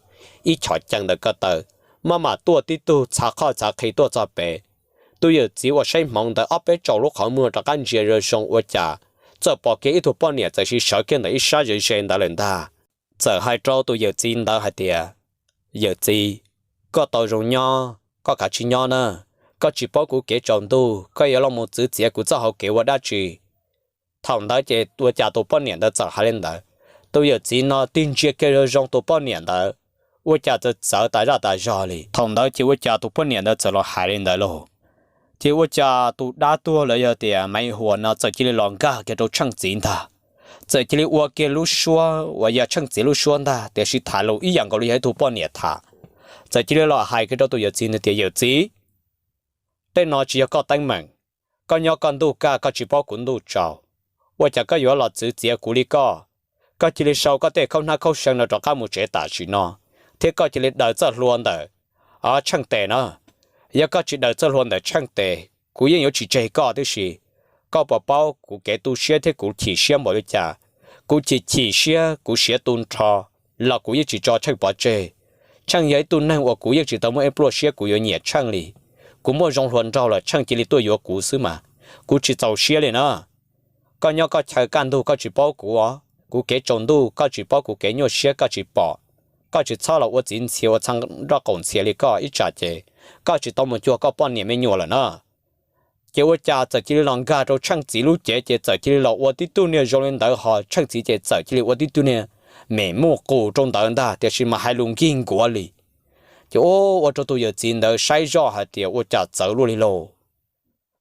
ib chom cees ntawm ko taw, maj mam tuaj tib tug txhav qhoj txhav qhi tuaj txog pem. Tus yawm txiv uas saib hmoov ntawd ob peb tsaus lub qhov muag rov qab ntsia zoo zoo ua cas txawm pom kiag ib tug poj niam txawm sib sawv kiag ntawm ib sab ze ze ntawd lawm ntag. Txawm hais rau tus yawm txiv ntawd hais tias, Yawm txiv, koj tau zoo nyob koj kav tsij nyob na, koj tsis paub kuv kev tsaus ntuj, koj yuav los mus txwv txiav kuv txoj hau kev ua dab tsi? Thaum ntawd ces ua cas tus poj niam ntawd txawm hais li ntawd. Tus yawm txiv no tig ntsia kiag zoo zoo tus poj niam ntawd, ua cas txawm txawv tas zaj tas zog li. Thaum ntawd ces ua cas tus poj niam ntawd txawm los hais li ntawd lauj. Ces ua cas tus dab tuag los yog tias Maiv Huas no txawm cia li los nkag kiag rau Tsheej txiv ntag. Txawm cia li ua kiag lub suab uas yog Tsheej txiv lub suab ntag, tiam sis tham lus ib yam nkaus li yog ib tug poj niam tham. Txawm cia li los hais kiag rau tus yawm txiv ntawd tias, Yawm txiv, tej no tsis yog koj teeb meem. Koj nyob koj ntuj kaj, koj tsis paub kuv ntuj tsaus. Ua cas koj yuav los txwv txiav kuv li koj? Koj cia li sau koj tej khaub hnab khaub seev no rov qab mus tsev tam sim no, thiab koj cia li daws txoj hlua ntawm Tsheej tes na. Yog koj tsis daws txoj hlua ntawm Tsheej tes, kuv yeej yuav tsis tseg koj tib si. Koj puas paub kuv kev tu siab thiab kuv chim siab npaum li cas? Kuv chim chim siab, kuv siav tu nrho los kuv yeej tsis tso Tsheej pov tseg. Tsheej yog ib tug neeg uas kuv yeej tsis tau muaj ib pluaj siab kuv yuav nyiam Tsheej li. Kuv muaj zoo hluas nraug los Tsheej cia li tuaj yuav kuv xwb mas, kuv tsis txaus siab li na. Koj nyob koj chaw kaj ntug, koj tsis paub kuv, kuv kev tsaus ntuj, koj tsis paub kuv kev nyuaj siab, koj tsis pom. Koj tsis txhob los ua txiv ntxhias ua txha nroj qaum ntxhias li koj ib tsam ces koj tsis tau mus cuag koj poj niam me nyuam lawm na. Ces ua cas txawm cia li los nkag rau Tsheej txiv lub cev, ces txawm cia li los ua tib tug niag zoo li ntawd, ho Tsheej txiv ces txawm cia li ua tib tug niag mem muj qus rau ntawd ntag, tiam sis mas hais lus nkig nkuav li. Ces ua rau tus yawm txiv ntawd saib zoj hais tias ua cas txawv luaj li lauj.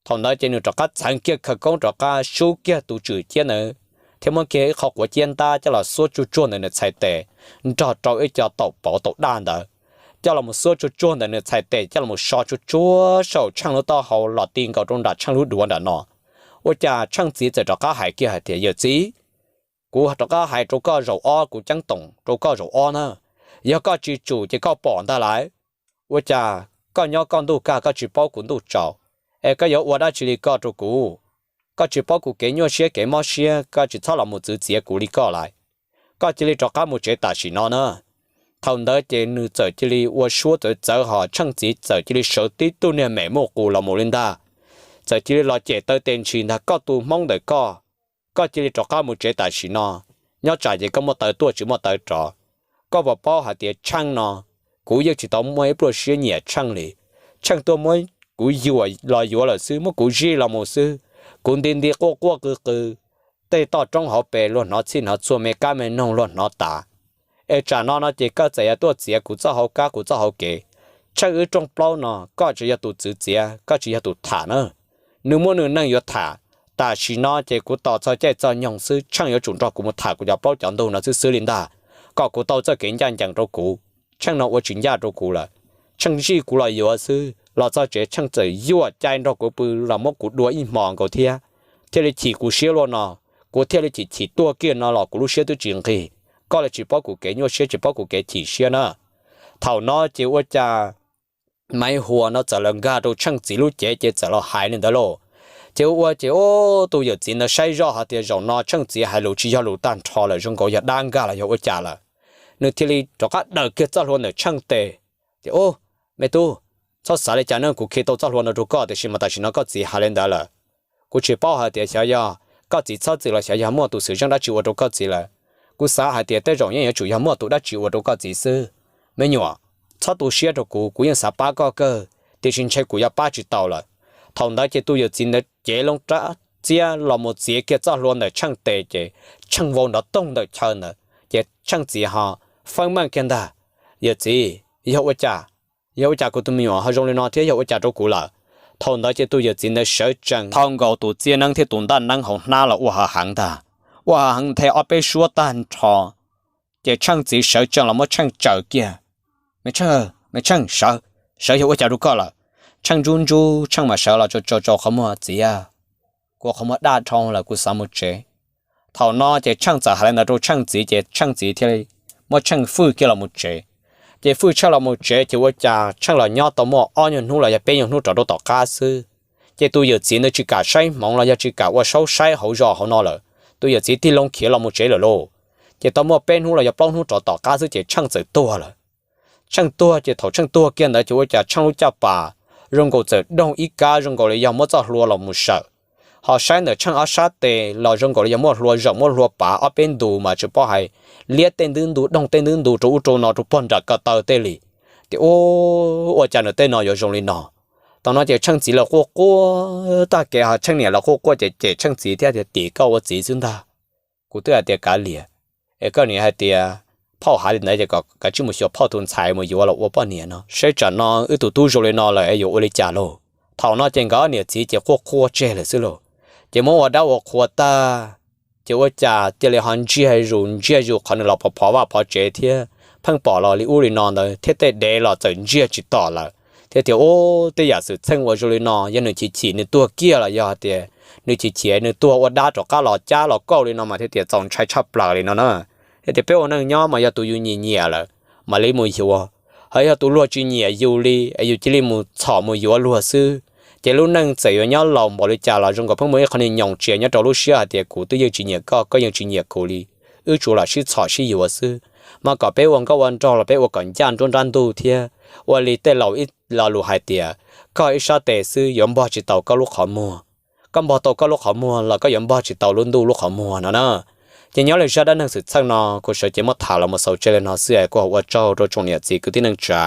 Thaum ntawd ces nws rov qab txheev kiag khawv koob rov qab sub kiag tus tswm ciab ntawd, thiab muab kiag ib qho quav ciab ntab coj los xuab tsuag tsuag ntawm nws txhais tes, nrog rau ib co taum pov taum daj ntawd, coj los xuab tsuag tsuag ntawm nws txhais tes coj los so tsuag tsuag saum Tsheej lub taub hau los ti nkaus rau nram Tsheej lub duav nram no. Ua cas Tsheej txiv txawm rov qab hais kiag hais tias, Yawm txiv, kuv rov qab hais rau koj zaum ob, kuv ceeb toom rau koj zaum ob na. Yog koj tsis tsum ces koj pom ntag lauj. Ua cas koj nyob koj ntuj kaj, koj tsis paub kuv ntuj tsaus, es koj yuav ua dab tsi li koj rau kuv? Koj tsis paub kuv kev nyuaj siab kev mob siab, koj tsis txhob los mus txwv txiav kuv li koj lauj. Koj cia li rov qab mus tsev tam sim no na. Thaum ntawd ces nws txawm cia li ua suab txawv txawv, ho Tsheej txiv txawm cia li sawv tib tug niag mem muj qus los mus li ntag. Txawm cia li los cem taw tes ntshis ntag, Koj tus Hmoob ntawm koj, koj cia li rov qab mus tsev tam sim no. Nyob tsam ces koj muaj taw tuaj tsis muaj taw rov. Koj puas paub hais tias Tsheej no, kuv yeej tsis tau muaj ib pluaj siab nyiam Tsheej li. Tsheej tuaj muab kuv yuam los yuav lawm xwb, muab kuv zij los mus xwb. Kuv nti nti quaj quaj qw qw, tej toj roob hauv pes luag hnov txhij hnov txhua, me kab me noog luag hnov tas. Es tsam no no ces koj txawm yuav tuaj txiav kuv txoj hau kab kuv txoj hau kev. Tsheej wb rooj plaub no koj tsis yog tus txwv txiav, koj tsis yog tus tham na. Nws muaj nws neeg yuav tham. Tam sim no ces kuv tos txog caij txog nyoog xwb, Tsheej yuav tsum nrog kuv mus tham kuv cov plaub cov ntug no xwb xwb li ntag, kom kuv tau txoj kev ncaj ncees rau kuv. Tsheej no ua tsis ncaj rau kuv lawm. Tsheej zij kuv los yuav xwb, los txog tsev Tsheej txawm yuam cai nrog kuv pw los muab kuv dua ib hmos nkaus thiab, thiaj li chim kuv siab luaj no. Kuv thiaj li chim chim tuag kiag no los kuv lub siab twb tsis nqig. Koj li tsis paub kuv kev nyuaj siab, tsis paub kuv kev chim siab na. Thaum no ces ua cas Maiv Huas no txawm los nkag rau Tsheej txiv lub cev ces txawm los hais li ntawd lauj. Ces ua ua ces ub, tus yawm txiv ntawd saib zoj hais tias zaum no Tsheej txiv hais lus tsis yog lus tag nrho lawm, zoo nkaus yog dab nkag los yog ua cas lawm. Nws thiaj li rov qab daws kiag txoj hlua ntawm Tsheej tes, tias, Ub, me tub, txhob xav li cas ne, kuv khi tau txoj hlua no rau koj, tiam sis mas tam sim no koj txiv hais li ntawd lawm. Kuv tsis paub hais tias xyov yog koj txiv txhob txwm los xyov yog muaj tus xwm txheej dab tsi ua rau koj txiv lawm. Kuv xav hais tias tej zaum yeej yuav tsum yog muaj tus dab tsi ua rau koj txiv xwb. Me nyuam, txhob tu siab rau kuv, kuv yeej xav pab koj kawg, tiam sis ntshe kuv yuav pab tsis tau lawm. Thaum ntawd ces tus yawm txiv ntawd cev loo rab txiab los mus txiav kiag txoj hlua ntawm Tsheej tes ces Tsheej vau nrov toog ntawm chaw ntawd, ces Tsheej txiv ho feeb meej kiag ntag. Yawm txiv, yog ua cas, yog ua cas kuv tus me nyuam ho zoo li no thiab, yog ua cas rau kuv lawm? Thaum ntawd ces tus yawm txiv ntawd sawv tsees thau nkaus tus txiaj neeb thiab tus ntaj neeb hauv hnab los ua hav heev ntag. Ua hav heev nthe ob peb suab tag nrho, ces Tsheej txiv sawv tsees los muab Tsheej tsaws kiag. Me Tsheej, me Tsheej, sawv, sawv, yog ua cas rau koj lawm? Tsheej ntsub ntsub, Tsheej mas sawv los tso tso qhov muag, Txiv, kuv qhov muag daj dhau lawm, kuv xav mus tsev. Thaum no ces Tsheej txawm hais li ntawd rau Tsheej txiv ces Tsheej txiv thiaj li muab Tsheej fwj kiag los mus tsev. Ces fwj Tsheej los mus tsev ces ua cas Tsheej los nyob tau muaj ob nyuag hnub los yog peb nyuag hnub rov rau tom qab xwb, ces tus yawm txiv ntawd tsis kam saib hmoov los yog tsis kam ua saub saib hauv zos hauv no lawm. Tus yawm txiv tig loo khiav los mus tsev lawm lauj. Ces tau muaj peb hnub los yog plaub hnub rov tom qab xwb ces Tsheej txawm tuag lawm. Tsheej tuag ces thaum Tsheej tuag kiag ntawd ces ua cas Tsheej lub caj pas zoo nkaus txawm doog ib kab, zoo nkaus li yog muab txoj hlua los mus sawm. Ho saib ntawm Tsheej ob sab tes los zoo nkaus li yog muaj hlua zaum muaj hlua pav ob peb ntus mas tsis paub hais, liab tej ntub ntu doog tej ntub ntu rau ub rau no rau puag nram ko taw tej li. Tias, Ub, ua cas nws tej no yuav zoo li no? Thaum no ces Tsheej txiv los quaj quaj tag kev, ho Tsheej niam los quaj quaj ces cem Tsheej txiv thiab tias, Tim koj ua txiv xwb ntag. Kuv twb hais tias kav liam, es koj niam hais tias phauj hais li ntawd ces kom kav tsij mus xyuas phauj tus ntxhais mus yuav los ua poj niam no, seb tsam no wb tus tub zoo li no lawm es yuav ua li cas lauj. Thaum no ces nkawd niam txiv ces quaj quaj tseg lawm xwb lauj. Ces muab ua dab ua qhua tag, ces ua cas cia li ho ntsiag zus ntsiag zus qhov nws los phov phov vaj phov tsev thiab pheej pom los li ub li no ntawd thiab tej dev los txawm ntsiag tsis tom lawm. Thiab tias, Ub, tej yam xwm txheej uas zoo li no yog nws chim chim nws tuag kiag los yog tias nws chim chim nws tuag ua dab rov qab los cab los kauj li no mas thiaj tias txaus ntshai tshaj plaws li no na. Thiab tias peb ua neej nyob mas yog tus yus nyiam nyiam lawm mam li mus yuav, ho yog tus luag tsis nyiam yus li es yus cia li mus txhom mus yuav luag xwb, ces lub neej txawm yuav nyob laus npaum li cas los zoo nkaus pheej muaj ib qho niag nyoos tsias nyob rau lub siab hais tias kuv twb yeej tsis nyiam koj, koj yeej tsis nyiam kuv li, wb tsuas lam sib txhom sib yuav xwb. Mas kom peb ua nkauj ua nraug los peb ua kom ncaj nruab nrab ntug thiab, ua li tej laus ib lo lus hais tias, koj ib sab tes xwb yuav npog tsis tau koj lub qhov muag, koj npog tau koj lub qhov muag los koj yuav npog tsis tau lub ntuj lub qhov muag no na. Ces nyob li zaj dab neeg xwm txheej no kuv sawv cev muab tham los mus xaus tseg li no xwb es kuv ua tsaug rau tsoom niam txiv kwv tij neej tsa,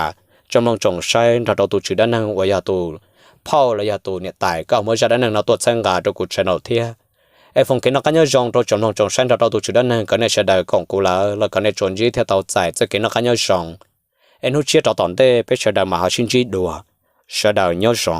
tsoom mloog tsoom saib nrog rau tus tswv dab neeg uas yog tus phauj los yog tus niam tais koj muab zaj dab neeg no tuaj txhawb nqa rau kuv channel thiab. Es foom kev noj qab nyob zoo rau tsoom mloog tsoom saib nrog rau tus tswv dab neeg, kom nej sawv daws koom kuv lawm los kom nej tsuas ntsib thiab tau txais txoj kev noj qab nyob zoo. Es hnub tshiab rov tom ntej peb sawv daws mam ho sib ntsib dua. Sawv daws nyob zoo.